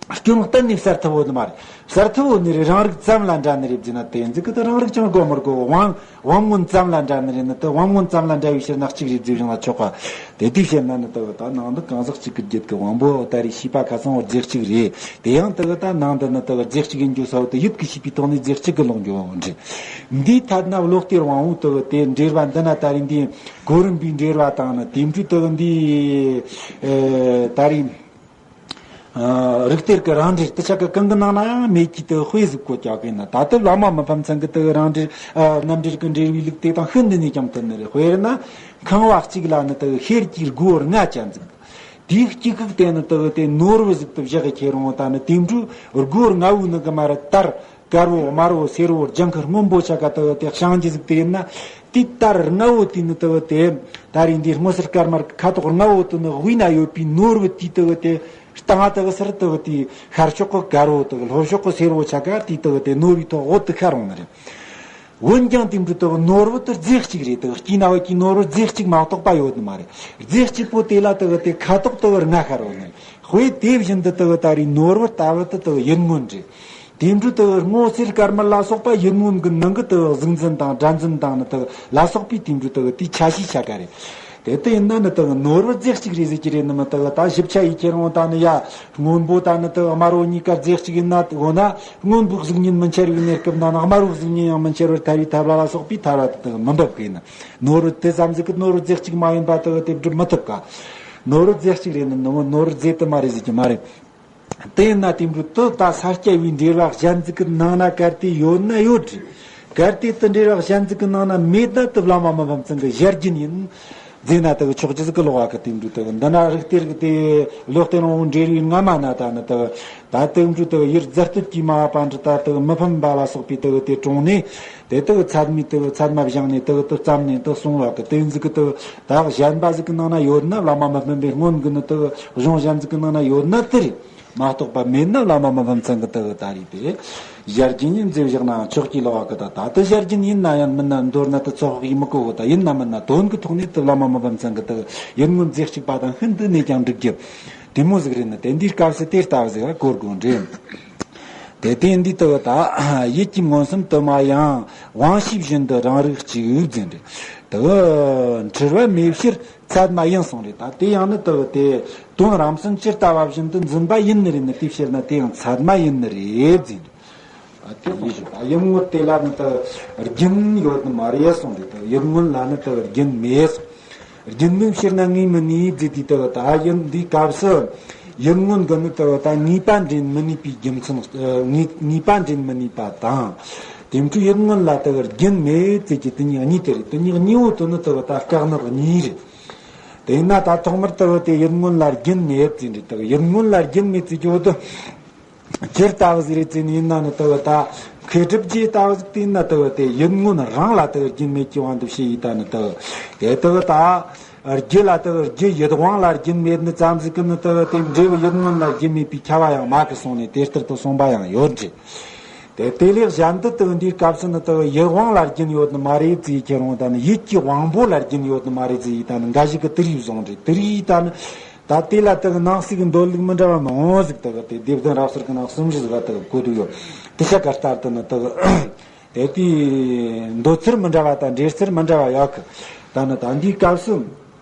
སྐྱོན་གཏན་ནས་གསལ་ཐུབ་བོ་ནི་མ་རེད། གསལ་ཐུབ་བོ་ནི་རེད། རང་རིག་ཙམ་ལ་འདྲ་ནི་རེད་ཟེར་ན་དེ་ཚོ་གི་ད་རང་རིག་ཅང་དགོས་མི་དགོས། དབང་དབང་མངོན་ཙམ་ལ་འདྲ་ནི་རེད། ནི་དེ་དབང་མངོན་ཙམ་ལ་འདྲ་བའི་ཕྱིར་ན་གཅིག་རེད་ཟེར་བཞག་ན་ཆོག་ག་དེ་དུས་བཤད་ན་ནི་དེ་ད་ནང་དུ་གང་ཟག་གཅིག་གི་རྒྱུད་ཀྱི་དབང་པོ་ད་རེས་ཤེས་པ་ཁ་ཚང་བོ་རྫས་གཅིག་རེད། དེ་ཡང་དེ་ད་ནང་དུ་ནི་དེ་རྫས་གཅིག་ཡིན་རྒྱུ་ས་བོ་དེ་ཡིད་ཀྱི་ཤེས་པའི་ཐོག་ནས་རྫས་གཅིག་གི་ལོག་འགྱོ་བ་འདྲ། འདིའི་ཐད་ན་བློ་གཏེར་དབང་པོ་དེ་དེ་འགྲེལ་པ་འདི་ན་ད་རེས་འདི་གོ་རིམ་པའི་འགྲེལ་པ་དང་ནི་དེ་འཕྲོས་དེ་འདི་ད་རེས། རིགས་གཏེར་གྱི་རང་འགྲེལ་དེ་ཆ་གི་གང་གི་ནང་ན་ཡང་མེད་ཀྱི་དེ་དཔེ་ཟིག་གོ་རྒྱག་གི་ན། ད་ལྟ་བླ་མ་མི་ཕམ་ཚང་གི་དེ་རང་འགྲེལ་རྣམ་འགྲེལ་གྱི་འགྲེལ་བའི་ལུགས་དེ་དང་ཤིན་ཏུ་ནས་ཀྱང་མཐུན་ནི་རེད། དཔེར་ན་ཁང་བ་གཅིག་ལ་ནི་དེ་ཤེལ་གྱི་སྒོ་ལྔ་ཅན་ཟིག་དེའི་དཀྱིལ་ཁུག་དེ་ནི་དེ་དེ་ནོར་བུ་ཟིག་ཏུ་བཞག་གི་ཁྱེར་འོང་། ད་ནི་དེ་འཕྲོས་སྒོ་ལྔ་བོའི་ནང་གི་མ་ར་དར། དཀར་བོ་དམར་བོ་སེར་བོ་ལྗང་ཁུ་སྔོན་པོ་ཆ་ག་དེ་དེ་བྱང་གི་ཟིག་དེ་ཡིན་ན། དེའི་དར་ལྔ་བོ་དེ་ནི་དེ་དེ་ད་རེས་འདི་སྔོ་སེར་དཀར་དམར་གྱི་ཁ་དོག་ལྔ་བོ་དེ་ནི་དབུས་ན་ཡོད་པའི་ནོར་བུ་དེ་དེ་དེ་སྟེང་དེ་སར་དེ་དེ་ཤར་ཕྱོགས་ཀྱི་དཀར་བོ་དེ་ལྷོ་ཕྱོགས་ཀྱི་སེར་བོ་ཆ་ག་དེ་དེ་དེ་ནོར་བུའི་ཐོག་འོད་དེ་ཤར་འོང་ནི་རེད། འོན་ཀྱང་དེ་འདྲ་དེ་ནོར་བུ་དེ་རྫས་གཅིག་རེད། དེ་སྐྱེས་ན་བ་ཀྱི་ནོར་བུ་རྫས་གཅིག་མ་གཏོགས་པ་ཡོད་ནི་མ་རེད། རྫས་གཅིག་པོ་དེ་ལ་དེ་དེ་ཁ་དོག་དེ་ལྔ་ཤར་འོང་ནི་རེད། དཔེ་དེ་བཞིན་དུ་དེ་ད་རེས་ནོར་བུ་ལྟ་བུ་དེ་དེ་ཡིད་མངོན་རེད། དེ་འདྲ་དེ་སྔོ་སེར་དཀར་དམར་ལ་སོགས་པ་ཡིད་མངོན་གྱི་ནང་གི་དེ་གཟུགས་འཛིན་དང་སྒྲ་འཛིན་དང་ནི་དེ་ལ་སོགས་པའི་དེ་འདྲ་དེ་དེའི་ཆ་ཤས་ཆ་ག་རེད། དེ་ལྟ་ཡིན་ན་ནི་དེ་ནོར་བུ་རྫས་གཅིག་རེད་ཟེར་གྱི་རེད་ནི་མི་དེ་ད་ཞིབ་ཆ་ཡིས་ཁྱེར་འོང་ད་ནི་ཡ། སྔོན་པོ་དང་ནི་དེ་དམར་བོ་གཉིས་ཀ་རྫས་གཅིག་ཡིན་ན་འོ་ན་སྔོན་པོའི་གཟུགས་བརྙན་མི་འཆར་བའི་གནས་སྐབས་ན་ནི་དམར་བོའི་གཟུགས་བརྙན་ཡང་མི་འཆར་བར་ཐལ་བའི་ཐལ་བ་ལ་སོགས་པའི་ཐལ་བ་དེ་དེ་མི་འབབ་གི་ཡིན། ནོར་བུ་དེ་ཙམ་ཟིག་གི་ནོར་བུ་རྫས་གཅིག་མ་ཡིན་པ་དེ་དེ་སྒྲུབ་མི་ཐུབ་ག་ནོར་བུ་རྫས་གཅིག་རེད་ནི་ནོར་བུ་རྫས་དེ་མ་རེད་ཟེར་གྱི་མ་རེད། དེ་ཡིན་ན་དེ་འདྲ་དེ་ད་ས་སྐྱ་པའི་འགྲེལ་བ་གཞན་ཟིག་གི་ནང་ན་གལ་ཏེ་ཡོད་ན་ཡོད་རེད། གལ་ཏེ་དེ་འགྲེལ་བ་གཞན་ཟིག་གི་ནང་ན་མེད་ན་དེ་བླ་མ་མི་ཕམ་ཚང་གི་ཞལ་རྒྱུན་ཡིན། ཟེར་ན་དེ་ཆོག་ཅི་ཟིག་གི་ལོག་པ་གི་དེ་འདྲ་དེ་འདི་ན་རིགས་གཏེར་གི་དེ་བློ་གཏེར་འོང་འགྲེལ་བའི་སྔ་མ་ན་ད་ནི་དེ་ད་དེ་འདྲ་དེ་ཡུལ་རྫ་སྟོད་ཀྱི་མ་པ་འདྲ་ད་དེ་མི་ཕམ་པ་ལ་སོགས་པའི་དེ་དེ་དྲུང་ནས་དེ་དེ་ཚད་མའི་དེ་ཚད་མ་བཞེངས་ནས་དེ་དེ་བརྩམས་ནས་དེ་གསུང་བ་གི་དེ་ཟིག་གི་དེ་ད་གཞན་པ་ཟིག་གི་ནང་ན་ཡོད་ན་བླ་མ་མི་ཕམ་པའི་སྔོན་གི་ནི་དེ་གཞུང་གཞན་ཟིག་གི་ནང་ན་ཡོད་ན་དེ་རེད། མ་གཏོགས་པ་མེད་ན་བླ་མ་མི་ཕམ་ཚང་གི་དེ་གི་ད་རེད་དེ། ཞལ་རྒྱུན་ཡིན་ཟེར་བཞག་ནའང་ཆོག་གི་ལོག་གི་ད་ད་དེ་ཞལ་རྒྱུན་ཡིན་ན་ཡང་མིན་ན་མདོར་ན་དེ་ཚོགས་ཡིན་མི་གོ་གི་ད་ཡིན་ན་མིན་ན་དོན་གི་ཐོག་ནས་དེ་བླ་མ་མི་ཕམ་ཚང་གི་དེ་ཡིན་ངོ་མཛད་གཅིག་པ་དང་ཤིན་ཏུ་ནས་ཀྱང་འགྲིག་རྒྱུ། དེ་མོ་ཟིག་རེད་ན་དེ་འདིའི་སྐབས་སུ་དེ་ལྟ་བུ་ཟིག་གོ་དགོས་འདྲེ། དེ་དེ་འདི་ལྟ་བུ་ད་ཡིད་ཀྱི་མངོན་སུམ་དུ་མ་ཡང་དབང་ཤེས་བཞིན་དུ་རང་རིག་གཅིག་ཟེར་རེད། ལྟ་བུ་འཁྲུལ་བ་མེད་ཕྱིར་ཚད་མ་ཡིན་གསུངས་རེད། ད་དེ་ཡང་ནི་ལྟ་བུ་དེ་དོན་རང་མཚན་ཇི་ལྟ་བ་བཞིན་དུ་འཛིན་པ་ཡིན་ནི་རེད་ནི། དེ་ཕྱིར་ན་དེ་ཡང་ཚད་མ་ཡིན་ནི་རེད་ཟེར་རེད། ཨ་དེ་ཡིན་ཞུ། ད་ཡུལ་དངོས་དེ་ལ་ནི་ལྟ་བུ་རྒྱུན་ཡོད་ནི་མ་རེད་གསུངས་རེད། ད་ཡུལ་དངོས་ལ་ནི་ལྟ་བུ་རྒྱུན་མེད་གསུངས། རྒྱུན་མེད་ཕྱིར་ན་དངོས་མི་གནས་ཟེར་དུས་ལྟ་བུ་ད་ཡུལ་འདིའི་སྐབས་སུ་ཡུལ་དངོས་འདི་ནི་ལྟ་བུ་ད་ངེས་པ་འདྲེན་མི་ནུས་པའི་རྒྱུ་མཚན། ཨ་ངེས་ངེས་པ་འདྲེན་མི་ནུས་པ་དང་། དེ་འཕྲོས་ཡུལ་དངོས་ལ་ལྟ་བུ་རྒྱུན་མེད་ཟེར་གྱི་དེ་གཉིས་གཉིས་དེ་རེད། དེ་གཉིས་གཉིས་པོ་དེ་ནི་ལྟ་བུ་ད་སྐྲག་ནག་གཉིས་རེད། དེས་ན་ད་ཐོག་མར་ལྟ་བུ་དེ་ཡུལ་དངོས་ལ་རྒྱུན་མེད་ཟེར་རེད། ལྟ་བུ་ཡུལ་དངོས་ལ་རྒྱུན་མེད་ཟེར་གྱི་འོ་དེ། སྤྱིར་ལྟ་བུ་ཟིག་རེད་ཟེར་ནས་ཡིན་ན་ནི་ལྟ་བུ་ད་མཁས་གྲུབ་རྗེ་ལྟ་བུ་ཟིག་དེ་ཡིན་ན་ལྟ་བུ་དེ་ཡུལ་དངོས་རང་ལ་ལྟ་བུ་རྒྱུན་མེད་ཀྱི་དབང་དུ་བྱས་ཡིན་ད་ནི་ལྟ་བུ་དེ་ལྟ་བུ་ད་རྒྱུ་ལ་ལྟ་བུ་རྒྱུ་ཡུལ་དབང་ལ་རྒྱུན་མེད་ནི་ཙམ་ཟིག་གི་ནི་ལྟ་བུ་དེ་འབྲས་བུ་ཡུལ་དངོས་ལ་རྒྱུན་མེད་པའི་ཁྱབ་པ་ཡང་མེད་གི་གསུངས་ནས་དེ་ལྟར་དུ་གསུངས་པ་ཡང་ཡོད་རེད། དེ་དེ་ལས་གཞན་དུ་ལྟ་བུ་འདིའི་སྐབས་སུ་ནི་ལྟ་བུ་ཡུལ་དབང་ལ་རྒྱུན་ཡོད་ནི་མ་རེད་ཟེར་ཁྱེད་རང་ད་ནི་ཡིད་ཀྱི་དབང་པོ་ལ་རྒྱུན་ཡོད་ནི་མ་རེད་ཟེར་ཡིན་ད་ནི་འགའ་ཞིག་གི་དེ་རིགས་བཟུང་རེད། དེ་རིགས་ཡིན་ད་ནི། ད་དེ་ལ་དག་ནང་གསེས་ཀྱི་འདོད་ལུགས་མི་འདྲ་བ་མང་བོ་ཟིག་དག་དེ་སྡེ་བདུན་རབ་གསལ་གྱི་ནང་གསུམ་བཞི་ཟིག་ག་དག་གོ་དུ་ཡོད། དེ་ཤ་ག་ལྟར་དུ་ནི་དག་དེ་དེའི་འདོད་ཚུལ་མི་འདྲ་བ་དང་འགྲེལ་ཚུལ་མི་འདྲ་བ་ཡོད་གི། ད་ནི་ད་འདིའི་སྐབས་སུ་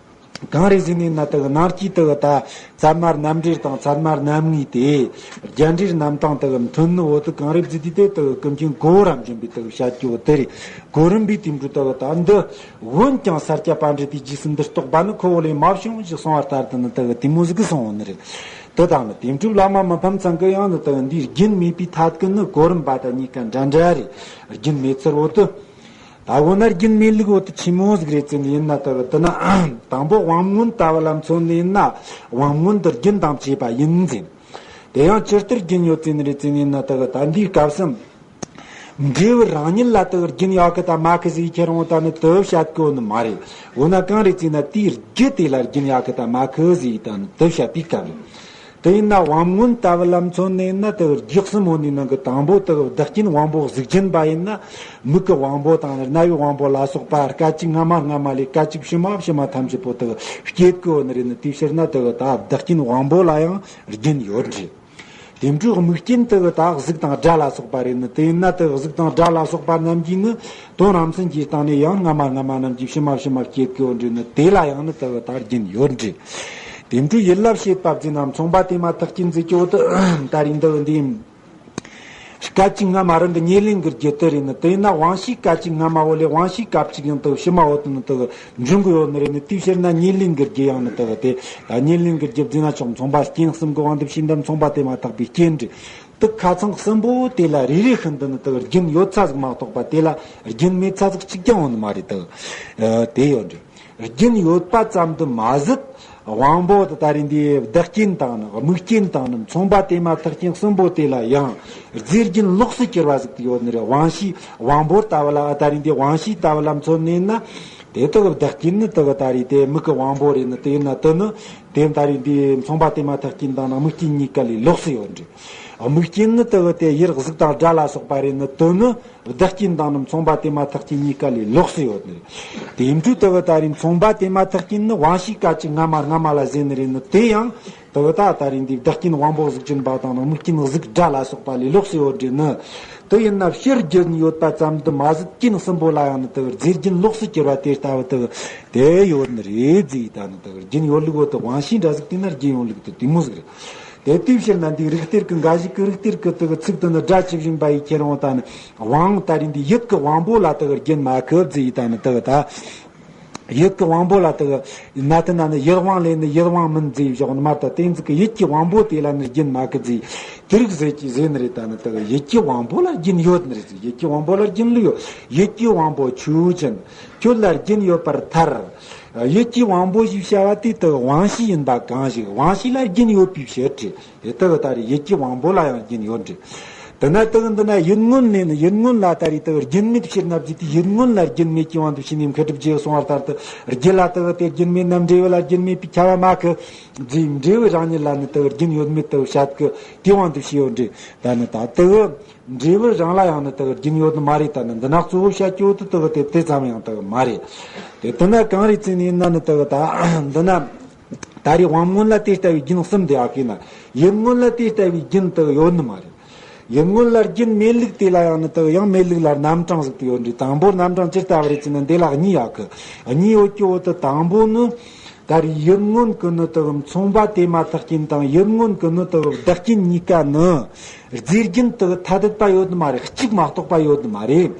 གང་རེད་ཟེར་ནས་ན་དག་ནང་གི་དག་ད་ཚད་མ་རྣམ་འགྲེལ་དང་ཚད་མ་རྣམ་ངེས་དེ་རྒྱ་འགྲེལ་རྣམ་གྲངས་དག་མཐུན་ནི་འོ་དུ་གང་རེད་ཟེར་དུས་དེ་དག་ཀུན་མཁྱེན་གོ་རམ་བྱོན་པའི་དག་བཤད་རྒྱུ་དེ་རེད། གོ་རིམ་པའི་དེ་འདྲ་དག་ད་འདི། འོན་ཀྱང་ས་སྐྱ་པཎྜི་ཏའི་རྗེས་སུ་འདི་རྟོགས་པ་ནི་ཁོ་བོ་ལས་མ་བྱུང་ཞེས་གསུངས་པ་ལྟར་དུ་ནི་དེ་གི་དེ་མོ་ཟིག་གི་གསུངས་འོང་ནི་རེད། དེ་དང་ནི་དེ་འཕྲོས་བླ་མ་མི་ཕམ་ཚང་གི་ཡང་ནི་དེ་གི་འདིའི་རྒྱུན་མེད་པའི་ཐད་ཀྱི་ནི་གོ་རིམ་པ་དང་གཉིས་ཀ་འདྲ་འདྲ་རེད། རྒྱུན་མེད་ཚུལ་འོ་དུ། ད་འོ་ན་རྒྱུན་མེད་ལུགས་འོ་དུ་ཆི་མོ་ཟིག་རེད་ཟེར་ནི་ཡིན་ན་དེ་གི་དེ་ན་དང་པོ་དབང་མངོན་ལྟ་བུ་ལ་མཚོན་ནི་ཡིན་ན་དབང་མངོན་དུ་རྒྱུན་དང་བཅས་པ་ཡིན་ཟེར། དེ་ཡང་ཇི་ལྟར་རྒྱུན་ཡོད་ཟེར་ནི་རེད་ཟེར་ནི་ཡིན་ན་དེ་གི་ད་འདིའི་སྐབས་སུ། འབྲས་བུ་རང་ཉིད་ལ་དག་རྒྱུན་ཡོད་གི་དང་མེད་གི་ཟེར་ཁྱེད་རང་ད་ནི་དེ་བཤད་གོ་ནི་མ་རེད། འོ་ན་གང་རེད་ཟེར་ན་དེའི་རྒྱུ་དེ་ལ་རྒྱུན་ཡོད་གི་དང་མེད་གི་ཟེར་ད་ནི་དེ་བཤད་དེ་ག་རེད། དེ་ཡིན་ན་དབང་མངོན་ལྟ་བུ་ལ་མཚོན་ནས་ཡིན་ན་དེ་རྒྱུ་གསུམ་པོ་ནི་ནང་གི་དང་པོ་དེ་བདག་རྐྱེན་དབང་པོ་གཟུགས་ཅན་པ་ཡིན་ན་མིག་གི་དབང་པོ་དང་རྣ་བའི་དབང་པོ་ལ་སོགས་པ་སྐད་ཅིག་སྔ་མ་སྔ་མ་ལས་སྐད་ཅིག་ཕྱི་མ་ཕྱི་མ་ཐམས་ཅད་པོ་དེ་སྐྱེད་གོ་ནི་རེད་ནི། དེའི་ཕྱིར་ན་དེ་ད་བདག་རྐྱེན་དབང་པོ་ལ་ཡང་རྒྱུན་ཡོད་རེད། དེ་འཕྲོས་དམིགས་རྐྱེན་དེ་གི་ད་གཟུགས་དང་སྒྲ་ལ་སོགས་པ་རེད་ནི། དེ་ཡིན་ན་དེ་གཟུགས་དང་སྒྲ་ལ་སོགས་པ་རྣམས་ཀྱིས་ནི་དོན་རང་མཚན་གྱི་སྟེང་ནས་ཡང་སྔ་མ་སྔ་མ་རྣམས་ཀྱིས་ཕྱི་མ་ཕྱི་མ་སྐྱེད་དགོས་འདྲི་ནི། དེ་ལ་ཡང་ནི་དེ་གི་ད་རྒྱུན་ཡོད་འདྲི། དེ་འཕྲོས་ཡུལ་ལ་བྱེད་པ་བརྫིས་ན་མཚུངས་པ་དེ་མ་ཐག་གཅིག་འཛིན་གྱི་འོ་དུ་ད་རིང་འདི་འདི་སྐད་ཅིག་སྔ་མ་རང་གི་ཉེར་ལེན་གྱི་རྒྱུ་དེ་རེད་ནི། དེ་ཡིན་ན་དབང་ཤེས་སྐད་ཅིག་སྔ་མ་བོ་ལས་དབང་ཤེས་སྐད་ཅིག་ཡང་དུ་ཕྱི་མ་འོ་དུ་ནི་དུ་འབྱུང་གི་ཡོད་ནི་རེད་ནི། དེའི་ཕྱིར་ན་ཉེར་ལེན་གྱི་རྒྱུ་ཡང་ནི་དུ་དེ་ཉེར་ལེན་གྱི་རྒྱུ་བརྫིས་ན་ཆོག་མཚུངས་པ་རྐྱེན་གསུམ་གྱི་དབང་དུ་བྱས་འདི་མཚུངས་པ་དེ་མ་ཐག་པའི་རྐྱེན་རེད། དེ་ཁ་ཚང་གསུམ་པོ་དེ་ལ་རེ་རེ་ཤིན་ཏུ་ནི་དུ་རྒྱུན་ཡོད་ཚ་ཟིག་མ་གཏོགས་པ་དེ་ལ་རྒྱུན་མེད་ཚ་ཟིག་གཅིག་ཀྱང་ཡོད་ནི་མ་རེད་དུ། དེ་ཡོད་འདྲི། རྒྱུན་ཡོད་པ་ཙམ་དུ་མ་ཟད་དབང་པོ་དེ་ད་རིང་འདི་བདག་རྐྱེན་དང་ནི་དམིགས་རྐྱེན་དང་ནི་མཚུངས་པ་དེ་མ་ཐག་རྐྱེན་གསུམ་པོ་དེ་ལ་ཡང་རྫས་རྒྱུན་ལོགས་སུ་གྱུར་པ་ཟིག་ཏུ་ཡོད་ནི་རེད། དབང་ཤེས་དབང་པོ་ལྟ་བུ་ལ་ད་རིང་འདི་དབང་ཤེས་ལྟ་བུ་ལ་མཚོན་ནས་ན། དེ་དག་བདག་རྐྱེན་ནི་དག་ད་རེས་དེ་མིག་གི་དབང་པོ་རེད་ནི། དེ་ཡིན་ན་དེ་ནི་དེ་ད་རེས་འདི་མཚུངས་པ་དེ་མ་ཐག་རྐྱེན་དང་ནི་དམིགས་རྐྱེན་གཉིས་ཀ་ལས་ལོགས་སུ་ཡོད་འདྲི། དམིགས་རྐྱེན་ནི་དག་དེ་ཡུལ་གཟུགས་དང་སྒྲ་ལ་སོགས་པ་རེད་ནི། དེ་ནི་བདག་རྐྱེན་དང་ནི་མཚུངས་པ་དེ་མ་ཐག་རྐྱེན་གཉིས་ཀ་ལས་ལོགས་སུ་ཡོད་ནི། དེ་འཕྲོས་དག་ད་རེས་མཚུངས་པ་དེ་མ་ཐག་རྐྱེན་ནི་དབང་ཤེས་སྐད་ཅིག་སྔ་མ་སྔ་མ་ལ་ཟེར་ནི་རེད་ནི། དེ་ཡང་དེ་ད་ད་རེས་འདི་བདག་རྐྱེན་དབང་པོ་གཟུགས་ཅན་པ་དང་ནི་དམིགས་རྐྱེན་གཟུགས་སྒྲ་ལ་སོགས་པ་ལས་ལོགས་སུ་ཡོད་འདྲི་ནི། དེ་ཡིན་ན་ཕྱིར་རྒྱུན་ཡོད་པ་ཙམ་དུ་མ་ཟད་རྐྱེན་གསུམ་པོ་ལ་ཡང་ནི་དེ་རྫས་རྒྱུན་ལོགས་སུ་གྱུར་པ་དེ་ལྟ་བུ་དེ་དེ་ཡོད་ནི་རེད་ཟེར། ད་ནི་དེ་རྒྱུན་ཡོད་ལུགས་བོ་དེ་དབང་ཤེས་འདྲ་ཟིག་དེ་ན་རྒྱུན་ཡོད་ལུགས་དེ་དེ་མོ་ཟིག་རེད། དེ་དུས་ཕྱིར་ན་འདི་རིགས་གཏེར་གི་འགའ་ཞིག་གི་རིགས་གཏེར་གི་དེ་ཚིག་དེ་ནི་སྒྲ་ཇི་བཞིན་པ་ཡི་ཁྱེར་འོང་ད་ནི་དབང་ད་རེས་འདི་ཡུལ་གི་དབང་པོ་ལ་དེ་རྒྱུན་མ་གི་ཟེར། ད་ནི་དེ་ད། ཡུལ་གྱི་དབང་པོ་ལ་དེ་གི་ན་དེ་ན་ནི་ཡུལ་དབང་ལས་ནི་ཡུལ་དབང་མིན་ཟེར་བཞག་ནི་མ་ད་དེ་ཚིག་གི་ཡུལ་གྱི་དབང་པོ་དེ་ལ་ནི་རྒྱུན་མ་གི་ཟེར། དེ་རིགས་ཟེར་གྱི་ཟེར་ནི་རེད། ད་ནི་དེ་གི་ཡུལ་གྱི་དབང་པོ་ལ་རྒྱུན་ཡོད་ནི་རེད་ཟེར། ཡུལ་གྱི་དབང་པོ་ལ་རྒྱུན་ལུས་ཡོད། ཡུལ་གྱི་དབང་པོ་ཆོས་ཅན། ཁྱོད་ལ་རྒྱུན་ཡོད་པར་ཐལ། ཡུལ་གྱི་དབང་པོ་ཞེས་བྱ་བ་དེ་དེ་གི་དབང་ཤེས་ཡིན་པ་གང་ཞིག་དབང་ཤེས་ལ་རྒྱུན་ཡོད་པའི་ཕྱིར་ཏེ། དེ་ལྟ་བུ་ད་རེས་ཡུལ་གྱི་དབང་པོ་ལ་ཡང་རྒྱུན་ཡོད་འདྲི། དེ་ན་དེ་གི་འདི་ན་ཡུལ་དངོས་ནས་ནི་ཡུལ་དངོས་ལ་ད་རེས་དེ་གི་རྒྱུན་མེད་ཕྱིར་ན་བརྗོད་དེ། ཡུལ་དངོས་ལ་རྒྱུན་མེད་ཀྱི་དབང་དུ་བྱས་ནས་མཁས་གྲུབ་རྗེས་གསུངས་པ་ལྟར་དུ་རྒྱུ་ལ་དེ་གི་དེ་རྒྱུན་མེད་ན་འབྲས་བུ་ལ་རྒྱུན་མེད་པའི་ཁྱབ་པ་མེད་གི་ཟེར། འབྲས་བུ་རང་ཉིད་ལ་ནི་དེ་གི་རྒྱུན་ཡོད་མེད་དེ་གི་བཤད་གི་དེ་དབང་དུ་བྱས་ཡོད་འདྲི། ད་ནི་ད་དེ་གི་འབྲས་བུ་རང་ལ་ཡང་ནི་དེ་གི་རྒྱུན་ཡོད་ནི་མ་རེད། ད་ནི་འདི་ན་གཙོ་བོ་བཤད་རྒྱུ་དེ་དེ་གི་དེ་དེ་ཙམ་ཡང་དེ་གི་མ་རེད། དེ་དེ་ན་གང་རེད་ཟེར་ནས་ཡིན་ན་ནི་དེ་གི་ད་འདི་ན། ད་རེས་དབང་མངོན་ལ་དེ་ལྟ་བུའི་རྒྱུན་གསུམ་དེ་ཡག་གི་ན། ཡུལ་དངོས་ལ་དེ་ལྟ་བུའི་རྒྱུན་དེ་ཡོད་ནི་མ་རེད། ཡུལ་མངོན་ལ་རྒྱུན་མེད་ལུགས་དེ་ལ་ཡང་ནི་དག་ཡང་མེད་ལུགས་ལ་རྣམ་གྲངས་ཟིག་ཏུ་ཡོད་འདྲ། དང་པོ་རྣམ་གྲངས་ཇི་ལྟ་བ་རེད་ཟེར་ན་འདི་ལ་གཉིས་ཡོད་གི། གཉིས་ཡོད་ཀྱི་འོག་ཏུ་དང་པོ་ནི། ད་རེས་ཡུལ་མངོན་གྱི་ནི་དག་མཚུངས་པ་དེ་མ་ཐག་རྐྱེན་དང་ཡུལ་མངོན་གྱི་ནི་དག་བདག་རྐྱེན་གཉིས་ཀ་ནི། རྫས་རྒྱུན་དག་ཐ་དད་པ་ཡོད་ནི་མ་རེད། གཅིག་མ་གཏོགས་པ་ཡོད་ནི་མ་རེད།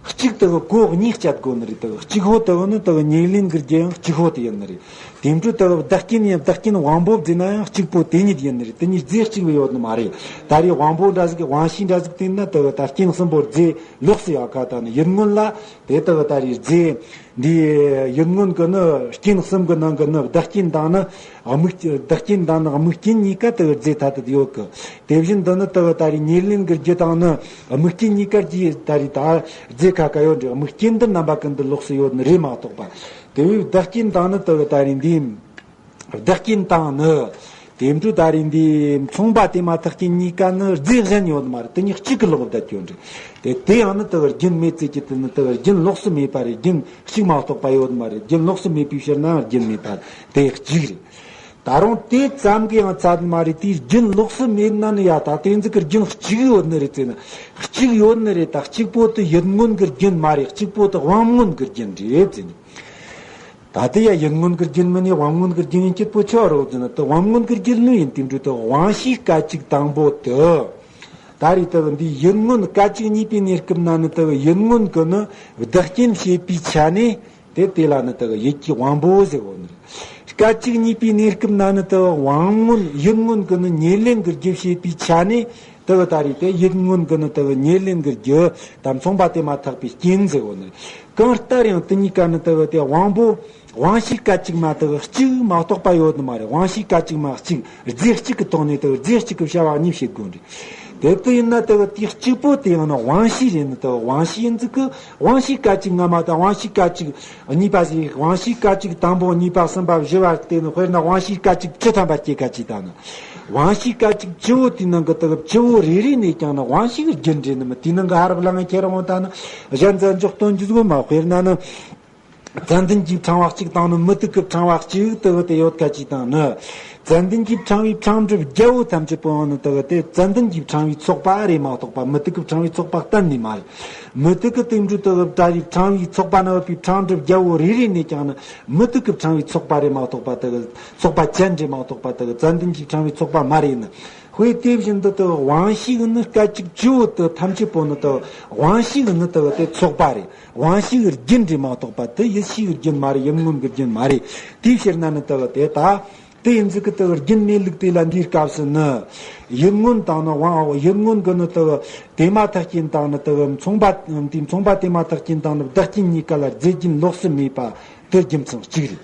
གཅིག་དག་གོ་གཉིས་སྤྱད་དགོས་ནི་རེད། དག་གཅིག་པོ་དག་ནི་དག་ཉེར་ལེན་གྱི་རྒྱུ་ཡང་གཅིག་པོ་དེ་ཡིན་ནི་རེད། དེ་འཕྲོ་དག་བདག་རྐྱེན་ཡང་བདག་རྐྱེན་དབང་པོ་བརྫིས་ན་ཡང་གཅིག་པོ་དེ་ཉིད་ཡིན་ནི་རེད། དེ་གཉིས་རྫས་གཅིག་པོ་ཡོད་ནི་མ་རེད། ད་རེས་དབང་པོ་འདྲ་ཟིག་གི་དབང་ཤེས་འདྲ་ཟིག་བསྟན་ན་དག་ད་རྐྱེན་གསུམ་པོ་རྫས་ལོགས་སུ་ཡོད་ཁ། ད་ནི་ཡུལ་མངོན་ལ་དེ་དག་ད་རེས་རྫས། འདིའི་ཡུལ་མངོན་གྱི་ནི་རྐྱེན་གསུམ་གྱི་ནང་གི་ནི་བདག་རྐྱེན་དང་ནི་དམིགས། བདག་རྐྱེན་དང་ནི་དམིགས་རྐྱེན་གཉིས་ཀ་དེ་རྫས་ཐ་དད་ཡོད་གི། དེ་བཞིན་དུ་ནི་དེ་ད་རེས་ཉེར་ལེན་གྱི་རྒྱུ་དང་ནི་དམིགས་རྐྱེན་གཉིས་ཀ་རྒྱུ་ད་རེས་ད་རྫས་ཁ་ཁ་ཡོད་འདྲ། དམིགས་རྐྱེན་འདི་རྣམ་པ་ཀུན་ཏུ་ལོགས་སུ་ཡོད་ནི་རེད་མ་གཏོགས་པ། དེ་བས་བདག་རྐྱེན་དང་ནི་དེ་ད་རེས་འདིའི། བདག་རྐྱེན་དང་ནི། དེ་འཕྲོ་ད་རེས་འདི་མཚུངས་པ་དེ་མ་ཐག་རྐྱེན་གཉིས་ཀ་ནི་རྫས་གཞན་ཡོད་མ་རེད། དེ་གཉིས་གཅིག་གི་ལོག་བསྡད་ཀྱི་ཡོད་རེད། དེ་དེ་ཡང་ནི་དེ་རྒྱུན་མེད་ཚེ་གྱི་དེ་ནི་དེ་རྒྱུན་ལོགས་སུ་མེད་པ་རེད། རྒྱུན་གཅིག་མ་གཏོགས་པ་ཡོད་མ་རེད། རྒྱུན་ལོགས་སུ་མེད་པའི་ཕྱིར་ན་རྒྱུན་མེད་པ་དེ་གཅིག་རེད། ད་རུང་དེ་ཙམ་གྱི་ཡང་ཚད་མ་རེད། དེའི་རྒྱུན་ལོགས་སུ་མེད་ན་ནི་ཡ་ད་དེ་ཚོ་གི་རྒྱུན་གཅིག་ཡོད་ནི་རེད་ཟེར་ན། གཅིག་ཡོད་ནི་རེད། ད་གཅིག་པོ་དེ་ཡུལ་མངོན་གྱི་རྒྱུན་མ་རེད། གཅིག་པོ་དེ་དབང་མངོན་གྱི་རྒྱུན་རེད་ཟེར་ནས། ད་ལྟ་ཡ་ཡུལ་མངོན་གྱི་རྒྱུན་མིན་ནས་དབང་མངོན་གྱི་རྒྱུན་ཡིན་གྱི་པོ་ཆོ་རོགས་ཟེར་ན། དེ་དབང་མངོན་གྱི་རྒྱུན་ནི་ཡིན། དེ་འདྲ་དེ་དབང་ཤེས་སྐད་ཅིག་དང་པོ་དེ། ད་རེས་དེ་འདི་ཡུལ་མངོན་སྐད་ཅིག་གཉིས་པའི་གནས་སྐབས་ན་ནི་དེ་ཡུལ་མངོན་གྱི་ནི་བདག་རྐྱེན་བྱེད་པའི་ཆ་ནས། དེ་དེ་ལ་ནི་དེ་ཡུལ་གྱི་དབང་པོ་ཟེར་བོ་ནི་རེད། སྐད་ཅིག་གཉིས་པའི་གནས་སྐབས་ན་ནི་དེ་དབང་མངོན་ཡུལ་མངོན་གྱི་ནི་ཉེར་ལེན་གྱི་རྒྱུ་བྱེད་པའི་ཆ་ནས། དེ་ད་རེས་དེ་ཡུལ་མངོན་གྱི་ནི་དེ་ཉེར་ལེན་གྱི་རྒྱུ་དང་མཚུངས་པ་དེ་མ་ཐག་པའི་རྐྱེན་ཟེར་བོ་ནི་རེད། གང་ལྟར་ཡང་དེ་གཉིས་ཀ་ནི་དེ་དེ་དབང་པོ། དབང་ཤེས་སྐད་ཅིག་མ་དེ་གཅིག་མ་གཏོགས་པ་ཡོད་ནི་མ་རེད། དབང་ཤེས་སྐད་ཅིག་མ་གཅིག་རྫས་གཅིག་གི་ཐོག་ནས་དེ་རྫས་གཅིག་གི་བྱ་བ་གཉིས་བྱེད་དགོས་རེད། དེ་ལྟ་ཡིན་ན་དེ་དེ་གཅིག་པོ་དེ་ཡང་ན་དབང་ཤེས་རེད། ནི་དེ་དབང་ཤེས་ཡིན་ཙི་གི་དབང་ཤེས་སྐད་ཅིག་སྔ་མ་དང་དབང་ཤེས་སྐད་ཅིག་གཉིས་པ་ཞིག་དབང་ཤེས་སྐད་ཅིག་དང་པོ་གཉིས་པ་གསུམ་པ་བཞི་བ་དེ་ནི་དཔེར་ན་དབང་ཤེས་སྐད་ཅིག་བཅུ་ཐམ་པ་སྐྱེ་སྐད་ཅིག་དང་ནི། དབང་ཤེས་སྐད་ཅིག་བཅུ་བོ་དེའི་ནང་གི་དེ་བཅུ་བོ་རེ་རེ་ནས་ཀྱང་ནི་དབང་ཤེས་ཀྱི་རྒྱུན་རེད། ནི་མི་དེའི་ནང་གི་ཧ་རབ་ལ་ང་ཁྱེར་འོང་ད་ནི་གཞན་ཚ་འཇོག་སྟོན་རྒྱུ་ཟིག་མ། དཔེར་ན་ནི། ཙན་དན་གྱིས་ཕྲེང་བ་གཅིག་དང་ནི་མུ་ཏིག་གིས་ཕྲེང་བ་གཅིག་དེ་བོ་དེ་ཡོད་ཁ་ཅིག་དང་ནི། ཙན་དན་གྱིས་ཕྲེང་བའི་ཕྲེང་སྒྲིབ་བརྒྱད་པོ་ཐམས་ཅད་པོ་ནི་དེ་བོ་དེ་ཙན་དན་གྱིས་ཕྲེང་བའི་ཚོགས་པ་རེད་མ་གཏོགས་པ་མུ་ཏིག་གིས་ཕྲེང་བའི་ཚོགས་པ་གཏན་ནས་མ་རེད། མུ་ཏིག་གི་སྟེང་དུ་དེ་བོ་ད་རེས་ཕྲེང་བའི་ཚོགས་པ་ན་ཡོད་པའི་ཕྲེང་སྒྲིབ་བརྒྱད་པོ་རེ་རེ་ནས་ཀྱང་ནི་མུ་ཏིག་གིས་ཕྲེང་བའི་ཚོགས་པ་རེད་མ་གཏོགས་པ་དེ་ཚོགས་པ་ཅན་རེད་མ་གཏོགས་པ་དེ་ཙན་དན་གྱིས་ཕྲེང་བའི་ཚོགས་པ་མ་རེད་ནི། དཔེ་དེ་བཞིན་དུ་དེ་དབང་ཤེས་ནི་སྐད་ཅིག་བཅུ་བོ་དེ་ཐམས་ཅད་པོ་ནི་དེ་དབང་ཤེས་ནི་དེ་དེ་ཚོགས་པ་རེད། དབང་ཤེས་ཀྱི་རྒྱུན་རེད་མ་གཏོགས་པ་དེ་ཡུལ་ཤེས་ཀྱི་རྒྱུན་མ་རེད། ཡུལ་མངོན་གྱི་རྒྱུན་མ་རེད། དེའི་ཕྱིར་ན་ནི་དེ་དེ་ད་དེ་ཡིན་ཙི་གི་དེ་རྒྱུན་མེད་ལུགས་དེ་ལ་འདིའི་སྐབས་སུ་ནི་ཡུལ་མངོན་དང་ནི་དབང་ཡུལ་མངོན་གྱི་ནི་དེ་དེ་མ་ཐག་རྐྱེན་དང་ནི་དེ་མཚུངས་པ་དེ་མཚུངས་པ་དེ་མ་ཐག་རྐྱེན་དང་ནི་བདག་རྐྱེན་གཉིས་ཀ་ལ་རྫས་རྒྱུན་ལོགས་སུ་མེད་པ། དེ་རྒྱུ་མཚན་གཅིག་རེད།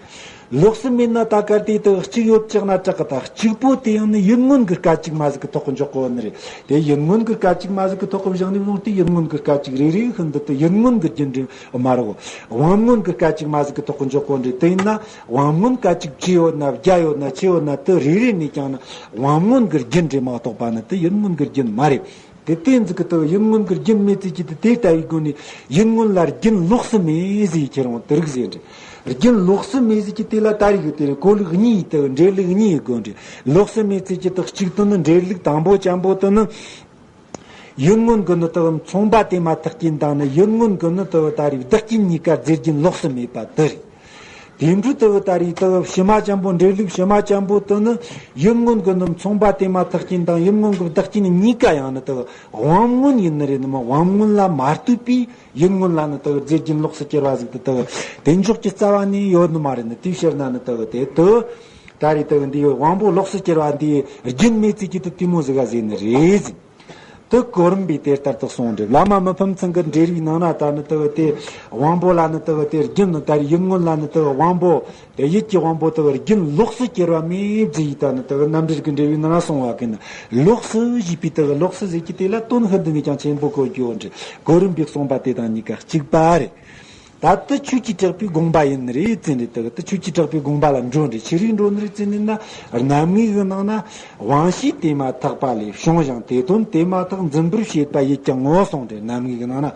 ལོགས་སུ་མེད་ན་ད་གལ་ཏེ་དེ་གཅིག་ཡོད་ཅག་ན་དྲག་གི། ད་གཅིག་པོ་དེ་ཡང་ནི་ཡུལ་མངོན་གྱི་སྐད་ཅིག་མ་ཟིག་གི་ཐོག་གི་འཇོག་གོ་ནི་རེད། དེ་ཡུལ་མངོན་གྱི་སྐད་ཅིག་མ་ཟིག་གི་ཐོག་གི་བཞག་ནས་བཟུང་སྟེ་ཡུལ་མངོན་གྱི་སྐད་ཅིག་རེ་རེ་ཤིན་ཏུ་དེ་ཡུལ་མངོན་གྱི་རྒྱུན་འདྲེན་མ་རེད་གོ། དབང་མངོན་གྱི་སྐད་ཅིག་མ་ཟིག་གི་ཐོག་གི་འཇོག་གོ་ནི་རེད། དེ་ཡིན་ན་དབང་མངོན་སྐད་ཅིག་བཅུ་ཡོད་ན་བརྒྱ་ཡོད་ན་ཆི་ཡོད་ན་དེ་རེ་རེ་ནས་ཀྱང་ནི་དབང་མངོན་གྱི་རྒྱུན་འདྲེན་མ་གཏོགས་པ་ནི་དེ་ཡུལ་མངོན་གྱི་རྒྱུན་མ་རེད། དེ་དེ་འཛི་གི་དུ་ཡུལ་མངོན་གྱི་རྒྱུན་མེད་ཚུལ་གྱི་དུ་དེ་ལྟ་བུའི་སྒོ་ནས་ཡུལ་མངོན་ལ་རྒྱུན་ལོགས་སུ་མེད་ཟེར་ཁྱེར་འོང་དུ་རིགས་ཟེར་འདྲ། རྒྱུན་ལོགས་སུ་མེད་ཟེར་གྱི་དེ་ལ་ད་རིགས་དེ་གོ་ལུགས་གཉིས་དུ་འགྲེལ་ལུགས་གཉིས་སྒོ་འདྲ། ལོགས་སུ་མེད་ཚུལ་གྱི་དུ་གཅིག་ཏུ་ནི་འགྲེལ་ལུགས་དང་པོ་ཅན་པོ་དུ་ནི། ཡུལ་མངོན་གྱི་ནི་དུ་མཚུངས་པ་དེ་མ་ཐག་རྐྱེན་དང་ནི་ཡུལ་མངོན་གྱི་ནི་དུ་ད་རིགས་བདག་རྐྱེན་གཉིས་ཀ་རྫས་རྒྱུན་ལོགས་སུ་མེད་པ་དུ་རེད། དེ་འཕྲོས་དུ་ད་རེས་དུ་ཕྱི་མ་ཅན་པོ་འགྲེལ་ལུགས་ཕྱི་མ་ཅན་པོ་དུ་ནི་ཡུལ་མངོན་གྱི་ནི་མཚུངས་པ་དེ་མ་ཐག་རྐྱེན་དང་ཡུལ་མངོན་གྱི་བདག་རྐྱེན་གཉིས་ཀ་ཡང་ནི་དུ་དབང་མངོན་ཡིན་ནི་རེད། ནི་མ་དབང་མངོན་ལ་མ་ལྟོས་པའི་ཡུལ་མངོན་ལ་ནི་དུ་རྫས་རྒྱུན་ལོགས་སུ་གྱུར་བ་ཟིག་དུ་དུ་དེ་འཇོག་གི་རྩ་བ་ནས་ཡོད་ནི་མ་རེད། ནི་དེའི་ཕྱིར་ན་ནི་དུ་དེ་དུ་ད་རེས་དུ་འདི་དབང་པོ་ལོགས་སུ་གྱུར་བ་འདི་རྒྱུན་མེད་ཚུལ་གྱི་དུ་དེ་མོ་ཟིག་ག་ཟེར་ནི་རེད་ཟེར། དེ་གོ་རིམ་པས་དེ་ལྟར་དུ་གསུངས་འདུག། བླ་མ་མི་ཕམ་ཚང་གི་འགྲེལ་བའི་ནང་ན་ད་ནི་དེ་དེ་དབང་པོ་ལ་ནི་དེ་དེ་རྒྱུན་ནི་ད་རེས་ཡུལ་མངོན་ལ་ནི་དེ་དབང་པོ་དེ་ཡིད་ཀྱི་དབང་པོ་དེ་རྒྱུན་ལོགས་སུ་གྱུར་བ་མེད་ཟེར་ཡི་ད་ནི་དེ་རྣམ་འགྲེལ་གྱི་འགྲེལ་བའི་ནང་ན་གསུངས་པ་གི་ནི་ལོགས་སུ་ཞེས་པའི་དེ་ལོགས་སུ་ཟེར་གྱི་དེ་ལ་དོན་ཤིན་ཏུ་ནས་ཀྱང་ཆེན་པོ་གོ་རྒྱུ་འདྲ། གོ་རིམ་པས་གསུངས་པ་དེ་དང་གཉིས་ཀ་གཅིག་པ་རེད། ད་དེ་ཆོས་ཀྱི་གྲགས་པའི་དགོངས་པ་ཡིན་ནི་རེད་ཟེར་ནས་དེ་དེ་ཆོས་ཀྱི་གྲགས་པའི་དགོངས་པ་ལ་འགྲོ་འདྲ། ཆི་རིགས་འགྲོ་ནི་རེད་ཟེར་ནས་ན། རྣམ་ངེས་ཀྱི་ནང་ན་དབང་ཤེས་དེ་མ་ཐག་པ་ལས་བྱུང་ཞིང་དེ་དོན་དེ་མ་ཐག་འཛིན་པར་བྱེད་པ་ཡིད་ཀྱང་ངོ་། གསུངས་ཏེ་རྣམ་ངེས་ཀྱི་ནང་ན་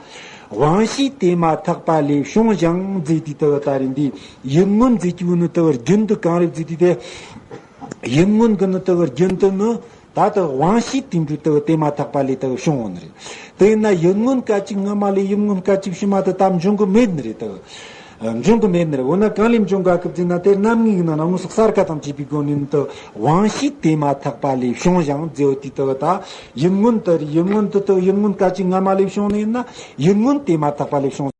དབང་ཤེས་དེ་མ་ཐག་པ་ལས་བྱུང་ཞིང་ཟེར་དུས་དེ་ད་རེས་འདི་ཡུལ་མངོན་ཟེར་གྱི་བོ་ནི་དེ་རྒྱུན་དུ་གང་རེད་ཟེར་དུས་དེ། ཡུལ་མངོན་གྱི་ནི་དེ་རྒྱུན་དུ་ནི། ད་ལྟ་དབང་ཤེས་དེ་འདྲ་དེ་དེ་མ་ཐག་པ་ལས་དེ་བྱུང་བ་ནི་རེད། དེ་ཡིན་ན་ཡིད་མངོན་སྐད་ཅིག་སྔ་མ་ལས་ཡིད་མངོན་སྐད་ཅིག་ཕྱི་མ་དེ་ད་འབྱུང་གི་མེད་ནི་རེད་དེ། འབྱུང་གི་མེད་ནི་རེད། འོ་ན་གང་ལས་འབྱུང་ག་གི་ཟེར་ན། དེ་རྣམ་ངེས་ཀྱི་ནང་ན་དངོས་སུ་གསལ་ཁ་དང་བཅས་པའི་སྒོ་ནས་ནི་དེ་དབང་ཤེས་དེ་མ་ཐག་པ་ལས་བྱུང་ཞིང་ཟེར་བ་དེ་དེ་ད་ཡིད་མངོན་དེ་རེད། ཡིད་མངོན་དེ་དེ་ཡིད་མངོན་སྐད་ཅིག་སྔ་མ་ལས་བྱུང་ནི་ཡིན་ན། ཡིད་མངོན་དེ་མ་ཐག་པ་ལས་བྱུང་།